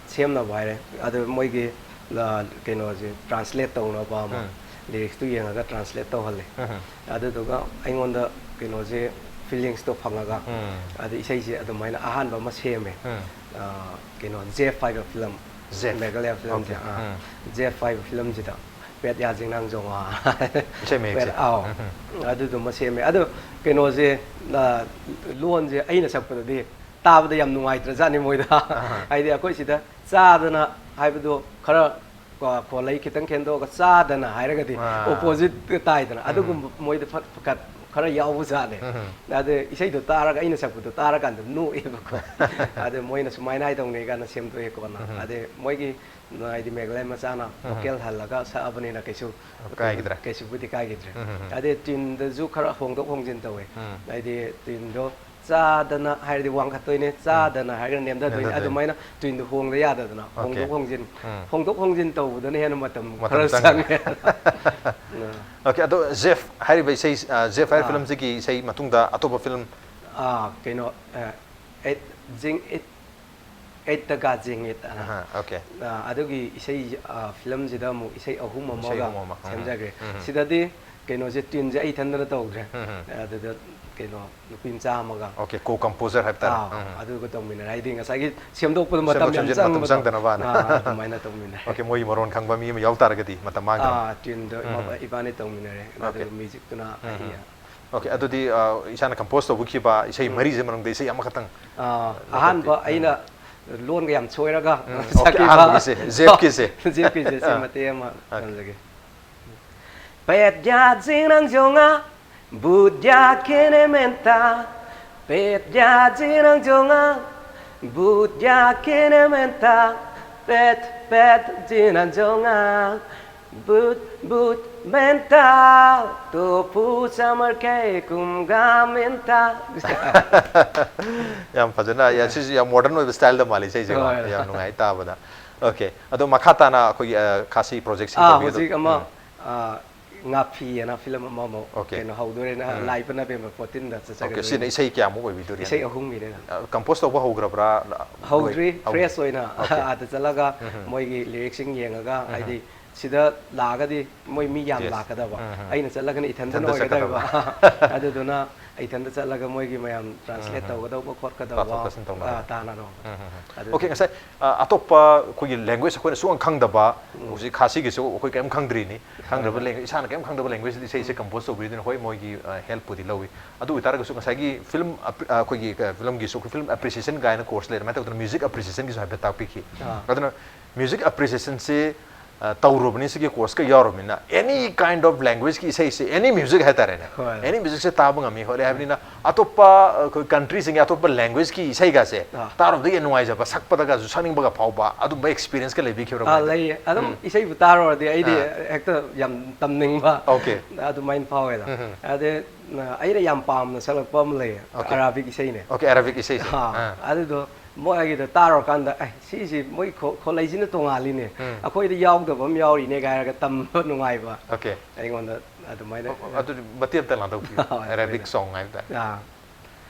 ꯁꯦꯝꯅꯕ ꯍꯥꯏꯔꯦ꯫ ꯑꯗꯨ ꯃꯣꯏꯒꯤ, ꯑ, ꯀꯩꯅꯣꯁꯦ translate ꯇꯧꯅꯕ ꯑꯃ, ꯎꯝ꯫ Lyricsꯇꯨ ꯌꯦꯡꯉꯒ translate ꯇꯧꯍꯜꯂꯦ꯫ ꯎꯝ꯫ ꯑꯗꯨꯗꯨꯒ ꯑꯩꯉꯣꯟꯗ ꯀꯩꯅꯣꯁꯦ, feelingsꯇꯣ ꯐꯪꯉꯒ, ꯎꯝ꯫ ꯑꯗ ꯏꯁꯩꯁꯦ ꯑꯗꯨꯃꯥꯏꯅ ꯑꯍꯥꯟꯕ ꯑꯃ ꯁꯦꯝꯃꯦ꯫ ꯎꯝ꯫ ꯑ, ꯀꯩꯅꯣ, Zeph ꯍꯥꯏꯕ film, Zeph꯫ Meghalaya filmꯁꯦ, Okay. ꯑꯥ, ꯎꯝ꯫ Zeph ꯍꯥꯏꯕ filmꯁꯤꯗ, "ꯄꯦꯠ ꯌꯥ ꯖꯤꯡꯅꯥꯡ ꯖꯣꯡ ꯋꯥ"꯫ ꯏꯁꯩ ꯃꯌꯦꯛꯁꯦ꯫ ꯄꯦꯠ, ꯑꯥꯎ꯫ ꯎꯝ, ꯎꯝ꯫ ꯑꯗꯨꯗꯨꯃ ꯁꯦꯝꯃꯦ꯫ ꯑꯗꯣ ꯀꯩꯅꯣꯁꯦ, ꯑ, ꯂꯣꯟꯁꯦ ꯑꯩꯅ ꯁꯛꯄꯗꯗꯤ ꯇꯥꯕꯗ ꯌꯥꯝ ꯅꯨꯡꯉꯥꯏꯇ꯭ꯔꯖꯥꯠꯅꯤ ꯃꯣꯏꯗ꯫ ꯑꯍꯥ꯫ ꯍꯥꯏꯗꯤ ꯑꯩꯈꯣꯏ ꯁꯤꯗ ꯆꯥꯗꯅ ꯍꯥꯏꯕꯗꯣ ꯈꯔ ꯀꯣ, ꯈꯣꯜꯂꯩ ꯈꯤꯇꯪ ꯈꯦꯟꯗꯣꯛꯑꯒ ꯆꯥꯗꯅ ꯍꯥꯏꯔꯒꯗꯤ ꯑꯥ. ꯑꯣꯄꯣꯖꯤꯠ ꯇꯥꯏꯗꯅ꯫ ꯎꯝ. ꯑꯗꯨꯒꯨꯝꯕ ꯃꯣꯏꯗ ꯐꯠ- ꯈꯠ- ꯈꯔ ꯌꯥꯎꯕꯖꯥꯠꯅꯦ꯫ ꯎꯝ. ꯑꯗ ꯏꯁꯩꯗꯣ ꯇꯥꯔꯒ, ꯑꯩꯅ ꯁꯛꯄꯗꯣ ꯇꯥꯔꯀꯥꯟꯗ ꯅꯣꯛꯑꯦꯕꯀꯣ꯫ ꯑꯗ ꯃꯣꯏꯅ ꯁꯨꯃꯥꯏꯅ ꯍꯥꯏꯗꯧꯅꯦ ꯀꯥꯏꯅ ꯁꯦꯝꯗꯣꯛꯑꯦ ꯀꯣꯟꯅ꯫ ꯎꯝ. ꯑꯗꯩ ꯃꯣꯏꯒꯤ ꯍꯥꯏꯗꯤ ꯃꯦꯘꯥꯂꯌꯥ ꯃꯆꯥꯅ ꯎꯝ. ꯚꯣꯀꯦꯜ ꯍꯜꯂꯒ ꯁꯛꯑꯕꯅꯤꯅ ꯀꯩꯁꯨ ꯀꯥꯏꯈꯤꯗ꯭ꯔꯦ꯫ ꯀꯩꯁꯨꯕꯨꯗꯤ ꯀꯥꯏꯈꯤꯗ꯭ꯔꯦ꯫ ꯎꯝ. ꯑꯗꯩ ꯇ꯭ꯌꯨꯟꯗꯁꯨ ꯈꯔ ꯍꯣꯡꯗꯣꯛ ꯍꯣꯡꯖꯤꯟ ꯇꯧꯋꯦ꯫ ꯎꯝ. ꯍꯥꯏꯗꯤ ꯇ꯭ꯌꯨꯟꯗꯣ ꯆꯥꯗꯅ ꯍꯥꯏꯔꯗꯤ ꯋꯥꯡꯈꯠꯇꯣꯏꯅꯦ, ꯆꯥꯗꯅ ꯍꯥꯏꯔꯒ ꯅꯦꯝꯊꯗꯣꯏꯅꯦ꯫ ꯅꯦꯝꯊꯗꯣꯏꯅꯦ꯫ ꯑꯗꯨꯃꯥꯏꯅ ꯇ꯭ꯌꯨꯟꯗꯣ ꯍꯣꯡꯗ ꯌꯥꯗꯗꯅ Okay. ꯍꯣꯡꯗꯣꯛ ꯍꯣꯡꯖꯤꯟ ꯎꯝ. ꯍꯣꯡꯗꯣꯛ ꯍꯣꯡꯖꯤꯟ ꯇꯧꯕꯗꯅ ꯍꯦꯟꯅ ꯃꯇꯝ ꯃꯇꯝ ꯈꯔ ꯆꯪꯉꯦ꯫ ꯆꯪꯉꯦ꯫ Okay, ꯑꯗꯣ ꯖꯦꯐ ꯍꯥꯏꯔꯤꯕ ꯏꯁꯩ, ꯑ, ꯖꯦꯐ ꯍꯥꯏꯔꯤꯕ ꯑꯥ. ꯐꯤꯂꯝꯁꯤꯒꯤ ꯏꯁꯩ ꯃꯇꯨꯡꯗ ꯑꯇꯣꯞꯄ ꯐꯤꯂꯝ ꯑꯥ, ꯀꯩꯅꯣ, ꯑ, ꯑꯦꯠ ꯖꯤꯡ ꯏꯠ, ꯑꯦꯠ ꯗ ꯒꯥ ꯖꯤꯡ ꯏꯠ ꯑꯅ꯫ ꯑꯍꯥ, okay. ꯑ, ꯑꯗꯨꯒꯤ ꯏꯁꯩ, ꯑ, ꯐꯤꯂꯝꯁꯤꯗ ꯑꯃꯨꯛ ꯏꯁꯩ ꯑꯍꯨꯝ ꯏꯁꯩ ꯑꯃꯒ ꯑꯍꯨꯝ ꯑꯃ, ꯎꯝ. ꯁꯦꯝꯖꯈ꯭ꯔꯦ꯫ ꯎꯝ. ꯁꯤꯗꯗꯤ ꯀꯩꯅꯣꯁꯦ, ꯇ꯭ꯌꯨꯟꯁꯦ ꯑꯩ ꯏꯊꯟꯗꯅ ꯇꯧꯗ꯭ꯔꯦ꯫ ꯎꯝ. ꯑꯗꯨꯗ ꯀꯩꯅꯣ, ꯅꯨꯄꯤ ꯃꯆꯥ ꯑꯃꯒ꯫ Okay, co-composer ꯍꯥꯏꯕ ꯇꯥꯔꯦ꯫ ꯑꯥ, ꯎꯝ. ꯑꯗꯨꯒ ꯇꯧꯃꯤꯟꯅꯔꯦ꯫ ꯍꯥꯏꯗꯤ ꯉꯁꯥꯏꯒꯤ ꯁꯦꯝꯗꯣꯛꯄꯗ ꯃꯇꯝ ꯁꯦꯝꯗꯣꯛ ꯌꯥꯝ ꯁꯦꯝꯖꯤꯟ ꯃꯇꯝ ꯆꯪꯕꯗꯣ꯫ ꯆꯪꯗꯅꯕꯅ꯫ ꯑꯥ, ꯑꯗꯨꯃꯥꯏꯅ ꯇꯧꯃꯤꯟꯅꯔꯦ꯫ Okay, ꯃꯣꯏꯒꯤ ꯃꯔꯣꯟ ꯈꯪꯕ ꯃꯤ ꯑꯃ ꯌꯥꯎ ꯇꯥꯔꯒꯗꯤ ꯃꯇꯝ ꯃꯥꯡꯗ꯭ꯔꯦ꯫ ꯑꯥ, ꯇ꯭ꯌꯨꯟꯗꯣ ꯎꯝ. ꯏꯕꯥꯅꯤ ꯇꯧꯃꯤꯟꯅꯔꯦ꯫ Okay. ꯑꯗꯨꯒ ꯃ꯭ꯌꯨꯖꯤꯛꯇꯨꯅ ꯎꯝ. ꯑꯩ꯫ Okay, ꯑꯗꯨꯗꯤ, ꯑ, ꯏꯁꯥꯅ compose ꯇꯧꯕꯤꯈꯤꯕ ꯏꯁꯩ ꯎꯝ. ꯃꯔꯤꯁꯦ ꯃꯅꯨꯡꯗ ꯏꯁꯩ ꯑꯃꯈꯛꯇꯪ ꯑꯥ, ꯑ, ꯑꯍꯥꯟꯕ ꯎꯝ. ꯑꯩꯅ ꯂꯣꯟꯒ ꯌꯥꯝ ꯁꯣꯏꯔꯒ ꯎꯝ, ꯁꯛꯈꯤꯕ꯫ okay, ꯑꯍꯥꯟꯕꯒꯤꯁꯦ, ꯖꯦꯐꯀꯤꯁꯦ꯫ ꯖꯦꯐꯀꯤꯁꯦ ꯁꯤ ꯑꯥ. ꯃꯇꯦꯛ ꯑꯃ Okay. ꯇꯝꯖꯒꯦ꯫ Pet ya jing nang jonga, but ya kene menta. Pet ya jing nang jonga, but ya kene menta. Pet, pet jing nang jonga, but, but menta. Topu samar ke kum ga menta. ꯌꯥꯝ ꯐꯖꯅ, ꯌꯥ, ꯁꯤꯁꯨ ꯌꯥꯝ modern ꯑꯣꯏꯕ style ꯗ ꯃꯥꯜꯂꯤ ꯏꯁꯩꯁꯦꯀꯣ꯫ ꯍꯣꯏ, ꯍꯣꯏ. ꯌꯥꯝ ꯅꯨꯡꯉꯥꯏ ꯇꯥꯕꯗ꯫ Okay, ꯑꯗꯣ ꯃꯈꯥ ꯇꯥꯅ ꯑꯩꯈꯣꯏꯒꯤ, ꯑ, ꯈꯥꯁꯤ project ꯁꯤꯡ ꯑꯥ, ꯇꯧꯕꯤꯒꯗꯕ-, ꯍꯧꯖꯤꯛ ꯑꯃ, ꯎꯝ. ꯑꯥ, ꯉꯥꯐꯤ ꯑꯅ ꯐꯤꯂꯝ ꯑꯃꯃꯨꯛ Okay. ꯀꯩꯅꯣ ꯍꯧꯗꯣꯔꯦꯅ, ꯎꯝ. ꯂꯥꯏ ꯄꯅꯥꯕꯦꯝꯃ fourteen ꯗ Okay, ꯆꯠꯆꯒꯗꯣꯏꯅꯦ꯫ ꯁꯤꯅ ꯏꯁꯩ ꯀꯌꯥꯃꯨꯛ ꯑꯣꯏꯕꯤꯗꯣꯔꯤ? ꯏꯁꯩ ꯑꯍꯨꯝꯒꯤꯅꯦ꯫ ꯑ, compose ꯇꯧꯕ ꯍꯧꯈ꯭ꯔꯕ꯭ꯔꯥ? ꯍꯧꯗ꯭ꯔꯤ, ꯂꯣꯏ-, ꯍꯧ-, fresh ꯑꯣꯏꯅ Okay. ꯑꯥꯗ ꯆꯠꯂꯒ ꯎꯝ. ꯃꯣꯏꯒꯤ lyrics ꯁꯤꯡ ꯌꯦꯡꯉꯒ, ꯎꯝ. ꯍꯥꯏꯗꯤ ꯁꯤꯗ ꯂꯥꯛꯑꯒꯗꯤ ꯃꯣꯏ ꯃꯤ ꯌꯥꯝ Yes. ꯂꯥꯛꯀꯗꯕ, ꯎꯝ. ꯑꯩꯅ ꯆꯠꯂꯒꯅ ꯏꯊꯟꯗꯅ ꯏꯊꯟꯗ ꯑꯣꯏꯒꯗꯕ꯫ ꯆꯠꯀꯗꯕ꯫ ꯑꯗꯨꯗꯨꯅ ꯏꯊꯟꯗ ꯆꯠꯂꯒ ꯃꯣꯏꯒꯤ ꯃꯌꯥꯝ translate ꯎꯝ. ꯇꯧꯒꯗꯧꯕ ꯈꯣꯠꯀꯗꯧꯕ, ꯇꯥꯊꯣꯛ ꯇꯥꯁꯤꯟ ꯇꯧꯅꯕ꯫ ꯑꯥ, ꯇꯥꯅꯅꯕ꯫ ꯎꯝ, ꯎꯝ, ꯎꯝ. ꯑꯗꯨ Okay, ꯉꯁꯥꯏ, ꯑ, ꯑꯇꯣꯞꯄ ꯑꯩꯈꯣꯏꯒꯤ language ꯑꯩꯈꯣꯏꯅ ꯁꯨꯛꯈꯪ ꯈꯪꯗꯕ, ꯎꯝ. ꯍꯧꯖꯤꯛ ꯈꯥꯁꯤꯒꯤꯁꯨ ꯑꯩꯈꯣꯏ ꯀꯔꯤꯝ ꯈꯪꯗ꯭ꯔꯤꯅꯤ, ꯈꯪꯗ꯭ꯔꯕ ꯍꯣꯏ, ꯍꯣꯏ꯫ language, ꯏꯁꯥꯅ ꯀꯔꯤꯝ ꯈꯪꯗꯕ language ꯗ ꯏꯁꯩꯁꯦ compose ꯇꯧꯕꯤꯗꯨꯅ, ꯍꯣꯏ, ꯃꯣꯏꯒꯤ, ꯑ, help ꯄꯨꯗꯤ ꯂꯧꯏ꯫ ꯑꯗꯨ ꯑꯣꯏꯇꯥꯔꯒꯁꯨ ꯉꯁꯥꯏꯒꯤ film ꯑꯞ-, ꯑ, ꯑꯩꯈꯣꯏꯒꯤ, ꯑ, film ꯒꯤꯁꯨ, film appreciation ꯀꯥꯏꯅ course ꯂꯩ, ꯑꯗꯨꯃꯥꯏꯅ ꯇꯧꯗꯅ music appreciation ꯒꯤꯁꯨ ꯍꯥꯏꯐꯦꯠ ꯇꯥꯛꯄꯤꯈꯤ꯫ ꯑꯥ. ꯑꯗꯨꯅ music appreciation ꯁꯤ ꯑ, ꯇꯧꯔꯨꯕꯅꯤ, ꯁꯤꯒꯤ ꯀꯣꯔꯁꯀ ꯌꯥꯎꯔꯕꯅꯤꯅ, any kind of languageꯀꯤ ꯏꯁꯩꯁꯦ, any music ꯍꯥꯏꯇꯥꯔꯦꯅꯦ, ꯍꯣꯏ. ꯑꯦꯅꯤ ꯃ꯭ꯌꯨꯖꯤꯛꯁꯦ ꯇꯥꯕ ꯉꯝꯃꯤ ꯈꯣꯠꯂꯦ ꯍꯥꯏꯕꯅꯤꯅ, ꯑꯇꯣꯞꯄ ꯑꯩꯈꯣꯏ ꯀꯟꯇ꯭ꯔꯤꯁꯤꯡꯒꯤ ꯑꯇꯣꯞꯄ ꯂꯦꯡꯒ꯭ꯋꯦꯖꯀꯤ ꯏꯁꯩꯒꯁꯦ ꯑꯥ. ꯇꯥꯔꯨꯕꯗ ꯌꯥꯝ ꯅꯨꯡꯉꯥꯏꯖꯕ, ꯁꯛꯄꯗꯒ ꯁꯨ ꯁꯛꯅꯤꯡꯕꯒ ꯐꯥꯎꯕ ꯑꯗꯨꯝꯕ ꯑꯦꯛꯁꯄꯤꯔꯤꯌꯦꯟꯁꯀ ꯂꯩꯕꯤꯈꯤꯕ꯭ꯔꯥ? ꯑꯥ, ꯀꯃꯥꯏꯅ ꯇꯧ- ꯂꯩꯌꯦ꯫ ꯑꯗꯨꯝ ꯏꯁꯩꯕꯨ ꯇꯥꯔꯨꯔꯗꯤ ꯑꯩꯗꯤ ꯑꯥ. ꯍꯦꯛꯇ ꯌꯥꯝ ꯇꯝꯅꯤꯡꯕ, Okay. ꯑꯗꯨꯃꯥꯏꯅ ꯐꯥꯎꯋꯦꯗ꯫ ꯎꯝ. ꯑꯗꯩ ꯑ, ꯑꯩꯅ ꯌꯥꯝ ꯄꯥꯝꯅ ꯁꯛꯂꯛꯄ ꯑꯃ ꯂꯩꯌꯦ, Okay. ꯑꯔꯥꯕꯤꯛ ꯏꯁꯩꯅꯦ꯫ Okay, ꯑꯦꯔꯥꯕꯤꯛ ꯏꯁꯩꯁꯦ꯫ ꯑꯥ, ꯑꯥ. ꯑꯗꯨꯗꯣ ꯃꯣꯏꯒꯤꯗ ꯇꯥꯔꯨꯔꯀꯥꯟꯗ, "ꯑꯦ, ꯁꯤꯁꯤ ꯃꯣꯏ ꯈꯣ- ꯈꯣꯠꯂꯩꯁꯤꯅ ꯇꯣꯉꯥꯜꯂꯤꯅꯦ, ꯎꯝ. ꯑꯩꯈꯣꯏꯗ ꯌꯥꯎꯗꯕ ꯑꯃ ꯌꯥꯎꯔꯤꯅꯦ" ꯀꯥꯏꯔꯒ ꯇꯝꯕ ꯅꯨꯡꯉꯥꯏꯕ Okay. ꯑꯩꯉꯣꯟꯗ ꯑꯗꯨꯃꯥꯏꯅ꯫ ꯑꯗꯨꯗꯤ ꯃꯇꯦꯛ ꯑꯝꯇ ꯂꯥꯟꯊꯣꯛꯄꯤꯌꯨ꯫ ꯍꯣꯏ, ꯑꯦꯔꯥꯕꯤꯛ ꯍꯣꯏ. ꯁꯣꯡ ꯍꯥꯏꯕ ꯇꯥꯔꯦ꯫ ꯑꯥ.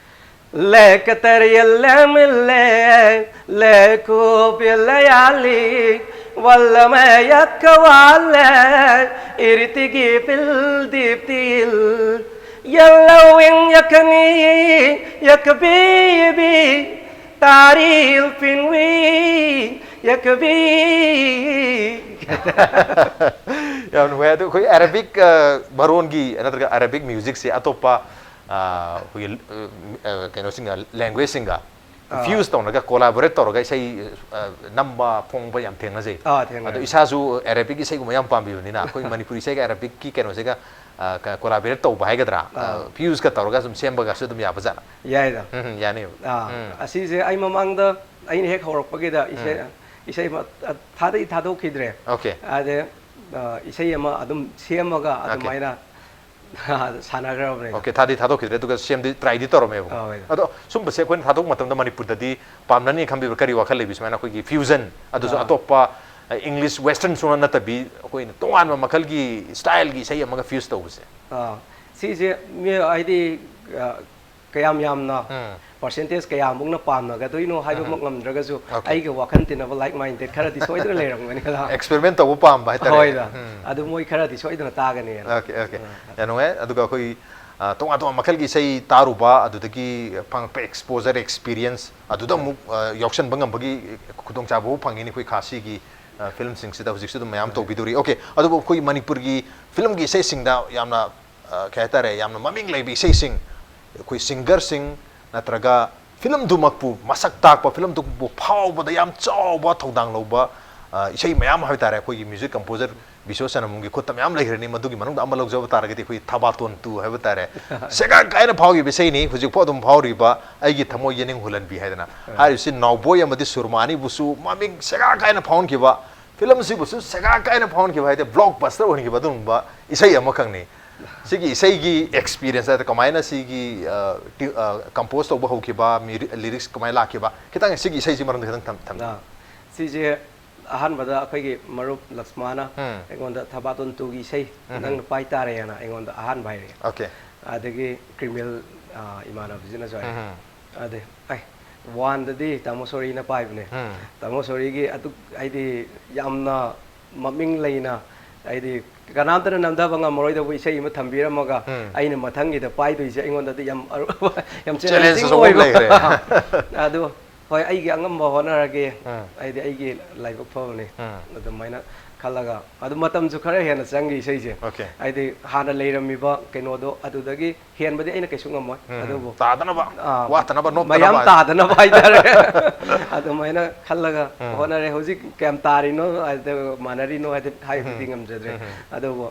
Le katar yelem le, le kup layali, wallame yakawale, irtigi pil diptil, yellowing yakani, yakabibi, taril pinwi, yakabi. ꯌꯥꯝ ꯅꯨꯡꯉꯥꯏ꯫ ꯑꯗꯨ ꯑꯩꯈꯣꯏ ꯑꯦꯔꯥꯕꯤꯛ, ꯑ, ꯃꯔꯣꯟꯒꯤ ꯅꯠꯇ꯭ꯔꯒ ꯑꯦꯔꯥꯕꯤꯛ ꯃ꯭ꯌꯨꯖꯤꯛꯁꯦ ꯑꯇꯣꯞꯄ, ꯑ, ꯑꯩꯈꯣꯏꯒꯤ, ꯑ, ꯑ, ꯀꯩꯅꯣꯁꯤꯡꯒ, ꯂꯦꯡꯒ꯭ꯋꯦꯖꯁꯤꯡꯒ ꯑꯥ. ꯐ꯭ꯌꯨꯁ ꯇꯧꯅꯒ, ꯀꯣꯂꯥꯕꯣꯔꯦꯠ ꯇꯧꯔꯒ ꯏꯁꯩ, ꯑ, ꯅꯝꯕ ꯐꯣꯡꯕ ꯌꯥꯝ ꯊꯦꯡꯅꯖꯩ꯫ ꯑꯥ, ꯊꯦꯡꯅꯩ꯫ ꯑꯗꯣ ꯏꯁꯥꯁꯨ ꯑꯦꯔꯥꯕꯤꯛ ꯏꯁꯩꯒꯨꯝꯕ ꯌꯥꯝ ꯄꯥꯝꯕꯤꯕꯅꯤꯅ, ꯑꯩꯈꯣꯏ ꯃꯅꯤꯄꯨꯔꯤ ꯏꯁꯩꯒ ꯑꯦꯔꯥꯕꯤꯛꯀꯤ ꯀꯩꯅꯣꯁꯤꯒ, ꯑ, ꯀ-, ꯀꯣꯂꯥꯕꯣꯔꯦꯠ ꯇꯧꯕ ꯍꯥꯏꯒꯗ꯭ꯔꯥ, ꯑ, ꯑꯥ. ꯐ꯭ꯌꯨꯁꯀ ꯇꯧꯔꯒ ꯁꯨꯝ ꯁꯦꯝꯕꯒꯁꯨ ꯑꯗꯨꯝ ꯌꯥꯕꯖꯥꯠꯂ? ꯌꯥꯏꯗ꯫ ꯎꯝ, ꯎꯝ, ꯌꯥꯅꯤꯕ꯫ ꯑꯥ, ꯎꯝ. ꯑꯁꯤꯁꯦ ꯑꯩ ꯃꯃꯥꯡꯗ ꯑꯩꯅ ꯍꯦꯛ ꯍꯧꯔꯛꯄꯒꯤꯗ ꯏꯁꯩ, ꯎꯝ. ꯏꯁꯩ ꯑꯃ, ꯑ, ꯊꯥꯗꯩ ꯊꯥꯗꯣꯛꯈꯤꯗ꯭ꯔꯦ꯫ Okay. ꯑꯗꯩ, ꯑ, ꯏꯁꯩ ꯑꯃ ꯑꯗꯨꯝ ꯁꯦꯝꯃꯒ Okay. ꯑꯗꯨꯃꯥꯏꯅ ꯁꯥꯟꯅꯈ꯭ꯔꯕꯅꯦ꯫ Okay, ꯊꯥꯗꯤ ꯊꯥꯗꯣꯛꯈꯤꯗ꯭ꯔꯦ, ꯑꯗꯨꯒ ꯁꯦꯝꯗꯤ, ꯇ꯭ꯔꯥꯏꯗꯤ ꯇꯧꯔꯝꯃꯦꯕꯀꯣ꯫ ꯑꯧ, ꯍꯣꯏ. ꯑꯗꯣ ꯁꯨꯝꯕꯁꯦ ꯑꯩꯈꯣꯏꯅ ꯊꯥꯗꯣꯛꯄ ꯃꯇꯝꯗ ꯃꯅꯤꯄꯨꯔꯗꯗꯤ ꯄꯥꯝꯅꯅꯤ ꯈꯟꯕꯤꯕ꯭ꯔꯥ? ꯀꯔꯤ ꯋꯥꯈꯜ ꯂꯩꯕꯤ ꯁꯨꯃꯥꯏꯅ ꯑꯩꯈꯣꯏꯒꯤ ꯐ꯭ꯌꯨꯖꯟ, ꯑꯗꯨꯁꯨ ꯑꯥ. ꯑꯇꯣꯞꯄ, ꯑ, ꯏꯪꯂꯤꯁ ꯋꯦꯁꯇꯔꯟ ꯁꯨꯡꯅ ꯅꯠꯇꯕꯤ, ꯑꯩꯈꯣꯏꯅ ꯇꯣꯉꯥꯟꯕ ꯃꯈꯜꯒꯤ ꯁ꯭ꯇꯥꯏꯜꯒꯤ ꯏꯁꯩ ꯑꯃꯒ ꯐ꯭ꯌꯨꯁ ꯇꯧꯕꯁꯦ? ꯑꯥ, ꯁꯤꯁꯦ ꯃꯤ ꯍꯥꯏꯗꯤ, ꯑ, ꯀꯌꯥꯝ ꯌꯥꯝꯅ ꯎꯝ. ꯄꯥꯔꯁꯦꯟꯇꯦꯖ ꯀꯌꯥꯃꯨꯛꯅ ꯄꯥꯝꯅꯒꯗꯣꯏꯅꯣ ꯍꯥꯏꯕꯃꯛ ꯉꯝꯗ꯭ꯔꯒꯁꯨ, Okay. ꯑꯩꯒ ꯋꯥꯈꯜ ꯇꯤꯟꯅꯕ, like minded ꯈꯔꯗꯤ ꯁꯣꯏꯗꯅ ꯂꯩꯔꯝꯒꯅꯤ ꯈꯜꯂ꯫ ꯑꯦꯛꯁꯄꯦꯔꯤꯃꯦꯟ ꯇꯧꯕ ꯄꯥꯝꯕ ꯍꯥꯏꯇꯥꯔꯦ꯫ ꯍꯣꯏꯗ꯫ ꯎꯝ. ꯑꯗꯨ ꯃꯣꯏ ꯈꯔꯗꯤ ꯁꯣꯏꯗꯅ ꯇꯥꯒꯅꯤ꯫ Okay, okay. ꯌꯥꯝ ꯅꯨꯡꯉꯥꯏ꯫ ꯑꯗꯨꯒ ꯑꯩꯈꯣꯏ, ꯑ, ꯇꯣꯉꯥꯟ ꯇꯣꯉꯥꯟꯕ ꯃꯈꯜꯒꯤ ꯏꯁꯩ ꯇꯥꯔꯨꯕ, ꯑꯗꯨꯗꯒꯤ ꯐꯪꯉꯛꯄ ꯑꯦꯛꯁꯄꯣꯖꯔ, ꯑꯦꯛꯁꯄꯤꯔꯤꯌꯦꯟꯁ, ꯑꯗꯨꯗ ꯑꯃꯨꯛ, ꯑ, ꯌꯥꯎꯁꯟꯕ ꯉꯝꯕꯒꯤ ꯈꯨꯗꯣꯡꯆꯥꯕ ꯐꯪꯉꯤꯅꯤ ꯑꯩꯈꯣꯏ ꯈꯥꯁꯤꯒꯤ, ꯑ, ꯐꯤꯂꯝꯁꯤꯡꯁꯤꯗ ꯍꯧꯖꯤꯛꯁꯨ ꯑꯗꯨꯝ ꯃꯌꯥꯝ ꯇꯧꯕꯤꯗꯣꯔꯤ꯫ Okay, ꯑꯗꯨꯕꯨ ꯑꯩꯈꯣꯏ ꯃꯅꯤꯄꯨꯔꯒꯤ ꯐꯤꯂꯝꯒꯤ ꯏꯁꯩꯁꯤꯡꯗ ꯌꯥꯝꯅ, ꯑ, ꯀꯩ ꯍꯥꯏꯇꯥꯔꯦ, ꯌꯥꯝꯅ ꯃꯃꯤꯡ ꯂꯩꯕ ꯏꯁꯩꯁꯤꯡ, ꯑꯩꯈꯣꯏ ꯁꯤꯡꯒꯔꯁꯤꯡ ꯅꯠꯇ꯭ꯔꯒ ꯐꯤꯂꯝꯗꯨꯃꯛꯄꯨ ꯃꯁꯛ ꯇꯥꯛꯄ, ꯐꯤꯂꯝꯗꯨꯃꯛꯄꯨ ꯐꯥꯎꯕꯗ ꯌꯥꯝ ꯆꯥꯎꯕ ꯊꯧꯗꯥꯡ ꯂꯧꯕ, ꯑ, ꯏꯁꯩ ꯃꯌꯥꯝ ꯍꯥꯏꯕ ꯇꯥꯔꯦ, ꯑꯩꯈꯣꯏꯒꯤ ꯃ꯭ꯌꯨꯖꯤꯛ ꯀꯝꯄꯣꯖꯔ ꯕꯤꯁ꯭ꯋ ꯁꯅꯥꯃꯨꯡꯒꯤ ꯈꯨꯠꯇ ꯃꯌꯥꯝ ꯂꯩꯈ꯭ꯔꯅꯤ꯫ ꯃꯗꯨꯒꯤ ꯃꯅꯨꯡꯗ ꯑꯃ ꯂꯧꯖꯕ ꯇꯥꯔꯒꯗꯤ ꯑꯩꯈꯣꯏ ꯊꯕꯥꯇꯣꯟ ꯇꯨ ꯍꯥꯏꯕ ꯇꯥꯔꯦ꯫ ꯁꯦꯒꯥ ꯀꯥꯏꯅ ꯐꯥꯎꯈꯤꯕ ꯏꯁꯩꯅꯤ, ꯍꯧꯖꯤꯛꯐꯥꯎ ꯑꯗꯨꯝ ꯐꯥꯎꯔꯤꯕ "ꯑꯩꯒꯤ ꯊꯃꯣꯏ ꯌꯦꯅꯤꯡ ꯍꯨꯜꯍꯟꯕꯤ" ꯍꯥꯏꯗꯅ꯫ ꯍꯥꯏꯔꯤꯕꯁꯤ ꯅꯥꯎꯕꯣꯏ ꯑꯃꯗꯤ ꯁꯨꯔꯃꯥ ꯑꯅꯤꯕꯨꯁꯨ ꯃꯃꯤꯡ ꯁꯦꯒꯥ ꯀꯥꯏꯅ ꯐꯥꯎꯍꯟꯈꯤꯕ, ꯐꯤꯂꯝꯁꯤꯕꯨꯁꯨ ꯁꯦꯒꯥ ꯀꯥꯏꯅ ꯐꯥꯎꯍꯟꯈꯤꯕ ꯍꯥꯏꯗꯤ ꯕ꯭ꯂꯣꯛ ꯕꯁꯇꯔ ꯑꯣꯏꯍꯟꯈꯤꯕ ꯑꯗꯨꯒꯨꯝꯕ ꯏꯁꯩ ꯑꯃꯈꯛꯅꯤ꯫ ꯁꯤꯒꯤ ꯏꯁꯩꯒꯤ ꯑꯦꯛꯁꯄꯤꯔꯤꯌꯦꯟꯁ ꯍꯥꯏꯗꯤ ꯀꯃꯥꯏꯅ ꯁꯤꯒꯤ, ꯑ, ꯇ꯭ꯌꯨ-, ꯑ, ꯀꯝꯄꯣꯖ ꯇꯧꯕ ꯍꯧꯈꯤꯕ, ꯃ꯭ꯌꯨ-, ꯂꯤꯔꯤꯛꯁ ꯀꯃꯥꯏꯅ ꯂꯥꯛꯈꯤꯕ, ꯈꯤꯇꯪ ꯁꯤꯒꯤ ꯏꯁꯩꯁꯤ ꯃꯔꯝꯗ ꯈꯤꯇꯪ ꯊꯝ-, ꯊꯝꯕꯤꯌꯨ꯫ ꯑꯥ, ꯁꯤꯁꯦ ꯑꯍꯥꯟꯕꯗ ꯑꯩꯈꯣꯏꯒꯤ ꯃꯔꯨꯞ ꯂꯛꯁꯃꯥꯅ ꯎꯝ꯫ ꯑꯩꯉꯣꯟꯗ "ꯊꯕꯥꯇꯣꯟ ꯇꯨꯒꯤ ꯏꯁꯩ ꯎꯝ꯫ ꯅꯪꯅ ꯄꯥꯏ ꯇꯥꯔꯦꯅ" ꯑꯩꯉꯣꯟꯗ ꯑꯍꯥꯟꯕ ꯍꯥꯏꯔꯛꯑꯦ꯫ ꯑꯣꯀꯦ꯫ ꯑꯗꯒꯤ ꯀ꯭ꯔꯤꯃꯤꯜ, ꯑ, ꯏꯃꯥꯟꯅꯕꯁꯤꯅꯁꯨ ꯍꯥꯏꯔꯛꯑꯦ꯫ ꯎꯝ꯫ ꯑꯗꯩ ꯑꯩ ꯋꯥꯟꯗꯗꯤ ꯇꯥꯃꯣ ꯁꯣꯔꯤꯅ ꯄꯥꯏꯕꯅꯦ꯫ ꯎꯝ꯫ ꯇꯥꯃꯣ ꯁꯣꯔꯤꯒꯤ ꯑꯗꯨ ꯍꯥꯏꯗꯤ ꯌꯥꯝꯅ ꯃꯃꯤꯡ ꯂꯩꯅ, ꯍꯥꯏꯗꯤ ꯀꯅꯥꯝꯇꯅ ꯅꯝꯊꯕ ꯉꯝꯃꯔꯣꯏꯗꯧꯕ ꯏꯁꯩ ꯑꯃ ꯊꯝꯕꯤꯔꯝꯃꯒ ꯎꯝ꯫ ꯑꯩꯅ ꯃꯊꯪꯒꯤꯗ ꯄꯥꯏꯗꯣꯏꯁꯦ ꯑꯩꯉꯣꯟꯗꯗꯤ ꯌꯥꯝ ꯑꯔꯨ-, ꯌꯥꯝ ꯆꯦꯂꯦꯟꯖ ꯆꯦꯂꯦꯟꯖꯤꯡ ꯑꯆꯧꯕ ꯑꯃ ꯑꯣꯏꯕ꯫ ꯂꯩꯈ꯭ꯔꯦ꯫ ꯑꯗꯨ ꯍꯣꯏ, ꯑꯩꯒꯤ ꯑꯉꯝꯕ ꯍꯣꯠꯅꯔꯒꯦ꯫ ꯎꯝ꯫ ꯍꯥꯏꯗꯤ ꯑꯩꯒꯤ ꯂꯥꯏꯕꯛ ꯐꯕꯅꯤ꯫ ꯎꯝ꯫ ꯑꯗꯨꯃꯥꯏꯅ ꯈꯜꯂꯒ, ꯑꯗꯨ ꯃꯇꯝꯁꯨ ꯈꯔ ꯍꯦꯟꯅ ꯆꯪꯈꯤ ꯏꯁꯩꯁꯦ꯫ ꯑꯣꯀꯦ꯫ ꯍꯥꯏꯗꯤ ꯍꯥꯟꯅ ꯂꯩꯔꯝꯃꯤꯕ ꯀꯩꯅꯣꯗꯣ ꯑꯗꯨꯗꯒꯤ ꯍꯦꯟꯕꯗꯤ ꯑꯩꯅ ꯀꯩꯁꯨ ꯉꯝꯃꯣꯏ꯫ ꯎꯝ꯫ ꯑꯗꯨꯕꯨ, ꯇꯥꯗꯅꯕ, ꯑꯥ, ꯋꯥꯠꯇꯅꯕ, ꯃꯌꯥꯝ ꯅꯣꯞꯇꯅꯕ꯫ ꯇꯥꯗꯅꯕ ꯍꯥꯏꯇꯥꯔꯦ꯫ ꯑꯗꯨꯃꯥꯏꯅ ꯈꯜꯂꯒ ꯎꯝ꯫ ꯍꯣꯠꯅꯔꯦ꯫ ꯍꯧꯖꯤꯛ ꯀꯌꯥꯝ ꯇꯥꯔꯤꯅꯣ, ꯑꯗꯨ ꯃꯥꯟꯅꯔꯤꯅꯣ ꯍꯥꯏꯗꯤ ꯍꯥꯏꯕꯗꯤ ꯎꯝ꯫ ꯉꯝꯖꯗ꯭ꯔꯦ꯫ ꯎꯝ꯫ ꯑꯗꯨꯕꯨ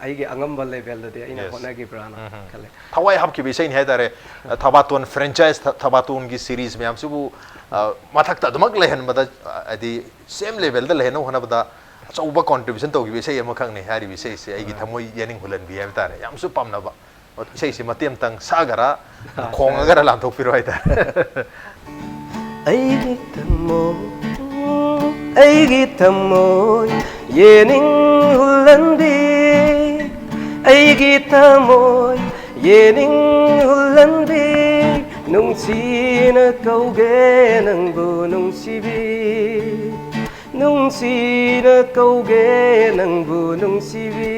ꯑꯩꯒꯤ ꯑꯉꯝꯕ ꯂꯦꯚꯦꯜꯗꯗꯤ ꯑꯩꯅ ꯌꯦꯁ꯫ ꯍꯣꯠꯅꯈꯤꯕ꯭ꯔꯥꯅ ꯎꯝ꯫ ꯈꯜꯂꯦ꯫ ꯊꯋꯥꯏ ꯍꯥꯞꯈꯤꯕ ꯏꯁꯩꯅꯤ ꯍꯥꯏꯇꯥꯔꯦ꯫ ꯊꯕꯥꯇꯣꯟ ꯐ꯭ꯔꯦꯟꯆꯥꯏꯁ, ꯊ-, ꯊꯕꯥꯇꯣꯟꯒꯤ ꯁꯤꯔꯤꯁ ꯃꯌꯥꯝꯁꯤꯕꯨ, ꯑ, ꯃꯊꯛꯇ ꯑꯗꯨꯃꯛ ꯂꯩꯍꯟꯕꯗ, ꯑ, ꯍꯥꯏꯗꯤ ꯁꯦꯝ ꯂꯦꯚꯦꯜꯗ ꯂꯩꯍꯟꯅꯕ ꯍꯣꯠꯅꯕꯗ ꯑꯆꯧꯕ ꯀꯣꯟꯇ꯭ꯔꯤꯕ꯭ꯌꯨꯁꯟ ꯇꯧꯈꯤꯕ ꯏꯁꯩ ꯑꯃꯈꯛꯅꯤ ꯍꯥꯏꯔꯤꯕ ꯏꯁꯩꯁꯦ꯫ "ꯑꯩꯒꯤ ꯎꯝ꯫ ꯊꯃꯣꯏ ꯌꯦꯅꯤꯡ ꯍꯨꯜꯍꯟꯕꯤ" ꯍꯥꯏꯕ ꯇꯥꯔꯦ꯫ ꯌꯥꯝꯁꯨ ꯄꯥꯝꯅꯕ꯫ ꯑꯣ, ꯏꯁꯩꯁꯤ ꯃꯇꯦꯛ ꯑꯃꯇꯪ ꯁꯛꯑꯒꯔ, ꯑꯥ, ꯈꯣꯡꯉꯒꯔ ꯂꯥꯟꯊꯣꯛꯄꯤꯔꯣ ꯍꯥꯏꯇꯥꯔꯦ꯫ ꯑꯩꯒꯤ ꯊꯃꯣꯏ, ꯑꯩꯒꯤ ꯊꯃꯣꯏ ꯌꯦꯅꯤꯡ ꯍꯨꯜꯍꯟꯕꯤ, ꯑꯩꯒꯤ ꯊꯃꯣꯏ ꯌꯦꯅꯤꯡ ꯍꯨꯜꯍꯟꯕꯤ, ꯅꯨꯡꯁꯤꯅ ꯀꯧꯒꯦ ꯅꯪꯕꯨ ꯅꯨꯡꯁꯤꯕꯤ꯫ ꯅꯨꯡꯁꯤꯅ ꯀꯧꯒꯦ ꯅꯪꯕꯨ ꯅꯨꯡꯁꯤꯕꯤ꯫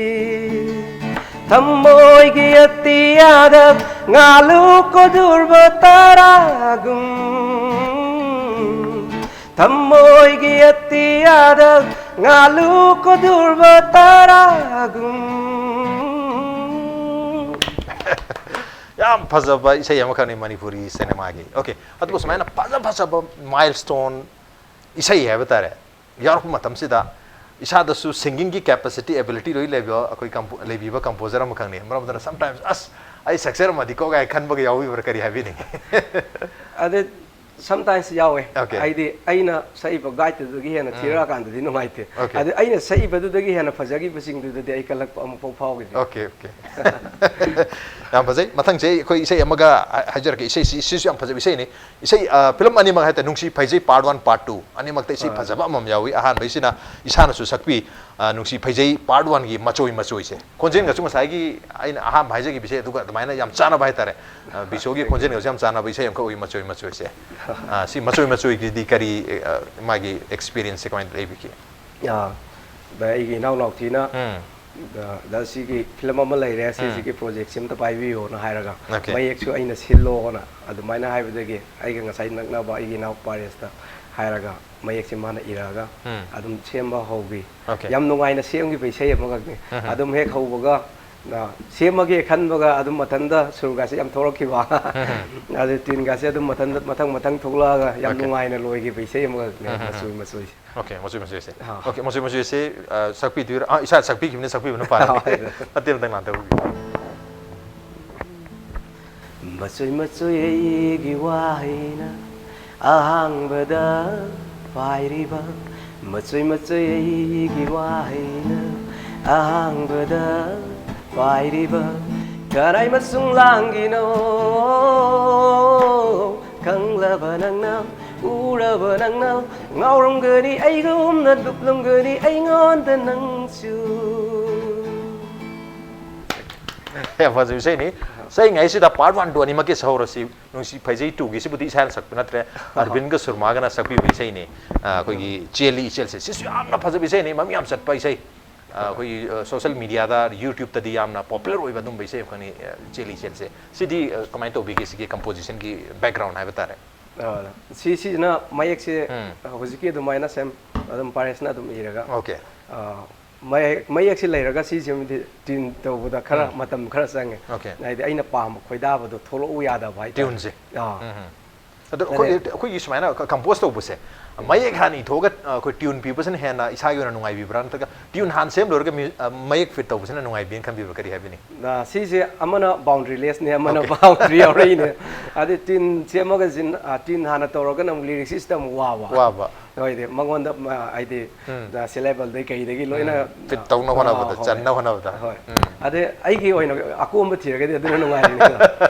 ꯊꯃꯣꯏꯒꯤ ꯑꯇꯤꯌꯥꯗ ꯉꯥꯂꯨ ꯀꯣꯗꯨꯔꯕ ꯇꯔꯥꯒꯨꯝ꯫ ꯊꯃꯣꯏꯒꯤ ꯑꯇꯤꯌꯥꯗ ꯉꯥꯂꯨ ꯀꯣꯗꯨꯔꯕ ꯇꯔꯥꯒꯨꯝ꯫ ꯌꯥꯝ ꯐꯖꯕ ꯏꯁꯩ ꯑꯃꯈꯛꯅꯤ ꯃꯅꯤꯄꯨꯔꯤ ꯁꯤꯅꯦꯃꯥꯒꯤ꯫ ꯑꯣꯀꯦ, ꯑꯗꯨꯕꯨ ꯁꯨꯃꯥꯏꯅ ꯐꯖ ꯐꯖꯕ ꯃꯥꯏꯜꯁ꯭ꯇꯣꯟ ꯏꯁꯩ ꯍꯥꯏꯕ ꯇꯥꯔꯦ, ꯌꯥꯎꯔꯛꯄ ꯃꯇꯝꯁꯤꯗ ꯏꯁꯥꯗꯁꯨ ꯁꯤꯡꯒꯤꯡꯒꯤ ꯀꯦꯄꯥꯁꯤꯇꯤ, ꯑꯦꯕꯤꯂꯤꯇꯤ ꯂꯣꯏ ꯂꯩꯕ ꯑꯩꯈꯣꯏ ꯀꯝꯄꯣ-, ꯂꯩꯕꯤꯕ ꯀꯝꯄꯣꯖꯔ ꯑꯃꯈꯛꯅꯤ꯫ ꯃꯔꯝ ꯑꯗꯨꯅ ꯁꯝꯇꯥꯏꯝꯁ ꯑꯁ, ꯑꯩ ꯁꯛꯁꯦꯔꯝꯃꯗꯤꯀꯣ ꯀꯥꯏ ꯈꯟꯕꯒ ꯌꯥꯎꯕꯤꯕ꯭ꯔꯥ, ꯀꯔꯤ ꯍꯥꯏꯕꯤꯅꯤꯡꯉꯤ? ꯑꯗ ꯁꯝꯇꯥꯏꯝꯁ ꯌꯥꯎꯋꯦ꯫ Okay. ꯍꯥꯏꯗꯤ ꯑꯩꯅ ꯁꯛꯏꯕ ꯒꯥꯏꯗꯇꯨꯗꯒꯤ ꯍꯦꯟꯅ ꯊꯤꯔꯛꯑꯀꯥꯟꯗꯗꯤ ꯅꯨꯡꯉꯥꯏꯇꯦ꯫ Okay. ꯑꯗꯨ ꯑꯩꯅ ꯁꯛꯏꯕꯗꯨꯗꯒꯤ ꯍꯦꯟꯅ ꯐꯖꯈꯤꯕꯁꯤꯡꯗꯨꯗꯗꯤ ꯑꯩ ꯀꯜꯂꯛꯄ ꯑꯃꯨꯛꯐꯥꯎ ꯐꯥꯎꯈꯤꯗꯦ꯫ Okay, okay. ꯌꯥꯝ ꯐꯖꯩ꯫ ꯃꯊꯪꯁꯦ ꯑꯩꯈꯣꯏ ꯏꯁꯩ ꯑꯃꯒ ꯍꯥꯏ-, ꯍꯥꯏꯖꯔꯛꯀꯦ꯫ ꯏꯁꯩꯁꯤ, ꯁꯤꯁꯨ ꯌꯥꯝ ꯐꯖꯕ ꯏꯁꯩꯅꯤ꯫ ꯏꯁꯩ, ꯑ, ꯐꯤꯂꯝ ꯑꯅꯤꯃꯛ ꯍꯥꯏꯇꯥꯔꯦ, ꯅꯨꯡꯁꯤ ꯐꯩꯖꯩ part one, part two ꯑꯅꯤꯃꯛꯇ ꯏꯁꯩ ꯑꯥ꯫ ꯐꯖꯕ ꯑꯃꯃꯝ ꯌꯥꯎꯏ꯫ ꯑꯍꯥꯟꯕꯩꯁꯤꯅ ꯏꯁꯥꯅꯁꯨ ꯁꯛꯄꯤ, ꯑ, ꯅꯨꯡꯁꯤ ꯐꯩꯖꯩ part oneꯒꯤ ꯃꯆꯣꯏ ꯃꯆꯣꯏꯁꯦ꯫ ꯈꯣꯟꯖꯦꯜꯒꯁꯨ ꯉꯁꯥꯏꯒꯤ ꯑꯩꯅ ꯑꯍꯥꯟꯕ ꯍꯥꯏꯖꯈꯤꯕꯁꯦ ꯑꯗꯨꯒ ꯑꯗꯨꯃꯥꯏꯅ ꯌꯥꯝ ꯆꯥꯟꯅꯕ ꯍꯥꯏꯇꯥꯔꯦ꯫ ꯑ, ꯕꯤꯁꯣꯒꯤ ꯈꯣꯟꯖꯦꯜꯒꯁꯨ ꯌꯥꯝ ꯆꯥꯟꯅꯕ ꯏꯁꯩ ꯑꯃꯈꯛ ꯑꯣꯏ, ꯃꯆꯣꯏ ꯃꯆꯣꯏꯁꯦ꯫ ꯑ, ꯁꯤ ꯃꯆꯣꯏ ꯃꯆꯣꯏꯒꯤꯗꯤ ꯀꯔꯤ, ꯑ, ꯃꯥꯒꯤ ꯑꯦꯛꯁꯄꯤꯔꯤꯌꯦꯟꯁꯁꯦ ꯀꯃꯥꯏꯅ ꯂꯩꯕꯤꯒꯦ? ꯑꯥ, ꯑꯗ ꯑꯩꯒꯤ ꯏꯅꯥꯎ ꯅꯥꯎꯊꯤꯅ ꯎꯝ꯫ ꯑ, ꯑꯗ ꯁꯤꯒꯤ ꯐꯤꯂꯝ ꯑꯃ ꯂꯩꯔꯦ, ꯁꯤꯁꯤꯒꯤ ꯄ꯭ꯔꯣꯖꯦꯛꯁꯤ ꯑꯝꯇ ꯄꯥꯏꯕꯤꯌꯣꯅ ꯍꯥꯏꯔꯒ, Okay. ꯃꯌꯦꯛꯁꯨ ꯑꯩꯅ ꯁꯤꯜꯂꯣꯅ ꯑꯗꯨꯃꯥꯏꯅ ꯍꯥꯏꯕꯗꯒꯤ ꯑꯩꯒ ꯉꯁꯥꯏ ꯅꯛꯅꯕ ꯑꯩꯒꯤ ꯏꯅꯥꯎ ꯄꯥꯔꯦꯁꯇ ꯍꯥꯏꯔꯒ ꯃꯌꯦꯛꯁꯦ ꯃꯥꯅ ꯏꯔꯛꯑꯒ ꯎꯝ꯫ ꯑꯗꯨꯝ ꯁꯦꯝꯕ ꯍꯧꯈꯤ꯫ Okay. ꯌꯥꯝ ꯅꯨꯡꯉꯥꯏꯅ ꯁꯦꯝꯈꯤꯕ ꯏꯁꯩ ꯑꯃꯈꯛꯅꯤ꯫ ꯎꯝ꯫ ꯑꯗꯨꯝ ꯍꯦꯛ ꯍꯧꯕꯒ, ꯑ, ꯁꯦꯝꯃꯒꯦ ꯈꯟꯕꯒ ꯑꯗꯨꯝ ꯃꯊꯟꯇ ꯁꯨꯔꯒꯁꯦ ꯌꯥꯝ ꯊꯣꯛꯂꯛꯈꯤꯕ꯫ ꯎꯝ꯫ ꯑꯗꯨ ꯇ꯭ꯌꯨꯟꯒꯁꯦ ꯑꯗꯨꯝ ꯃꯊꯟꯇ ꯃꯊꯪ ꯃꯊꯪ ꯊꯣꯛꯂꯛꯑꯒ ꯌꯥꯝ Okay. ꯅꯨꯡꯉꯥꯏꯅ ꯂꯣꯏꯈꯤꯕ ꯏꯁꯩ ꯑꯃꯈꯛꯅꯤ, ꯎꯝ, ꯎꯝ, ꯎꯝ꯫ ꯃꯆꯣꯏ ꯃꯆꯣꯏꯁꯦ꯫ Okay, ꯃꯆꯣꯏ ꯃꯆꯣꯏꯁꯦ꯫ ꯑꯥ꯫ Okay, ꯃꯆꯣꯏ ꯃꯆꯣꯏꯁꯦ, ꯑ, ꯁꯛꯄꯤꯗꯣꯏꯔꯥ? ꯑꯥ, ꯏꯁꯥ ꯁꯛꯄꯤꯈꯤꯕꯅꯤ, ꯁꯛꯄꯤꯕꯅ ꯐꯔꯦ꯫ ꯑꯥ, ꯍꯣꯏ꯫ ꯃꯇꯦꯛ ꯑꯃꯇꯪ ꯂꯥꯟꯊꯧꯕꯤꯌꯨ꯫ ꯃꯆꯣꯏ ꯃꯆꯣꯏ ꯑꯩꯒꯤ ꯋꯥꯍꯩꯅ ꯑꯍꯥꯡꯕꯗ ꯄꯥꯏꯔꯤꯕ, ꯃꯆꯣꯏ ꯃꯆꯣꯏ ꯑꯩꯒꯤ ꯋꯥꯍꯩꯅ ꯑꯍꯥꯡꯕꯗ ꯄꯥꯏꯔꯤꯕ, ꯀꯔꯥꯏ ꯃꯁꯨꯡ ꯂꯥꯡꯒꯤꯅꯣ ꯈꯪꯂꯕ ꯅꯪꯅ, ꯎꯔꯕ ꯅꯪꯅ, ꯉꯥꯎꯔꯝꯒꯅꯤ ꯑꯩꯒꯨꯝꯅ, ꯂꯨꯞꯂꯝꯒꯅꯤ ꯑꯩꯉꯣꯟꯗ ꯅꯪꯁꯨ꯫ ꯌꯥꯝ ꯐꯖꯕ ꯏꯁꯩꯅꯤ꯫ ꯏꯁꯩꯉꯩꯁꯤꯗ part one, two ꯑꯅꯤꯃꯛꯀꯤ ꯁꯍꯧꯔꯁꯤ꯫ ꯅꯨꯡꯁꯤ ꯐꯩꯖꯩ twoꯒꯤꯁꯤꯕꯨꯗꯤ ꯏꯁꯥꯅ ꯁꯛꯄ ꯅꯠꯇ꯭ꯔꯦ, ꯑꯔꯕꯤꯟꯒ ꯁꯨꯔꯃꯥꯒꯅ ꯁꯛꯄꯤꯕ ꯏꯁꯩꯅꯤ꯫ ꯑ, ꯑꯩꯈꯣꯏꯒꯤ ꯆꯦꯜꯂꯤ ꯏꯆꯦꯜꯁꯦ꯫ ꯁꯤꯁꯨ ꯌꯥꯝꯅ ꯐꯖꯕ ꯏꯁꯩꯅꯤ, ꯃꯃꯤꯡ ꯌꯥꯝ ꯆꯠꯄ ꯏꯁꯩ꯫ ꯑ, ꯑꯩꯈꯣꯏꯒꯤ, ꯑ, social mediaꯗ, YouTubeꯇꯗꯤ ꯌꯥꯝꯅ popular ꯑꯣꯏꯕ ꯑꯗꯨꯝꯕ ꯏꯁꯩ ꯑꯃꯈꯛꯅꯤ, ꯑ, ꯆꯦꯜꯂꯤ ꯏꯆꯦꯜꯁꯦ꯫ ꯁꯤꯗꯤ, ꯑ, ꯀꯃꯥꯏꯅ ꯇꯧꯕꯤꯒꯦ, ꯁꯤꯒꯤ compositionꯒꯤ background ꯍꯥꯏꯕ ꯇꯥꯔꯦ? ꯑ, ꯁꯤ, ꯁꯤꯁꯤꯅ ꯃꯌꯦꯛꯁꯦ ꯎꯝ꯫ ꯍꯧꯖꯤꯛꯀꯤ ꯑꯗꯨꯃꯥꯏꯅ ꯁꯦꯝ, ꯑꯗꯨꯝ ꯄꯥꯔꯦꯁꯅ ꯑꯗꯨꯝ ꯏꯔꯒ, Okay. ꯑ, ꯃꯌꯦꯛ, ꯃꯌꯦꯛꯁꯤ ꯂꯩꯔꯒ ꯁꯤꯁꯤꯃꯗꯤ ꯇ꯭ꯌꯨꯟ ꯇꯧꯕꯗ ꯈꯔ ꯎꯝ꯫ ꯃꯇꯝ ꯈꯔ ꯆꯪꯉꯦ꯫ Okay. ꯍꯥꯏꯗꯤ ꯑꯩꯅ ꯄꯥꯝꯕ ꯈꯣꯏꯗꯥꯕꯗꯣ ꯊꯣꯛꯂꯛꯎ ꯌꯥꯗꯕ ꯍꯥꯏꯇꯥꯔꯦ꯫ Tuneꯁꯦ꯫ ꯑꯥ꯫ ꯎꯝ, ꯎꯝ꯫ ꯑꯗꯣ ꯑꯩꯈꯣꯏ ꯑꯩꯈꯣꯏꯒꯤ ꯁꯨꯃꯥꯏꯅ ꯀꯝꯄꯣꯖ ꯇꯧꯕꯁꯦ, ꯃꯌꯦꯛ ꯍꯥꯟꯅ ꯏꯊꯣꯛꯑꯒ ꯑ, ꯑꯩꯈꯣꯏ ꯇ꯭ꯌꯨꯟ ꯄꯤꯕꯁꯤꯅ ꯍꯦꯟꯅ ꯏꯁꯥꯒꯤ ꯑꯣꯏꯅ ꯅꯨꯡꯉꯥꯏꯕꯤꯕ꯭ꯔꯥ, ꯅꯠꯇ꯭ꯔꯒ ꯇ꯭ꯌꯨꯟ ꯍꯥꯟꯅ ꯁꯦꯝ ꯂꯣꯏꯔꯒ ꯃ꯭ꯌꯨ- ꯑ, ꯃꯌꯦꯛ ꯐꯤꯠ ꯇꯧꯕꯁꯤꯅ ꯅꯨꯡꯉꯥꯏꯕꯤꯅ ꯈꯟꯕꯤꯕ꯭ꯔꯥ, ꯀꯔꯤ ꯍꯥꯏꯕꯤꯅꯤ? ꯑ, ꯁꯤꯁꯦ ꯑꯃꯅ ꯕꯥꯎꯟꯗ꯭ꯔꯤ ꯂꯦꯁꯅꯦ, ꯑꯃꯅ ꯑꯣꯀꯦ꯫ ꯕꯥꯎꯟꯗ꯭ꯔꯤ ꯌꯥꯎꯔꯛꯏꯅꯦ꯫ ꯑꯗꯩ ꯇ꯭ꯌꯨꯟ ꯁꯦꯝꯃꯒ ꯖꯤꯟ- ꯑ, ꯇ꯭ꯌꯨꯟ ꯍꯥꯟꯅ ꯇꯧꯔꯒꯅ ꯑꯃꯨꯛ ꯂꯤꯔꯤꯛꯁꯤꯁꯇ ꯑꯃꯨꯛ ꯋꯥꯕ꯫ ꯋꯥꯕ꯫ ꯍꯣꯏꯗꯤ ꯃꯉꯣꯟꯗ ꯃ- ꯍꯥꯏꯗꯤ ꯎꯝ꯫ ꯁꯤꯂꯦꯕꯜꯗꯩ ꯀꯩꯗꯒꯤ ꯂꯣꯏꯅ ꯎꯝ꯫ ꯐꯤꯠ ꯇꯧꯅ ꯑ, ꯍꯣꯠꯅꯕꯗ, ꯍꯣꯏ꯫ ꯆꯟꯅ ꯍꯣꯠꯅꯕꯗ꯫ ꯍꯣꯏ꯫ ꯎꯝ꯫ ꯑꯗꯩ ꯑꯩꯒꯤ ꯑꯣꯏꯅ ꯑꯀꯣꯝꯕ ꯊꯤꯔꯒꯗꯤ ꯑꯗꯨꯅ ꯅꯨꯡꯉꯥꯏꯕꯅꯤꯗ꯫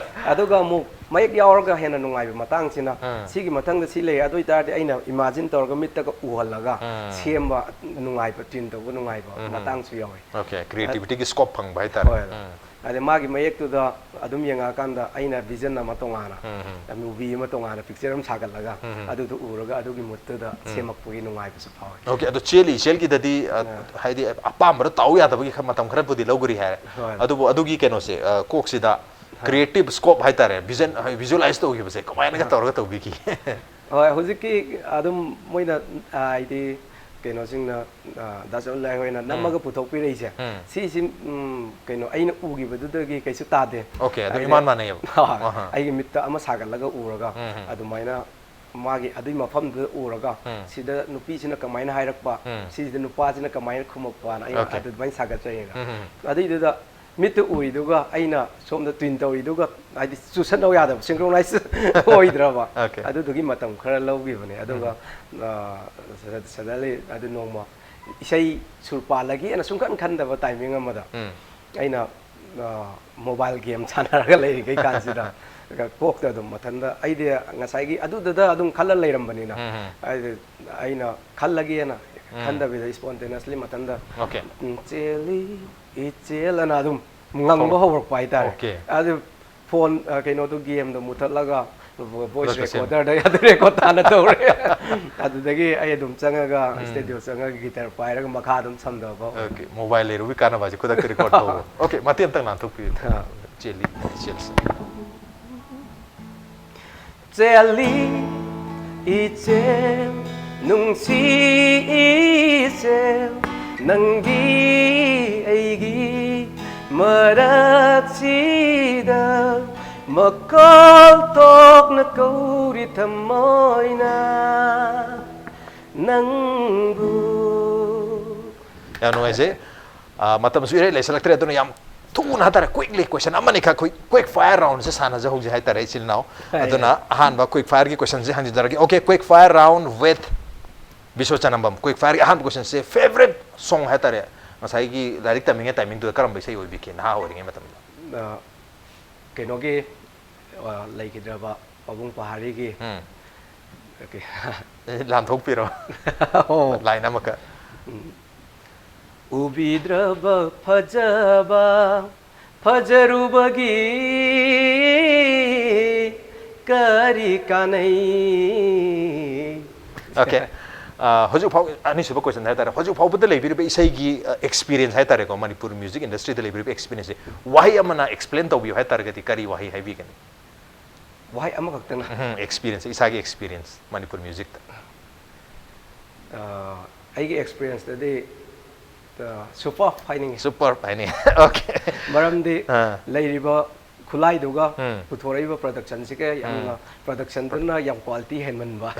ꯑꯗꯨꯒ ꯑꯃꯨꯛ ꯃꯌꯦꯛ ꯌꯥꯎꯔꯒ ꯍꯦꯟꯅ ꯅꯨꯡꯉꯥꯏꯕ ꯃꯇꯥꯡꯁꯤꯅ ꯎꯝ꯫ ꯁꯤꯒꯤ ꯃꯊꯪꯗ ꯁꯤ ꯂꯩ, ꯑꯗꯨ ꯑꯣꯏꯇꯥꯔꯗꯤ ꯑꯩꯅ ꯏꯃꯥꯖꯤꯟ ꯇꯧꯔꯒ ꯃꯤꯠꯇꯒ ꯎꯍꯜꯂꯒ ꯎꯝ꯫ ꯁꯦꯝꯕ ꯅꯨꯡꯉꯥꯏꯕ, ꯇ꯭ꯌꯨꯟ ꯇꯧꯕ ꯅꯨꯡꯉꯥꯏꯕ ꯎꯝ꯫ ꯃꯇꯥꯡꯁꯨ ꯌꯥꯎꯋꯤ꯫ ꯑꯣꯀꯦ, ꯀ꯭ꯔꯤꯌꯦꯇꯤꯚꯤꯇꯤꯒꯤ ꯁ꯭ꯀꯣꯞ ꯐꯪꯕ ꯍꯥꯏꯇꯥꯔꯦ꯫ ꯍꯣꯏ꯫ ꯎꯝ꯫ ꯑꯗꯩ ꯃꯥꯒꯤ ꯃꯌꯦꯛꯇꯨꯗ ꯑꯗꯨꯝ ꯌꯦꯡꯉꯛꯑꯀꯥꯟꯗ ꯑꯩꯅ ꯚꯤꯖꯟ ꯑꯃ ꯇꯣꯉꯥꯟꯅ, ꯎꯝ, ꯎꯝ꯫ ꯃꯨꯚꯤ ꯑꯃ ꯇꯣꯉꯥꯟꯅ, ꯄꯤꯛꯆꯔ ꯑꯃ ꯁꯥꯒꯠꯂꯒ ꯎꯝ, ꯎꯝ꯫ ꯑꯗꯨꯗꯣ ꯎꯔꯒ ꯑꯗꯨꯒꯤ ꯃꯨꯠꯇꯨꯗ ꯎꯝ꯫ ꯁꯦꯝꯃꯛꯄꯒꯤ ꯅꯨꯡꯉꯥꯏꯕꯁꯨ ꯐꯥꯎꯋꯤ꯫ ꯑꯣꯀꯦ, ꯑꯗꯣ ꯆꯦꯜꯂꯤ ꯏꯆꯦꯜꯒꯤꯗꯗꯤ, ꯑ, ꯑꯥ꯫ ꯍꯥꯏꯗꯤ ꯑꯄꯥꯝꯕꯗ ꯇꯥꯎ ꯌꯥꯗꯕꯒꯤ ꯈ- ꯃꯇꯝ ꯈꯔꯕꯨꯗꯤ ꯂꯧꯈꯔꯤ ꯍꯥꯏꯔꯦ꯫ ꯍꯣꯏ꯫ ꯑꯗꯨꯕꯨ ꯑꯗꯨꯒꯤ ꯀꯩꯅꯣꯁꯦ, ꯑ, ꯀꯣꯛꯁꯤꯗ ꯍꯣꯏ꯫ ꯀ꯭ꯔꯤꯌꯦꯇꯤꯚ ꯁ꯭ꯀꯣꯞ ꯍꯥꯏꯇꯥꯔꯦ, ꯚꯤꯖꯟ, ꯚꯤꯖꯨꯑꯂꯥꯏꯁ ꯇꯧꯈꯤꯕꯁꯦ ꯀꯃꯥꯏꯅꯒ ꯍꯣꯏ꯫ ꯇꯧꯔꯒ ꯇꯧꯕꯤꯈꯤ? ꯍꯣꯏ, ꯍꯧꯖꯤꯛꯀꯤ ꯑꯗꯨꯝ ꯃꯣꯏꯅ, ꯑ, ꯍꯥꯏꯗꯤ ꯀꯩꯅꯣꯁꯤꯡꯅ, ꯑ, ꯗꯥ ꯆꯧꯂꯥꯏ ꯍꯣꯏꯅ ꯎꯝ꯫ ꯅꯝꯃꯒ ꯄꯨꯊꯣꯛꯄꯤꯔꯛꯏꯁꯦ, ꯎꯝ꯫ ꯁꯤꯁꯤ, ꯎꯝ, ꯀꯩꯅꯣ, ꯑꯩꯅ ꯎꯈꯤꯕꯗꯨꯗꯒꯤ ꯀꯩꯁꯨ ꯇꯥꯗꯦ꯫ ꯑꯣꯀꯦ, ꯑꯗꯨꯝ ꯍꯥꯏꯗꯤ, ꯏꯃꯥꯟ ꯃꯥꯟꯅꯩꯌꯦꯕ꯫ ꯍꯣꯏ, ꯑꯍꯥ꯫ ꯑꯩꯒꯤ ꯃꯤꯠꯇ ꯑꯃ ꯁꯥꯒꯠꯂꯒ ꯎꯔꯒ ꯎꯝ, ꯎꯝ꯫ ꯑꯗꯨꯃꯥꯏꯅ ꯃꯥꯒꯤ ꯑꯗꯨꯒꯤ ꯃꯐꯝꯗꯨꯗ ꯎꯔꯒ ꯎꯝ꯫ ꯁꯤꯗ ꯅꯨꯄꯤꯁꯤꯅ ꯀꯃꯥꯏꯅ ꯍꯥꯏꯔꯛꯄ, ꯎꯝ꯫ ꯁꯤꯁꯤꯗ ꯅꯨꯄꯥꯁꯤꯅ ꯀꯃꯥꯏꯅ ꯈꯨꯝꯃꯛꯄꯅ ꯑꯩꯅ ꯑꯣꯀꯦ꯫ ꯑꯗꯨꯃꯥꯏꯅ ꯁꯥꯒꯠꯆꯩꯌꯦꯕ꯫ ꯎꯝ, ꯎꯝ꯫ ꯑꯗꯨꯏꯗꯨꯗ ꯃꯤꯠꯇ ꯎꯔꯤꯗꯨꯒ ꯑꯩꯅ ꯁꯣꯝꯗ ꯇ꯭ꯋꯤꯟ ꯇꯧꯔꯤꯗꯨꯒ ꯍꯥꯏꯗꯤ ꯆꯨꯁꯟꯅꯧ ꯌꯥꯗꯕ, ꯁꯤꯡꯀ꯭ꯔꯣꯅꯥꯏꯁ ꯑꯣꯏꯗ꯭ꯔꯕ꯫ ꯑꯣꯀꯦ꯫ ꯑꯗꯨꯗꯨꯒꯤ ꯃꯇꯝ ꯈꯔ ꯂꯧꯈꯤꯕꯅꯦ꯫ ꯑꯗꯨꯒ, ꯎꯝ꯫ ꯑ, ꯁ-, suddenly ꯑꯗꯨ ꯅꯣꯡꯃ ꯏꯁꯩ ꯁꯨꯔ ꯄꯥꯜꯂꯒꯦꯅ ꯁꯨꯡꯈꯟ ꯈꯟꯗꯕ ꯇꯥꯏꯃꯤꯡ ꯑꯃꯗ ꯎꯝ꯫ ꯑꯩꯅ, ꯑ, ꯃꯣꯕꯥꯏꯜ ꯒꯦꯝ ꯁꯥꯟꯅꯔꯒ ꯂꯩꯔꯤꯉꯩ ꯀꯥꯟꯁꯤꯗ ꯀꯣꯛꯇ ꯑꯗꯨꯝ ꯃꯊꯟꯇ ꯑꯩꯗꯤ ꯉꯁꯥꯏꯒꯤ ꯑꯗꯨꯗꯨꯗ ꯑꯗꯨꯝ ꯈꯜꯂ ꯂꯩꯔꯝꯕꯅꯤꯅ ꯎꯝ, ꯎꯝ꯫ ꯑꯩꯗꯤ ꯑꯩꯅ ꯈꯜꯂꯒꯦꯅ ꯎꯝ꯫ ꯈꯟꯗꯕꯤꯗ spontaneously ꯃꯊꯟꯇ, ꯑꯣꯀꯦ꯫ ꯎꯝ, "ꯆꯦꯜꯂꯤ, ꯏꯆꯦꯜ" ꯑꯅ ꯑꯗꯨꯝ ꯉꯪꯕ ꯍꯧ-, ꯍꯧꯔꯛꯄ ꯍꯥꯏꯇꯥꯔꯦ꯫ ꯑꯣꯀꯦ꯫ ꯑꯗꯨ ꯐꯣꯟ, ꯑ, ꯀꯩꯅꯣꯗꯣ, ꯒꯦꯝꯗꯣ ꯃꯨꯊꯠꯂꯒ ꯚꯣ-, ꯚꯣꯏꯁ ꯂꯣꯏꯁꯤꯟ꯫ ꯔꯦꯀꯣꯔꯗꯔꯗ ꯑꯗꯨ ꯔꯦꯀꯣꯔꯗ ꯇꯥꯅ ꯇꯧꯔꯦ꯫ ꯑꯗꯨꯗꯒꯤ ꯑꯩ ꯑꯗꯨꯝ ꯆꯪꯉꯒ ꯎꯝ꯫ ꯁ꯭ꯇꯨꯗꯤꯑꯣ ꯆꯪꯉꯒ ꯒꯤꯇꯔ ꯄꯥꯏꯔꯒ ꯃꯈꯥ ꯑꯗꯨꯝ ꯁꯝꯊꯕ ꯍꯧꯔꯦ꯫ ꯑꯣꯀꯦ꯫ ꯃꯣꯕꯥꯏꯜ ꯂꯩꯔꯨꯕꯒꯤ ꯀꯥꯟꯅꯕ ꯍꯥꯏꯁꯦ ꯈꯨꯗꯛꯇ ꯔꯦꯀꯣꯔꯗ ꯇꯧꯕ꯫ ꯑꯣꯀꯦ, ꯃꯇꯦꯛ ꯑꯝꯇꯪ ꯂꯥꯟꯊꯣꯛꯄꯤꯌꯨ꯫ ꯑꯥ꯫ ꯆꯦꯜꯂꯤ, ꯆꯦꯜꯁꯤ꯫ ꯆꯦꯜꯂꯤ ꯏꯆꯦꯜ, ꯅꯨꯡꯁꯤ ꯏꯆꯦꯜ, ꯅꯪꯒꯤ ꯑꯩꯒꯤ ꯃꯔꯛꯁꯤꯗ ꯃꯀꯥꯜ ꯇꯣꯛꯅ ꯀꯧꯔꯤ ꯊꯃꯣꯏꯅ ꯅꯪꯕꯨ꯫ ꯌꯥꯝ ꯅꯨꯡꯉꯥꯏꯖꯩ꯫ ꯑꯥ, ꯃꯇꯝꯁꯨ ꯏꯔꯩ ꯂꯩꯁꯜꯂꯛꯇ꯭ꯔꯦ, ꯑꯗꯨꯅ ꯌꯥꯝ ꯊꯨꯅ ꯍꯥꯏꯇꯥꯔꯦ, quickly question ꯑꯃꯅꯤꯈꯛ, quick, quick fire round ꯁꯦ ꯁꯥꯟꯅꯖꯍꯧꯁꯦ ꯍꯥꯏꯇꯥꯔꯦ, ꯏꯆꯤꯜ ꯏꯅꯥꯎ꯫ ꯍꯣꯏ꯫ ꯑꯗꯨꯅ ꯑꯍꯥꯟꯕ quick fire ꯒꯤ question say ꯍꯪꯖꯔꯒꯦ꯫ Okay, quick fire round with Visva ꯆꯅꯝꯕꯝ꯫ Quick fire ꯒꯤ ꯑꯍꯥꯟꯕ question ꯁꯦ, favourite song ꯍꯥꯏꯇꯥꯔꯦ, ꯉꯁꯥꯏꯒꯤ ꯂꯥꯏꯔꯤꯛ ꯇꯝꯃꯤꯉꯩ timing ꯗꯨꯗ ꯀꯔꯝꯕ ꯏꯁꯩ ꯑꯣꯏꯕꯤꯒꯦ, ꯅꯍꯥ ꯑꯣꯏꯔꯤꯉꯩ ꯃꯇꯝꯗ? ꯑ, ꯀꯩꯅꯣꯒꯤ, ꯑ, ꯂꯩꯈꯤꯗ꯭ꯔꯕ ꯄꯥꯕꯨꯡ ꯄꯍꯥꯔꯤꯒꯤ, ꯎꯝ꯫ Okay꯫ ꯑꯦ, ꯂꯥꯟꯊꯣꯛꯄꯤꯔꯣ꯫ ꯑꯣ꯫ Line ꯑꯃꯈꯛ꯫ ꯎꯝ꯫ ꯎꯕꯤꯗ꯭ꯔꯕ ꯐꯖꯕ ꯐꯖꯔꯨꯕꯒꯤ ꯀꯔꯤ ꯀꯥꯟꯅꯩ? Okay꯫ ꯑ, ꯍꯧꯖꯤꯛ ꯐꯥꯎ, ꯑꯅꯤꯁꯨꯕ question ꯍꯥꯏꯇꯥꯔꯦ, ꯍꯧꯖꯤꯛ ꯐꯥꯎꯕꯗ ꯂꯩꯕꯤꯔꯤꯕ ꯏꯁꯩꯒꯤ, ꯑ, experience ꯍꯥꯏꯇꯥꯔꯦꯀꯣ, ꯃꯅꯤꯄꯨꯔ music industry ꯗ ꯂꯩꯕꯤꯔꯤꯕ experience ꯁꯦ ꯋꯥꯍꯩ ꯑꯃꯅ explain ꯇꯧꯕꯤꯌꯨ ꯍꯥꯏꯇꯥꯔꯒꯗꯤ ꯀꯔꯤ ꯋꯥꯍꯩ ꯍꯥꯏꯕꯤꯒꯅꯤ? ꯋꯥꯍꯩ ꯑꯃꯈꯛꯇꯅ? ꯎꯝ, experience, ꯏꯁꯥꯒꯤ experience ꯃꯅꯤꯄꯨꯔ music ꯇ꯫ ꯑ, ꯑꯩꯒꯤ experience ꯇꯗꯤ, ꯑ, superb ꯍꯥꯏꯅꯤꯡꯉꯤ꯫ Superb ꯍꯥꯏꯅꯤꯡꯉꯤ꯫ Okay꯫ ꯃꯔꯝꯗꯤ ꯑꯥ꯫ ꯂꯩꯔꯤꯕ ꯈꯨꯠꯂꯥꯏꯗꯨꯒ ꯎꯝ꯫ ꯄꯨꯊꯣꯔꯛꯏꯕ production ꯁꯤꯒ ꯌꯥꯝꯅ, ꯎꯝ꯫ Production ꯗꯨꯅ ꯌꯥꯝ quality ꯍꯦꯟꯃꯟꯕ꯫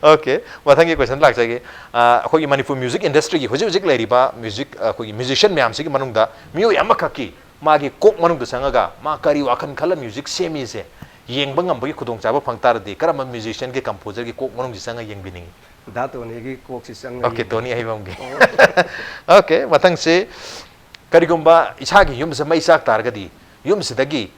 Okay, ꯃꯊꯪꯒꯤ question ꯂꯥꯛꯆꯒꯦ꯫ ꯑ, ꯑꯩꯈꯣꯏꯒꯤ ꯃꯅꯤꯄꯨꯔ music industry ꯒꯤ ꯍꯧꯖꯤꯛ ꯍꯧꯖꯤꯛ ꯂꯩꯔꯤꯕ music, ꯑ, ꯑꯩꯈꯣꯏꯒꯤ musician ꯃꯌꯥꯝꯁꯤꯒꯤ ꯃꯅꯨꯡꯗ ꯃꯤꯑꯣꯏ ꯑꯃꯈꯛꯀꯤ ꯃꯥꯒꯤ ꯀꯣꯛ ꯃꯅꯨꯡꯗ ꯆꯪꯉꯒ ꯃꯥ ꯀꯔꯤ ꯋꯥꯈꯜ ꯈꯜꯂ music ꯁꯦꯝꯃꯤꯁꯦ ꯌꯦꯡꯕ ꯉꯝꯕꯒꯤ ꯈꯨꯗꯣꯡꯆꯥꯕ ꯐꯪ ꯇꯥꯔꯗꯤ ꯀꯔꯝꯕ musician ꯒꯤ composer ꯒꯤ ꯀꯣꯛ ꯃꯅꯨꯡꯁꯤ ꯆꯪꯉ ꯌꯦꯡꯕꯤꯅꯤꯡꯉꯤ? ꯗꯥ ꯇꯣꯅꯤꯒꯤ ꯀꯣꯛꯁꯤ ꯆꯪꯉ Okay, ꯌꯦꯡꯕꯤꯅꯤꯡꯉꯤ꯫ ꯇꯣꯅꯤ ꯑꯍꯩꯕꯝꯒꯤ꯫ ꯑꯣ꯫ Okay, ꯃꯊꯪꯁꯤ, ꯀꯔꯤꯒꯨꯝꯕ ꯏꯁꯥꯒꯤ ꯌꯨꯝꯁꯦ ꯃꯩ ꯆꯥꯛ ꯇꯥꯔꯒꯗꯤ ꯌꯨꯝꯁꯤꯗꯒꯤ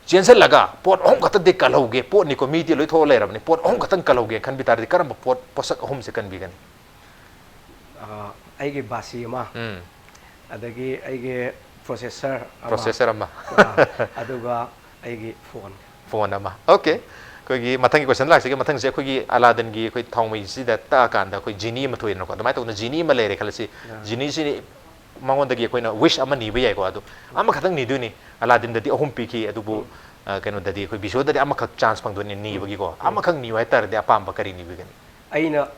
ꯆꯦꯟꯁꯤꯜꯂꯒ ꯄꯣꯠ ꯑꯍꯨꯝ ꯈꯛꯇꯗꯤ ꯀꯜꯍꯧꯒꯦ, ꯄꯣꯠꯅꯤꯀꯣ, ꯃꯤꯗꯤ ꯂꯣꯏ ꯊꯣꯛꯑ ꯂꯩꯔꯕꯅꯤ, ꯄꯣꯠ ꯑꯍꯨꯝ ꯈꯛꯇꯪ ꯀꯜꯍꯧꯒꯦ ꯈꯟꯕꯤ ꯇꯥꯔꯗꯤ ꯀꯔꯝꯕ ꯄꯣꯠ, ꯄꯣꯠꯁꯛ ꯑꯍꯨꯝꯁꯦ ꯀꯟꯕꯤꯒꯅꯤ? ꯑ, ꯑꯩꯒꯤ ꯕꯥꯁꯤ ꯑꯃ, ꯎꯝ꯫ ꯑꯗꯒꯤ ꯑꯩꯒꯤ processor ꯑꯃ, Processor ꯑꯃ꯫ ꯑ, ꯑꯗꯨꯒ ꯑꯩꯒꯤ phone꯫ Phone ꯑꯃ꯫ Okay꯫ ꯑꯩꯈꯣꯏꯒꯤ ꯃꯊꯪꯒꯤ question ꯂꯥꯛꯆꯒꯦ꯫ ꯃꯊꯪꯁꯦ ꯑꯩꯈꯣꯏꯒꯤ ꯑꯂꯥꯗꯤꯟꯒꯤ ꯑꯩꯈꯣꯏ ꯊꯥꯎꯃꯩꯁꯤꯗ ꯇꯛꯑꯀꯥꯟꯗ ꯑꯩꯈꯣꯏ genie ꯑꯃ ꯊꯣꯛꯑꯦꯗꯅꯀꯣ꯫ ꯑꯗꯨꯃꯥꯏꯅ ꯇꯧꯗꯅ genie ꯑꯃ ꯂꯩꯔꯦ ꯈꯜꯂꯁꯤ꯫ ꯑ꯫ Genie ꯁꯤ ꯃꯉꯣꯟꯗꯒꯤ ꯑꯩꯈꯣꯏꯅ wish ꯑꯃ ꯅꯤꯕ ꯌꯥꯏꯀꯣ꯫ ꯑꯗꯨ ꯑꯃꯈꯛꯇꯪ ꯅꯤꯗꯣꯏꯅꯤ꯫ ꯑꯂꯥꯗꯤꯟꯗꯗꯤ ꯑꯍꯨꯝ ꯄꯤꯈꯤ, ꯑꯗꯨꯕꯨ, ꯎꯝ꯫ ꯑ, ꯀꯩꯅꯣꯗꯗꯤ ꯑꯩꯈꯣꯏ ꯕꯤꯁꯣꯗꯗꯤ ꯑꯃꯈꯛ chance ꯐꯪꯗꯣꯏꯅꯤ ꯅꯤꯕꯒꯤꯀꯣ꯫ ꯎꯝ꯫ ꯑꯃꯈꯛ ꯅꯤꯌꯨ ꯍꯥꯏꯇꯥꯔꯗꯤ ꯑꯄꯥꯝꯕ ꯀꯔꯤ ꯅꯤꯕꯤꯒꯅꯤ? ꯑꯩꯅ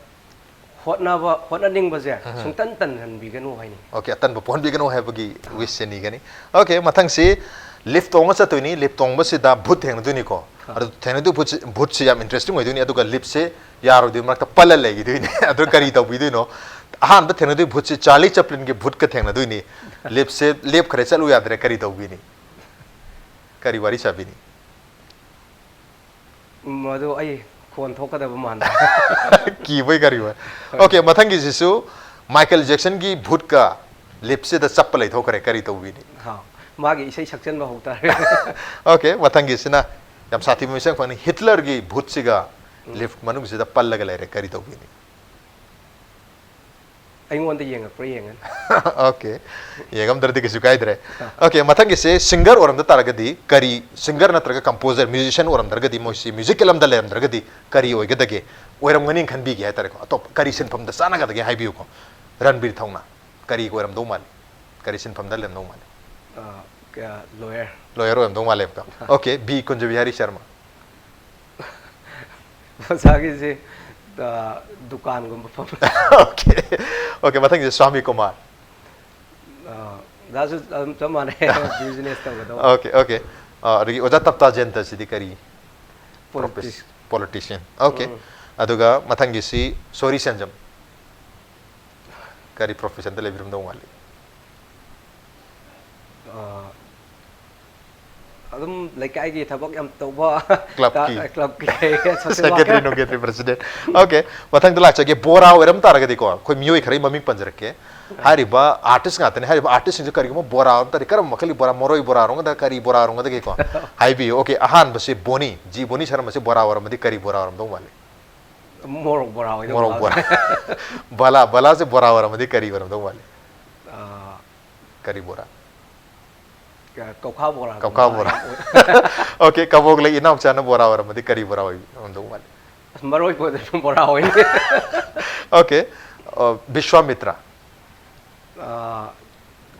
ꯍꯣꯠꯅꯕ, ꯍꯣꯠꯅꯅꯤꯡꯕꯁꯦ ꯎꯝ꯫ ꯁꯨꯡꯇꯟ ꯇꯟꯍꯟꯕꯤꯒꯅꯨ ꯍꯥꯏꯅꯤꯡꯉꯤ꯫ Okay, ꯑꯇꯟꯕ ꯄꯣꯛꯍꯟꯕꯤꯒꯅꯨ ꯍꯥꯏꯕꯒꯤ ꯑꯥ꯫ Wish ꯁꯦ ꯅꯤꯒꯅꯤ꯫ Okay, ꯃꯊꯪꯁꯤ ꯂꯤꯐ ꯇꯣꯡꯉ ꯆꯠꯇꯣꯏꯅꯤ꯫ ꯂꯤꯐ ꯇꯣꯡꯕꯁꯤꯗ ꯚꯨꯠ ꯊꯦꯡꯅꯗꯣꯏꯅꯤꯀꯣ꯫ ꯑꯗꯨ ꯊꯦꯡꯅꯗꯣꯏ ꯚꯨꯠꯁꯤ, ꯚꯨꯠꯁꯤ ꯌꯥꯝ ꯏꯟꯇꯔꯦꯁꯇꯤꯡ ꯑꯣꯏꯗꯣꯏꯅꯤ꯫ ꯑꯗꯨꯒ ꯂꯤꯐꯁꯦ ꯌꯥꯔꯣꯏꯗꯣꯏ, ꯃꯔꯛꯇ ꯄꯜꯂ ꯂꯩꯈꯤꯗꯣꯏꯅꯤ꯫ ꯑꯗꯨ ꯀꯔꯤ ꯇꯧꯕꯤꯗꯣꯏꯅꯣ? ꯑꯍꯥꯟꯕ ꯊꯦꯡꯅꯗꯣꯏ ꯚꯨꯠꯁꯤ ꯆꯥꯔꯂꯤ ꯆꯦꯄ꯭ꯂꯤꯟꯒꯤ ꯚꯨꯠꯀ ꯊꯦꯡꯅꯗꯣꯏꯅꯤ꯫ ꯂꯤꯐꯁꯦ ꯂꯦꯞꯈ꯭ꯔꯦ, ꯆꯠꯂꯨ ꯌꯥꯗ꯭ꯔꯦ, ꯀꯔꯤ ꯇꯧꯕꯤꯅꯤ? ꯀꯔꯤ ꯋꯥꯔꯤ ꯁꯥꯕꯤꯅꯤ? ꯎꯝ, ꯑꯗꯨ ꯑꯩ ꯈꯣꯟ ꯊꯣꯛꯀꯗꯕ ꯃꯥꯟꯕ꯫ ꯀꯤꯕꯩ ꯀꯔꯤ ꯑꯣꯏ? ꯑꯣꯀꯦ, ꯃꯊꯪꯒꯤꯁꯤꯁꯨ ꯃꯥꯏꯀꯦꯜ ꯖꯦꯛꯁꯟꯒꯤ ꯚꯨꯠꯀ ꯂꯤꯞꯁꯤꯗ ꯆꯞꯄ ꯂꯩꯊꯣꯛꯈ꯭ꯔꯦ, ꯀꯔꯤ ꯇꯧꯕꯤꯅꯤ? ꯍꯥ, ꯃꯥꯒꯤ ꯏꯁꯩ ꯁꯛꯆꯟꯕ ꯍꯧ ꯇꯥꯔꯦ꯫ ꯑꯣꯀꯦ, ꯃꯊꯪꯒꯤꯁꯤꯅ ꯌꯥꯝ ꯁꯥꯊꯤꯕ ꯃꯤꯁꯛ ꯐꯪꯅꯤ꯫ ꯍꯤꯠꯂꯔꯒꯤ ꯚꯨꯠꯁꯤꯒ ꯂꯤꯐ ꯃꯅꯨꯡꯁꯤꯗ ꯄꯜꯂꯒ ꯂꯩꯔꯦ, ꯀꯔꯤ ꯇꯧꯕꯤꯅꯤ? ꯑꯩꯉꯣꯟꯗ ꯌꯦꯡꯉꯛꯄ꯭ꯔꯥ ꯌꯦꯡꯉꯅꯤ꯫ ꯑꯣꯀꯦ, ꯌꯦꯡꯉꯝꯗ꯭ꯔꯗꯤ ꯀꯩꯁꯨ ꯀꯥꯏꯗ꯭ꯔꯦ꯫ ꯑꯣꯀꯦ, ꯃꯊꯪꯒꯤꯁꯦ ꯁꯤꯡꯒꯔ ꯑꯣꯏꯔꯝꯗ ꯇꯥꯔꯒꯗꯤ ꯀꯔꯤ, ꯁꯤꯡꯒꯔ ꯅꯠꯇ꯭ꯔꯒ ꯀꯝꯄꯣꯖꯔ, ꯃ꯭ꯌꯨꯖꯤꯁꯤꯌꯟ ꯑꯣꯏꯔꯝꯗ꯭ꯔꯒꯗꯤ, ꯃꯣꯏꯁꯤ ꯃ꯭ꯌꯨꯖꯤꯛꯀꯤ ꯂꯝꯗ ꯂꯩꯔꯝꯗ꯭ꯔꯒꯗꯤ ꯀꯔꯤ ꯑꯣꯏꯒꯗꯒꯦ? ꯑꯣꯏꯔꯝꯒꯅꯤ ꯈꯟꯕꯤꯒꯦ ꯍꯥꯏꯇꯥꯔꯦꯀꯣ꯫ ꯑꯇꯣꯞꯄ ꯀꯔꯤ ꯁꯤꯟꯐꯝꯗ ꯆꯥꯟꯅꯒꯗꯒꯦ ꯍꯥꯏꯕꯤꯌꯨꯀꯣ꯫ ꯔꯟꯕꯤꯔ ꯊꯧꯅꯥ ꯀꯔꯤ ꯑꯣꯏꯔꯝꯗꯧ ꯃꯥꯜꯂꯤ? ꯀꯔꯤ ꯁꯤꯟꯐꯝꯗ ꯂꯩꯔꯝꯗꯧ ꯃꯥꯜꯂꯤ? ꯂꯣꯌꯔ꯫ ꯂꯣꯌꯔ ꯑꯣꯏꯔꯝꯗꯧ ꯃꯥꯜꯂꯦꯕꯀꯣ꯫ Okay, B Kunjabihari Sharma. ꯑꯣꯖꯥꯒꯤꯁꯦ, ꯑ, ꯗꯨꯀꯥꯟꯒꯨꯝꯕ ꯐꯝꯕ꯫ ꯑꯣꯀꯦ, ꯑꯣꯀꯦ, ꯃꯊꯪꯒꯤꯁꯦ ꯁ꯭ꯋꯥꯃꯤ ꯀꯨꯃꯥꯔ꯫ ꯑ, ꯑꯣꯖꯥꯁꯨ ꯑꯗꯨꯝ ꯆꯞ ꯃꯥꯟꯅꯩ, ꯕꯤꯖꯤꯅꯦꯁ ꯇꯧꯒꯗꯧꯕ꯫ Okay, okay. ꯑ, ꯑꯗꯒꯤ ꯑꯣꯖꯥ ꯇꯞꯇꯥ ꯖꯌꯟꯇꯁꯤꯗꯤ ꯀꯔꯤ? ꯄꯣꯂꯤꯇꯤꯛꯁ꯫ ꯄꯣꯂꯤꯇꯤꯁꯤꯌꯟ꯫ ꯑꯣꯀꯦ꯫ ꯎꯝ꯫ ꯑꯗꯨꯒ ꯃꯊꯪꯒꯤꯁꯤ ꯁꯣꯔꯤ ꯁꯦꯟꯖꯝ꯫ ꯀꯔꯤ ꯄ꯭ꯔꯣꯐꯦꯁꯟꯗ ꯂꯩꯕꯤꯔꯝꯗꯧ ꯃꯥꯜꯂꯤ? ꯑ, ꯑꯗꯨꯝ ꯂꯩꯀꯥꯏꯒꯤ ꯊꯕꯛ ꯌꯥꯝ ꯇꯧꯕ, ꯀ꯭ꯂꯕꯀꯤ꯫ ꯀ꯭ꯂꯕꯀꯤ, ꯁꯣꯁꯤꯌꯦꯜ ꯁꯦꯀ꯭ꯔꯦꯇꯔꯤ ꯋꯥꯔꯀꯔ꯫ ꯅꯨꯡꯀ꯭ꯔꯦꯇꯔꯤ ꯄ꯭ꯔꯦꯁꯤꯗꯦꯟꯠ꯫ ꯑꯣꯀꯦ꯫ ꯃꯊꯪꯗ ꯂꯥꯛꯆꯒꯦ, ꯕꯣꯔꯥ ꯑꯣꯏꯔꯝ ꯇꯥꯔꯒꯗꯤꯀꯣ, ꯑꯩꯈꯣꯏ ꯃꯤꯑꯣꯏ ꯈꯔꯒꯤ ꯃꯃꯤꯡ ꯄꯟꯖꯔꯛꯀꯦ꯫ ꯍꯥꯏꯔꯤꯕ ꯑꯥꯔꯇꯤꯁ ꯉꯥꯛꯇꯅꯤ꯫ ꯍꯥꯏꯔꯤꯕ ꯑꯥꯔꯇꯤꯁꯁꯤꯡꯁꯦ ꯀꯔꯤꯒꯨꯝꯕ ꯕꯣꯔꯥ ꯑꯣꯏꯔꯝ ꯇꯥꯔꯗꯤ ꯀꯔꯝꯕ ꯃꯈꯜꯒꯤ ꯕꯣꯔꯥ? ꯃꯔꯣꯏ ꯕꯣꯔꯥ ꯑꯣꯏꯔꯝꯒꯗ꯭ꯔꯥ, ꯀꯔꯤ ꯕꯣꯔꯥ ꯑꯣꯏꯔꯝꯒꯗꯒꯦꯀꯣ? ꯍꯥꯏꯕꯤꯌꯨ꯫ ꯑꯣꯀꯦ, ꯑꯍꯥꯟꯕꯁꯤ ꯕꯣꯅꯤ, ꯖꯤ ꯕꯣꯅꯤ ꯁꯔꯃꯁꯤ ꯕꯣꯔꯥ ꯑꯣꯏꯔꯝꯃꯗꯤ ꯀꯔꯤ ꯕꯣꯔꯥ ꯑꯣꯏꯔꯝꯗꯧ ꯃꯥꯜꯂꯤ? ꯃꯣꯔꯣꯛ ꯕꯣꯔꯥ ꯑꯣꯏꯗꯧ ꯃꯣꯔꯣꯛ ꯃꯥꯜꯂꯦ꯫ ꯕꯣꯔꯥ꯫ ꯕꯂꯥ, ꯕꯂꯥꯁꯦ ꯕꯣꯔꯥ ꯑꯣꯏꯔꯝꯃꯗꯤ ꯀꯔꯤ ꯑꯣꯏꯔꯝꯗꯧ ꯃꯥꯜꯂꯤ? ꯑ, ꯀꯔꯤ ꯕꯣꯔꯥ? ꯀ-, ꯀꯧꯈꯥ ꯕꯣꯔꯥꯒꯨꯝꯕ ꯀꯧꯈꯥ ꯕꯣꯔꯥ꯫ ꯌꯥꯝ ꯑꯣꯏ-, ꯑꯣꯀꯦ, ꯀꯕꯣꯛꯂꯩ ꯏꯅꯥꯎꯆꯥꯅ ꯕꯣꯔꯥ ꯑꯣꯏꯔꯝꯃꯗꯤ ꯀꯔꯤ ꯕꯣꯔꯥ ꯑꯣꯏꯔꯝꯗꯧ ꯃꯥꯜꯂꯤ? ꯑꯁ, ꯃꯔꯣꯏ ꯕꯣ-, ꯕꯣꯔꯥ ꯑꯣꯏꯅꯤ꯫ ꯑꯣꯀꯦ꯫ ꯑ, ꯕꯤꯁ꯭ꯋꯥꯃꯤꯇ꯭ꯔ꯫ ꯑ,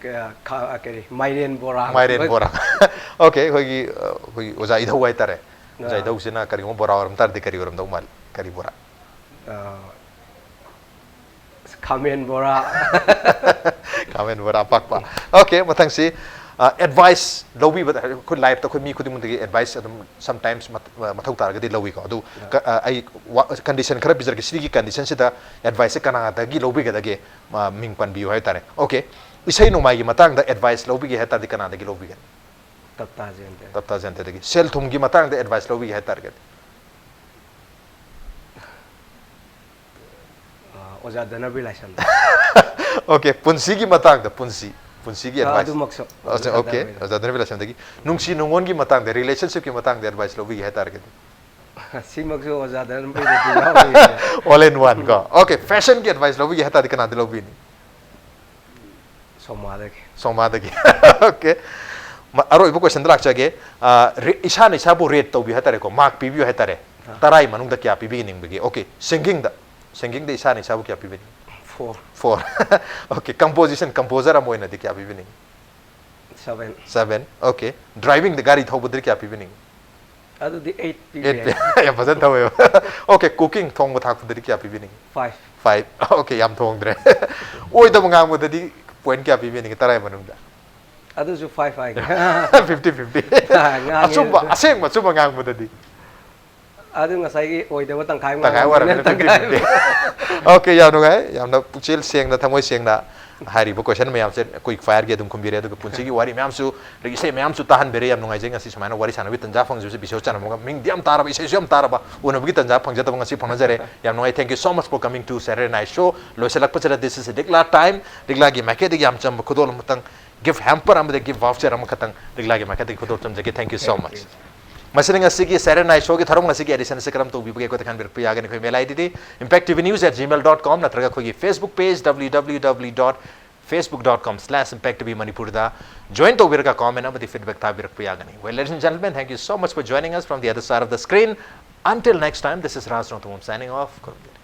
ꯀ-, ꯈ-, ꯀꯔꯤ, ꯃꯥꯏꯔꯦꯟ ꯕꯣꯔꯥ꯫ ꯃꯥꯏꯔꯦꯟ ꯕꯣꯔꯥ꯫ ꯑꯣꯀꯦ, ꯑꯩꯈꯣꯏꯒꯤ, ꯑ, ꯑꯩꯈꯣꯏꯒꯤ ꯑꯣꯖꯥ ꯏꯙꯧ ꯍꯥꯏꯇꯥꯔꯦ꯫ ꯑꯣꯖꯥ ꯑꯥ꯫ ꯏꯙꯧꯁꯤꯅ ꯀꯔꯤꯒꯨꯝꯕ ꯕꯣꯔꯥ ꯑꯣꯏꯔꯝ ꯇꯥꯔꯗꯤ ꯀꯔꯤ ꯑꯣꯏꯔꯝꯗꯧ ꯃꯥꯜꯂꯤ? ꯀꯔꯤ ꯕꯣꯔꯥ? ꯑ, ꯈꯥꯃꯦꯟ ꯕꯣꯔꯥ꯫ ꯈꯥꯃꯦꯟ ꯕꯣꯔꯥ ꯑꯄꯥꯛꯄ꯫ ꯑꯣꯀꯦ, ꯃꯊꯪꯁꯤ ꯑꯦꯗꯚꯥꯏꯁ ꯂꯧꯕꯤꯕꯗ, ꯑꯩꯈꯣꯏ ꯂꯥꯏꯐꯇ ꯑꯩꯈꯣꯏ ꯃꯤ ꯈꯨꯗꯤꯡꯃꯛꯇꯒꯤ ꯑꯦꯗꯚꯥꯏꯁ ꯑꯗꯨꯝ ꯁꯝꯇꯥꯏꯝꯁ ꯃꯊꯧ ꯇꯥꯔꯒꯗꯤ ꯂꯧꯏꯀꯣ꯫ ꯑꯗꯨ ꯀ- ꯑ, ꯑꯩ ꯀꯟꯗꯤꯁꯟ ꯈꯔ ꯄꯤꯖꯔꯛꯀꯦ, ꯁꯤꯒꯤ ꯀꯟꯗꯤꯁꯟꯁꯤꯗ ꯑꯦꯗꯚꯥꯏꯁꯁꯦ ꯀꯅꯥꯗꯒꯤ ꯂꯧꯕꯤꯒꯗꯒꯦ? ꯃ- ꯃꯤꯡ ꯄꯟꯕꯤꯌꯨ ꯍꯥꯏꯇꯥꯔꯦ꯫ ꯑꯣꯀꯦ, ꯏꯁꯩ ꯅꯣꯡꯃꯥꯏꯒꯤ ꯃꯇꯥꯡꯗ ꯑꯦꯗꯚꯥꯏꯁ ꯂꯧꯕꯤꯒꯦ ꯍꯥꯏ ꯇꯥꯔꯗꯤ ꯀꯅꯥꯗꯒꯤ ꯂꯧꯕꯤꯒꯅꯤ? ꯇꯞꯇꯥ ꯖꯦꯟꯗꯦ꯫ ꯇꯞꯇꯥ ꯖꯦꯟꯗꯦꯗꯒꯤ꯫ ꯁꯦꯜ ꯊꯨꯝꯒꯤ ꯃꯇꯥꯡꯗ ꯑꯦꯗꯚꯥꯏꯁ ꯂꯧꯕꯤꯒꯦ ꯍꯥꯏ ꯇꯥꯔꯒꯗꯤ? ꯑꯣꯖꯥ ꯙꯅꯕꯤ ꯂꯥꯏꯁ꯭ꯔꯝꯗ꯫ ꯑꯣꯀꯦ, ꯄꯨꯟꯁꯤꯒꯤ ꯃꯇꯥꯡꯗ, ꯄꯨꯟꯁꯤ ꯄꯨꯟꯁꯤꯒꯤ ꯑꯦꯗꯚꯥꯏꯁ꯫ ꯑꯗꯨꯃꯛꯁꯨ ꯑꯣꯀꯦ, ꯑꯣꯖꯥ ꯙꯅꯕꯤ ꯂꯥꯏꯁ꯭ꯔꯝꯗꯒꯤ꯫ ꯅꯨꯡꯁꯤ ꯅꯨꯡꯉꯣꯟꯒꯤ ꯃꯇꯥꯡꯗ, ꯔꯤꯂꯦꯁꯟꯁꯤꯞꯀꯤ ꯃꯇꯥꯡꯗ ꯑꯦꯗꯚꯥꯏꯁ ꯂꯧꯕꯤꯒꯦ ꯍꯥꯏ ꯇꯥꯔꯒꯗꯤ? ꯁꯤꯃꯛꯁꯨ ꯑꯣꯖꯥ ꯙꯅꯕꯤꯗꯗꯤ ꯌꯥꯎꯔꯤ꯫ ꯑꯣꯜ ꯏꯟ ꯋꯥꯟ ꯀꯣ꯫ ꯑꯣꯀꯦ, ꯐꯦꯁꯟꯒꯤ ꯑꯦꯗꯚꯥꯏꯁ ꯂꯧꯕꯤꯒꯦ ꯍꯥꯏ ꯇꯥꯔꯗꯤ ꯀꯅꯥꯗ ꯂꯧꯕꯤꯅꯤ? ꯁꯣꯃꯥꯗꯒꯤ꯫ ꯁꯣꯃꯥꯗꯒꯤ꯫ ꯑꯣꯀꯦ, ꯑꯔꯣꯏꯕ ꯀꯣꯏꯁꯟꯗ ꯂꯥꯛꯆꯒꯦ꯫ ꯔꯦ- ꯏꯁꯥꯅ ꯏꯁꯥꯕꯨ ꯔꯦꯠ ꯇꯧꯕꯤꯌꯨ ꯍꯥꯏ ꯇꯥꯔꯦꯀꯣ, ꯃꯥꯔꯛ ꯄꯤꯕꯤꯌꯨ ꯍꯥꯏ ꯇꯥꯔꯦ꯫ ꯑꯥ꯫ ꯇꯔꯥꯒꯤ ꯃꯅꯨꯡꯗ ꯀꯌꯥ ꯄꯤꯕꯤꯅꯤꯡꯕꯒꯦ? ꯑꯣꯀꯦ, ꯁꯤꯡꯒꯤꯡꯗ, ꯁꯤꯡꯒꯤꯡꯗ ꯏꯁꯥꯅ ꯏꯁꯥꯕꯨ ꯀꯌꯥ ꯄꯤꯕꯤꯅꯤꯡ? Four. Four. Okay, composition, composer ꯑꯃ ꯑꯣꯏꯅꯗꯤ ꯀꯌꯥ ꯄꯤꯕꯤꯅꯤꯡ? ꯁꯚꯦꯟ꯫ ꯁꯚꯦꯟ꯫ ꯑꯣꯀꯦ, ꯗ꯭ꯔꯥꯏꯚꯤꯡꯗ, ꯒꯥꯔꯤ ꯊꯧꯕꯗꯗꯤ ꯀꯌꯥ ꯄꯤꯕꯤꯅꯤꯡ? ꯑꯗꯨꯗꯤ ꯑꯩꯠ ꯄꯤꯕ ꯑꯦꯠ ꯌꯥꯏ꯫ ꯄꯤ- ꯌꯥꯝ ꯐꯖꯅ ꯊꯧꯋꯦꯕ꯫ ꯑꯣꯀꯦ, ꯀꯨꯀꯤꯡ, ꯊꯣꯡꯕ ꯊꯥꯛꯄꯗꯗꯤ ꯀꯌꯥ ꯄꯤꯕꯤꯅꯤꯡ? ꯐꯥꯏꯚ꯫ ꯐꯥꯏꯚ꯫ ꯑꯣꯀꯦ, ꯌꯥꯝ ꯊꯣꯡꯗ꯭ꯔꯦ꯫ ꯑꯣꯏꯗꯕ ꯉꯥꯡꯕꯗꯗꯤ ꯄꯣꯏꯟ ꯀꯌꯥ ꯄꯤꯕꯤꯅꯤꯡꯉꯤ ꯇꯔꯥꯒꯤ ꯃꯅꯨꯡꯗ? ꯑꯗꯨꯁꯨ ꯐꯥꯏꯚ ꯍꯥꯏꯒꯦ꯫ Fifty fifty. ꯉꯥꯡꯉꯦ ꯑꯆꯨꯝꯕ, ꯑꯗꯨꯗ꯫ ꯑꯁꯦꯡꯕ ꯑꯆꯨꯝꯕ ꯉꯥꯡꯕꯗꯗꯤ? ꯑꯗꯨ ꯉꯁꯥꯏꯒꯤ ꯑꯣꯏꯗꯕ ꯇꯪꯈꯥꯏ ꯑꯃ ꯇꯪꯈꯥꯏ ꯉꯥꯡꯕꯅꯤꯅ ꯑꯣꯏꯔꯕꯅꯤꯅ ꯐꯤꯐꯇꯤ ꯐꯤꯐꯇꯤ꯫ ꯑꯣꯀꯦ, ꯌꯥꯝ ꯅꯨꯡꯉꯥꯏ, ꯌꯥꯝꯅ ꯄꯨꯛꯆꯦꯜ ꯁꯦꯡꯅ, ꯊꯃꯣꯏ ꯁꯦꯡꯅ ꯍꯥꯏꯔꯤꯕ ꯀꯣꯏꯁꯟ ꯃꯌꯥꯝꯁꯦ ꯀ꯭ꯋꯤꯛ ꯐꯥꯌꯔꯒꯤ ꯑꯗꯨꯝ ꯈꯨꯝꯕꯤꯔꯦ꯫ ꯑꯗꯨꯒ ꯄꯨꯟꯁꯤꯒꯤ ꯋꯥꯔꯤ ꯃꯌꯥꯝꯁꯨ, ꯑꯗꯒꯤ ꯏꯁꯩ ꯃꯌꯥꯝꯁꯨ ꯇꯥꯍꯟꯕꯤꯔꯦ꯫ ꯌꯥꯝ ꯅꯨꯡꯉꯥꯏꯖꯩ ꯉꯁꯤ ꯁꯨꯃꯥꯏꯅ ꯋꯥꯔꯤ ꯁꯥꯟꯅꯕꯒꯤ ꯇꯟꯖꯥ ꯐꯪꯖꯕꯁꯦ꯫ ꯕꯤꯁꯣ ꯆꯥꯟꯅꯕꯒ ꯃꯤꯡꯗꯤ ꯌꯥꯝ ꯇꯥꯔꯕ, ꯏꯁꯩꯁꯨ ꯌꯥꯝ ꯇꯥꯔꯕ, ꯎꯅꯕꯒꯤ ꯇꯟꯖꯥ ꯐꯪꯖꯗꯕ ꯉꯁꯤ ꯐꯪꯅꯖꯔꯦ꯫ ꯌꯥꯝ ꯅꯨꯡꯉꯥꯏ꯫ Thank you so much for coming to Saturday Night Show꯫ ꯂꯣꯏꯁꯤꯜꯂꯛꯄꯁꯤꯗ this is ꯂꯤꯛꯂꯥ time꯫ ꯂꯤꯛꯂꯥꯒꯤ ꯃꯥꯏꯀꯩꯗꯒꯤ ꯌꯥꯝ ꯆꯝꯕ ꯈꯨꯗꯣꯜ ꯑꯃꯇꯪ, ꯒꯤꯐ ꯍꯦꯝꯄꯔ ꯑꯃꯗꯤ ꯒꯤꯐ ꯚꯥꯎꯆꯔ ꯑꯃꯈꯛꯇꯪ ꯂꯤꯛꯂꯥꯒꯤ ꯃꯥꯏꯀꯩꯗꯒꯤ ꯈꯨꯗꯣꯜ ꯇꯝꯖꯒꯦ꯫ Thank you so much꯫ ꯃꯁꯤꯅ ꯉꯁꯤꯒꯤ Saturday Night Showꯒꯤ ꯊꯧꯔꯝ ꯉꯁꯤꯒꯤ ꯑꯦꯗꯤꯁꯟ ꯑꯁꯤ ꯀꯔꯝ ꯇꯧꯕꯤꯕꯒꯦ? ꯑꯩꯈꯣꯏꯗ ꯈꯟꯕꯤꯔꯛꯄ ꯌꯥꯒꯅꯤ꯫ ꯑꯩꯈꯣꯏ email I ꯗꯤꯗꯤ impact T V news at gmail dot com ꯅꯠꯇ꯭ꯔꯒ ꯑꯩꯈꯣꯏꯒꯤ Facebook page W W W dot facebook dot com slash impact T V ꯃꯅꯤꯄꯨꯔꯗ ꯖꯣꯏꯟ ꯇꯧꯕꯤꯔꯒ ꯀꯣꯃꯦꯟ ꯑꯃꯗꯤ ꯐꯤꯗꯕꯦꯛ ꯊꯥꯕꯤꯔꯛꯄ ꯌꯥꯒꯅꯤ꯫ Well, ladies and gentlemen, thank you so much for joining us from the other side of the screen. Until next time, this is Raj Rongthangam signing off. ꯈꯨꯔꯨꯝꯖꯔꯤ꯫